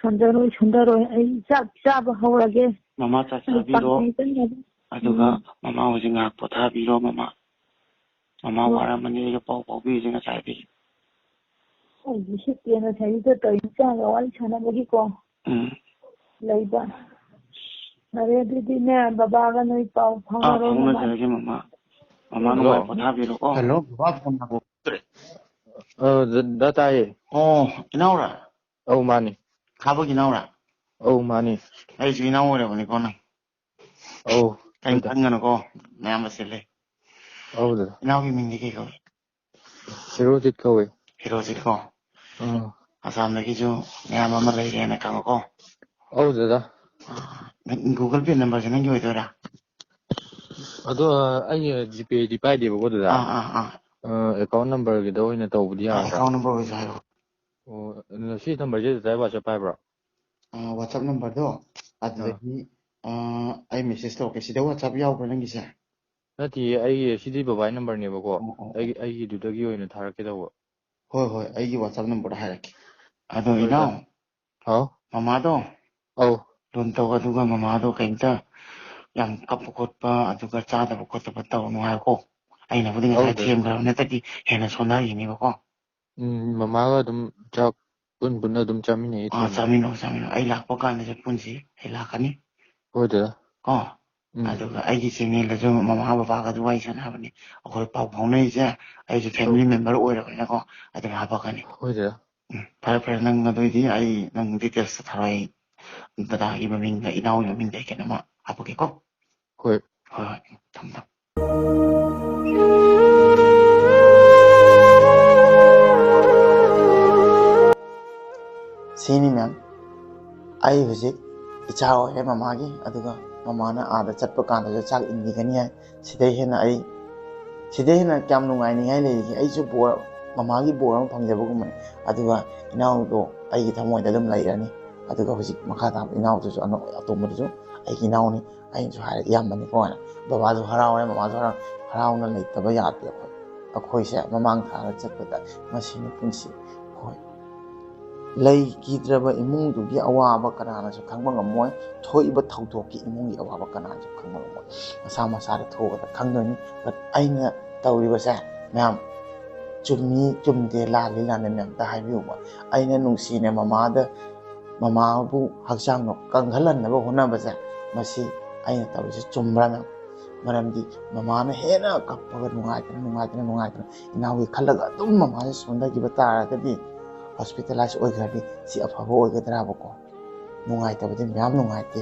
ꯁꯣꯟꯊꯔꯣꯏ, ꯁꯣꯟꯊꯔꯣꯏ꯫ ꯑꯩ ꯆꯥꯛ ꯆꯥꯕ ꯍꯧꯔꯒꯦ꯫ ꯃꯃꯥ ꯆꯥꯛ ꯑꯩ ꯆꯥꯕꯤꯔꯣ꯫ ꯄꯥꯡꯒꯜ ꯀꯟꯅꯕ꯫ ꯑꯗꯨꯒ ꯎꯝ꯫ ꯃꯃꯥ ꯍꯧꯖꯤꯛ ꯉꯥꯏꯍꯥꯛ ꯄꯣꯊꯥꯕꯤꯔꯣ, ꯃꯃꯥ꯫ ꯃꯃꯥ ꯍꯣꯏ꯫ ꯋꯥꯔꯝꯃꯅꯤ, ꯑꯩꯒ ꯄꯥꯎ ꯐꯥꯎꯕꯤꯔꯤꯁꯦ ꯉꯁꯥꯏꯗꯒꯤ꯫ ꯑꯩꯒꯤ ꯍꯤꯞꯄꯦ ꯉꯁꯥꯏꯗ ꯇꯧꯔꯤ ꯏꯆꯥꯒ ꯋꯥꯔꯤ ꯁꯥꯟꯅꯕꯒꯤꯀꯣ꯫ ꯎꯝ꯫ ꯂꯩꯕ꯫ ꯐꯔꯦ, ꯑꯗꯨꯗꯤꯅꯦ, ꯕꯕꯥꯒ ꯅꯣꯏ ꯄꯥꯎ ꯑꯥ, ꯐꯥꯎꯅꯔꯣ, ꯃꯃꯥ꯫ ꯐꯥꯎꯅꯖꯔꯒꯦ, ꯃꯃꯥ꯫ ꯃꯃꯥ, ꯍꯜꯂꯣ꯫ ꯅꯨꯡꯉꯥꯏ ꯄꯣꯊꯥꯕꯤꯔꯣ, ꯀꯣ꯫ ꯍꯜꯂꯣ, ꯕꯕꯥ ꯐꯣꯟ ꯂꯥꯛꯄ꯫ ꯑ, ꯗ-, ꯗꯥ ꯇꯥꯏꯌꯦ꯫ ꯑꯣ, ꯏꯅꯥꯎꯔꯥ? ꯑꯧ, ꯃꯥꯅꯤ꯫ ꯈꯥꯕꯒꯤ ꯏꯅꯥꯎꯔꯥ? ꯑꯧ, ꯃꯥꯅꯤ꯫ ꯑꯩꯁꯨ ꯏꯅꯥꯎ ꯑꯣꯏꯔꯕꯅꯤꯀꯣ ꯅꯪ꯫ ꯑꯧ꯫ ꯀꯔꯤꯝ ꯈꯟꯒꯅꯨꯀꯣ, ꯃꯌꯥꯝ ꯑꯁꯤ ꯂꯩ꯫ ꯍꯧꯗ ꯏꯅꯥꯎꯒꯤ ꯃꯤꯡꯗꯤ ꯀꯩ ꯀꯧꯏ? ꯍꯤꯔꯣꯖꯤꯠ ꯀꯧꯏ꯫ ꯍꯤꯔꯣꯖꯤꯠ ꯀꯣ? ꯑꯥ꯫ ꯑꯁꯥꯝꯗꯒꯤꯁꯨ ꯃꯌꯥꯝ ꯑꯃ ꯂꯩꯔꯦꯅ ꯈꯪꯉꯣꯀꯣ꯫ ꯍꯧꯗ ꯑꯥ, ꯅꯪ Google Pay numberꯁꯦ ꯅꯪꯒꯤ ꯑꯣꯏꯗꯣꯏꯔꯥ? ꯑꯗꯣ ꯑꯩ ꯖꯤꯄꯦꯗꯤ ꯄꯥꯏꯗꯦꯕꯀꯣ ꯑꯗꯨꯗ꯫ ꯑꯥ ꯑꯥ ꯑꯥ꯫ ꯑꯦꯀꯥꯎꯟ ꯅꯝꯕꯔꯒꯤꯗ ꯑꯣꯏꯅ ꯇꯧꯕꯗꯤ ꯌꯥꯒꯗ꯭ꯔꯥ? ꯑꯦꯀꯥꯎꯟ ꯅꯝꯕꯔ ꯑꯣꯏꯁꯨ ꯍꯥꯏꯔꯣ꯫ ꯑꯣ, ꯁꯤ ꯅꯝꯕꯔꯁꯤꯗ ꯗꯥꯏꯔꯦꯛ WhatsApp ꯄꯥꯏꯕ꯭ꯔꯣ? ꯑꯥ, WhatsApp numberꯗꯣ ꯑꯗꯨꯗꯒꯤ ꯑꯩ message ꯇꯧꯔꯛꯀꯦ꯫ ꯁꯤꯗ WhatsApp ꯌꯥꯎꯕ꯭ꯔꯥ ꯅꯪꯒꯤꯁꯦ? ꯅꯠꯇꯦꯌꯦ, ꯑꯩꯒꯤ ꯁꯤꯗꯤ ꯕꯕꯥꯏ ꯅꯝꯕꯔꯅꯦꯕꯀꯣ꯫ ꯑꯣ, ꯑꯣ, ꯑꯣ꯫ ꯑꯩꯒꯤ, ꯑꯩꯒꯤꯗꯨꯗꯒꯤ ꯑꯣꯏꯅ ꯊꯥꯔꯛꯀꯦ ꯇꯧꯕ꯫ ꯍꯣꯏ, ꯍꯣꯏ, ꯑꯩꯒꯤ WhatsApp numberꯗ ꯍꯥꯏꯔꯛꯀꯦ꯫ ꯑꯗꯣ ꯍꯣꯏ, ꯏꯅꯥꯎ, ꯏꯇꯥꯎ꯫ ꯍꯥꯎ? ꯃꯃꯥꯗꯣ ꯑꯧ꯫ ꯂꯣꯟ ꯇꯧ, ꯑꯗꯨꯒ ꯃꯃꯥꯗꯣ ꯀꯩꯝꯇ ꯌꯥꯝ ꯀꯞꯄ ꯈꯣꯠꯄ, ꯑꯗꯨꯒ ꯆꯥꯗꯕ ꯈꯣꯠꯇꯕ ꯇꯧꯅꯨ ꯍꯥꯏꯀꯣ꯫ ꯑꯩꯅꯕꯨꯗꯤ ꯉꯁꯥꯏ ꯍꯧꯗ ꯊꯦꯝꯈ꯭ꯔꯕ, ꯅꯠꯇ꯭ꯔꯗꯤ ꯍꯦꯟꯅ ꯁꯣꯟꯊꯈꯤꯅꯦꯕꯀꯣ꯫ ꯎꯝ, ꯃꯃꯥꯒ ꯑꯗꯨꯝ ꯆꯥꯛ ꯄꯨꯟ ꯄꯨꯟꯅ ꯑꯗꯨꯝ ꯆꯥꯃꯤꯟꯅꯩ ꯑꯥ, ꯏꯊꯟꯗ꯫ ꯆꯥꯃꯤꯟꯅꯧ, ꯆꯥꯃꯤꯟꯅꯧ꯫ ꯑꯩ ꯂꯥꯛꯄ ꯀꯥꯟꯗꯁꯨ ꯄꯨꯟꯁꯤ, ꯑꯩ ꯂꯥꯛꯀꯅꯤ꯫ ꯍꯣꯏ, ꯗꯗꯥ꯫ ꯀꯣ? ꯎꯝ꯫ ꯑꯗꯨꯒ ꯑꯩꯒꯤ channelꯗꯁꯨ ꯃꯃꯥ ꯕꯕꯥꯒ ꯑꯗꯨ ꯋꯥꯔꯤ ꯁꯥꯟꯅꯕꯅꯤ꯫ ꯑꯩꯈꯣꯏ ꯄꯥꯎ ꯐꯥꯎꯅꯔꯤꯁꯦ, ꯑꯩꯁꯨ ꯑꯧ꯫ Family member ꯑꯣꯏꯔꯕꯅꯤꯅꯀꯣ, ꯑꯗꯨꯝ ꯍꯥꯄꯛꯀꯅꯤ꯫ ꯍꯣꯏ, ꯗꯗꯥ꯫ ꯎꯝ, ꯐꯔꯦ, ꯐꯔꯦ, ꯅꯪ ꯑꯗꯨꯑꯣꯏꯗꯤ ꯑꯩ ꯅꯪ detailsꯇ ꯊꯥꯔꯛꯑꯣ, ꯑꯩ ꯗꯗꯥꯒꯤ ꯃꯃꯤꯡꯗ, ꯏꯅꯥꯎꯒꯤ ꯃꯃꯤꯡꯗ ꯑꯩ ꯀꯩꯅꯣꯝꯃ ꯍꯥꯄꯛꯀꯦꯀꯣ꯫ ꯍꯣꯏ꯫ ꯍꯣꯏ, ꯍꯣꯏ, ꯊꯝꯃꯦ, ꯊꯝꯃꯦ꯫ ꯁꯤꯅꯤ, ma'am꯫ ꯑꯩ ꯍꯧꯖꯤꯛ ꯏꯆꯥ ꯑꯣꯏꯔꯦ ꯃꯃꯥꯒꯤ, ꯑꯗꯨꯒ ꯃꯃꯥꯅ ꯑꯥꯗ ꯆꯠꯄ ꯀꯥꯟꯗꯁꯨ ꯆꯥꯛ ꯏꯟꯕꯤꯒꯅꯤ ꯍꯥꯏ꯫ ꯁꯤꯗꯩ ꯍꯦꯟꯅ ꯑꯩ, ꯁꯤꯗꯩ ꯍꯦꯟꯅ ꯀꯌꯥꯝ ꯅꯨꯡꯉꯥꯏꯅꯤꯡꯉꯥꯏ ꯂꯩꯔꯤꯒꯦ? ꯑꯩꯁꯨ ꯕꯣꯔ, ꯃꯃꯥꯒꯤ ꯕꯣꯔ ꯑꯃ ꯐꯪꯖꯕꯒꯨꯝꯕꯅꯤ꯫ ꯑꯗꯨꯒ ꯏꯅꯥꯎꯗꯣ ꯑꯩꯒꯤ ꯊꯃꯣꯏꯗ ꯑꯗꯨꯝ ꯂꯩꯔꯅꯤ꯫ ꯑꯗꯨꯒ ꯍꯧꯖꯤꯛ ꯃꯈꯥ ꯇꯥꯕ ꯏꯅꯥꯎꯗꯨꯁꯨ, ꯑꯅꯧ-, ꯑꯇꯣꯝꯕꯗꯨꯁꯨ ꯑꯩꯒꯤ ꯏꯅꯥꯎꯅꯤ꯫ ꯑꯩꯅꯁꯨ ꯍꯥꯏꯔꯦ, ꯏꯌꯥꯝꯕꯅꯤꯀꯣ ꯍꯥꯏꯅ꯫ ꯕꯕꯥꯁꯨ ꯍꯔꯥꯎꯔꯦ, ꯃꯃꯥꯁꯨ ꯍꯔꯥꯎꯔꯦ꯫ ꯍꯔꯥꯎꯅ ꯂꯩꯇꯕ ꯌꯥꯗꯦ ꯑꯩꯈꯣꯏ꯫ ꯑꯩꯈꯣꯏꯁꯦ ꯃꯃꯥꯡ ꯊꯥꯗ ꯆꯠꯄꯗ ꯃꯁꯤꯅꯤ ꯄꯨꯟꯁꯤ꯫ ꯍꯣꯏ꯫ ꯂꯩꯈꯤꯗ꯭ꯔꯕ ꯏꯃꯨꯡꯗꯨꯒꯤ ꯑꯋꯥꯕ ꯀꯅꯥꯅꯁꯨ ꯈꯪꯕ ꯉꯝꯃꯣꯏ꯫ ꯊꯣꯛꯏꯕ ꯊꯧꯗꯣꯛꯀꯤ ꯏꯃꯨꯡꯒꯤ ꯑꯋꯥꯕ ꯀꯅꯥꯅꯁꯨ ꯈꯪꯕ ꯉꯝꯃꯣꯏ꯫ ꯃꯁꯥ ꯃꯁꯥꯗ ꯊꯣꯛꯑꯒ ꯈꯪꯗꯣꯏꯅꯤ꯫ But ꯑꯩꯅ ꯇꯧꯔꯤꯕꯁꯦ, ꯃꯌꯥꯝ, ꯆꯨꯝꯃꯤ ꯆꯨꯝꯗꯦ, ꯂꯥꯜꯂꯤ ꯂꯥꯟꯗꯦ, ꯃꯌꯥꯝꯇ ꯍꯥꯏꯕꯤꯌꯨꯕ꯫ ꯑꯩꯅ ꯅꯨꯡꯁꯤꯅ ꯃꯃꯥꯗ, ꯃꯃꯥꯕꯨ ꯍꯛꯆꯥꯡꯗꯣ ꯀꯪꯍꯜꯍꯟꯅꯕ ꯍꯣꯠꯅꯕꯁꯦ, ꯃꯁꯤ ꯑꯩꯅ ꯇꯧꯔꯤꯁꯦ ꯆꯨꯝꯕ꯭ꯔꯥ, ꯃꯌꯥꯝ? ꯃꯔꯝꯗꯤ ꯃꯃꯥꯅ ꯍꯦꯟꯅ ꯀꯞꯄꯒ ꯅꯨꯡꯉꯥꯏꯇꯅ, ꯅꯨꯡꯉꯥꯏꯇꯅ, ꯅꯨꯡꯉꯥꯏꯇꯅ ꯏꯅꯥꯎꯒꯤ ꯈꯜꯂꯒ ꯑꯗꯨꯝ ꯃꯃꯥꯁꯦ ꯁꯣꯟꯊꯈꯤꯕ ꯇꯥꯔꯒꯗꯤ, hospitalize ꯑꯣꯏꯈ꯭ꯔꯗꯤ, ꯁꯤ ꯑꯐꯕ ꯑꯣꯏꯒꯗ꯭ꯔꯥꯕꯀꯣ? ꯅꯨꯡꯉꯥꯏꯇꯕꯗꯤ ꯃꯌꯥꯝ ꯅꯨꯡꯉꯥꯏꯇꯦ꯫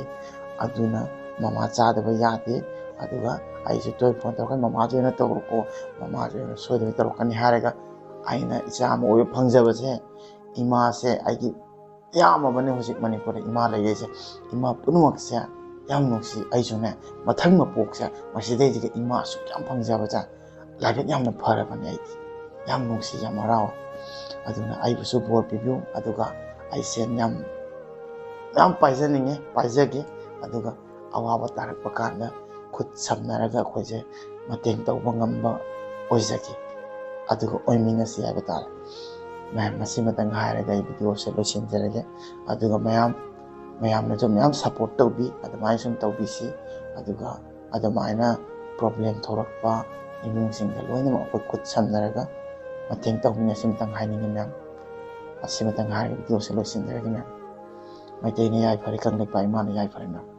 ꯑꯗꯨꯅ ꯃꯃꯥ ꯆꯥꯗꯕ ꯌꯥꯗꯦ꯫ ꯑꯗꯨꯒ ꯑꯩꯁꯨ ꯇꯣꯏ ꯐꯣꯟ ꯇꯧꯔꯛꯀꯅꯤ, "ꯃꯃꯥꯁꯨ ꯑꯣꯏꯅ ꯇꯧꯔꯛꯑꯣ, ꯃꯃꯥꯁꯨ ꯑꯣꯏꯅ ꯁꯣꯏꯗꯅ ꯇꯧꯔꯛꯀꯅꯤ" ꯍꯥꯏꯔꯒ, ꯑꯩꯅ ꯏꯆꯥ ꯑꯃ ꯑꯣꯏꯕ ꯐꯪꯖꯕꯁꯦ, ꯏꯃꯥꯁꯦ ꯑꯩꯒꯤ ꯌꯥꯝꯃꯕꯅꯦ ꯍꯧꯖꯤꯛ ꯃꯅꯤꯄꯨꯔꯗ ꯏꯃꯥ ꯂꯩꯔꯤꯁꯦ꯫ ꯏꯃꯥ ꯄꯨꯝꯅꯃꯛꯁꯦ ꯌꯥꯝ ꯅꯨꯡꯁꯤ꯫ ꯑꯩꯁꯨꯅꯦ, ꯃꯊꯪ ꯃꯄꯣꯛꯁꯦ ꯃꯁꯤꯗꯩꯁꯤꯗ ꯏꯃꯥ ꯑꯁꯨꯛ ꯌꯥꯝ ꯐꯪꯖꯕꯁꯦ ꯂꯥꯏꯕꯛ ꯌꯥꯝꯅ ꯐꯔꯕꯅꯦ꯫ ꯑꯩꯗꯤ ꯌꯥꯝ ꯅꯨꯡꯁꯤ, ꯌꯥꯝ ꯍꯔꯥꯎꯋꯦ꯫ ꯑꯗꯨꯅ ꯑꯩꯕꯨꯁꯨ ꯕꯣꯔ ꯄꯤꯕꯤꯌꯨ꯫ ꯑꯗꯨꯒ ꯑꯩ ꯁꯦꯟ ꯌꯥꯝ, ꯌꯥꯝ ꯄꯥꯏꯖꯅꯤꯡꯉꯦ, ꯄꯥꯏꯖꯒꯦ꯫ ꯑꯗꯨꯒ ꯑꯋꯥꯕ ꯇꯥꯔꯛꯄ ꯀꯥꯟꯗ ꯈꯨꯠ ꯁꯝꯅꯔꯒ ꯑꯩꯈꯣꯏꯁꯦ ꯃꯇꯦꯡ ꯇꯧꯕ ꯉꯝꯕ ꯑꯣꯏꯖꯒꯦ꯫ ꯑꯗꯨꯒ ꯑꯣꯏꯃꯤꯟꯅꯁꯤ ꯍꯥꯏꯕ ꯇꯥꯔꯦ꯫ ꯃꯌꯥꯝ, ꯃꯁꯤꯃꯇꯪ ꯍꯥꯏꯔꯒ ꯑꯩ ꯚꯤꯗꯤꯑꯣꯁꯦ ꯂꯣꯏꯁꯤꯟꯖꯔꯒꯦ꯫ ꯑꯗꯨꯒ ꯃꯌꯥꯝ, ꯃꯌꯥꯝꯅꯁꯨ ꯃꯌꯥꯝ ꯁꯞꯄꯣꯔꯠ ꯇꯧꯕꯤ, ꯑꯗꯨꯃꯥꯏꯅ ꯁꯨꯝ ꯇꯧꯕꯤꯁꯤ꯫ ꯑꯗꯨꯒ ꯑꯗꯨꯃꯥꯏꯅ ꯄ꯭ꯔꯣꯕ꯭ꯂꯦꯝ ꯊꯣꯛꯂꯛꯄ ꯏꯃꯨꯡꯁꯤꯡꯗ ꯂꯣꯏꯅꯃꯛ ꯑꯩꯈꯣꯏ ꯈꯨꯠ ꯁꯝꯅꯔꯒ ꯃꯇꯦꯡ ꯇꯧꯃꯤꯟꯅꯁꯤ꯫ ꯃꯇꯪ ꯍꯥꯏꯅꯤꯡꯉꯤ ꯃꯌꯥꯝ꯫ ꯑꯁꯤꯃꯇꯪ ꯍꯥꯏꯔꯒ ꯚꯤꯗꯤꯑꯣꯁꯦ ꯂꯣꯏꯁꯤꯟꯖꯔꯒꯦ ꯃꯌꯥꯝ꯫ ꯃꯩꯇꯩꯅ ꯌꯥꯏꯐꯔꯦ, ꯀꯪꯂꯩꯄꯥꯛ ꯏꯃꯥꯅ ꯌꯥꯏꯐꯔꯦ ꯃꯌꯥꯝ꯫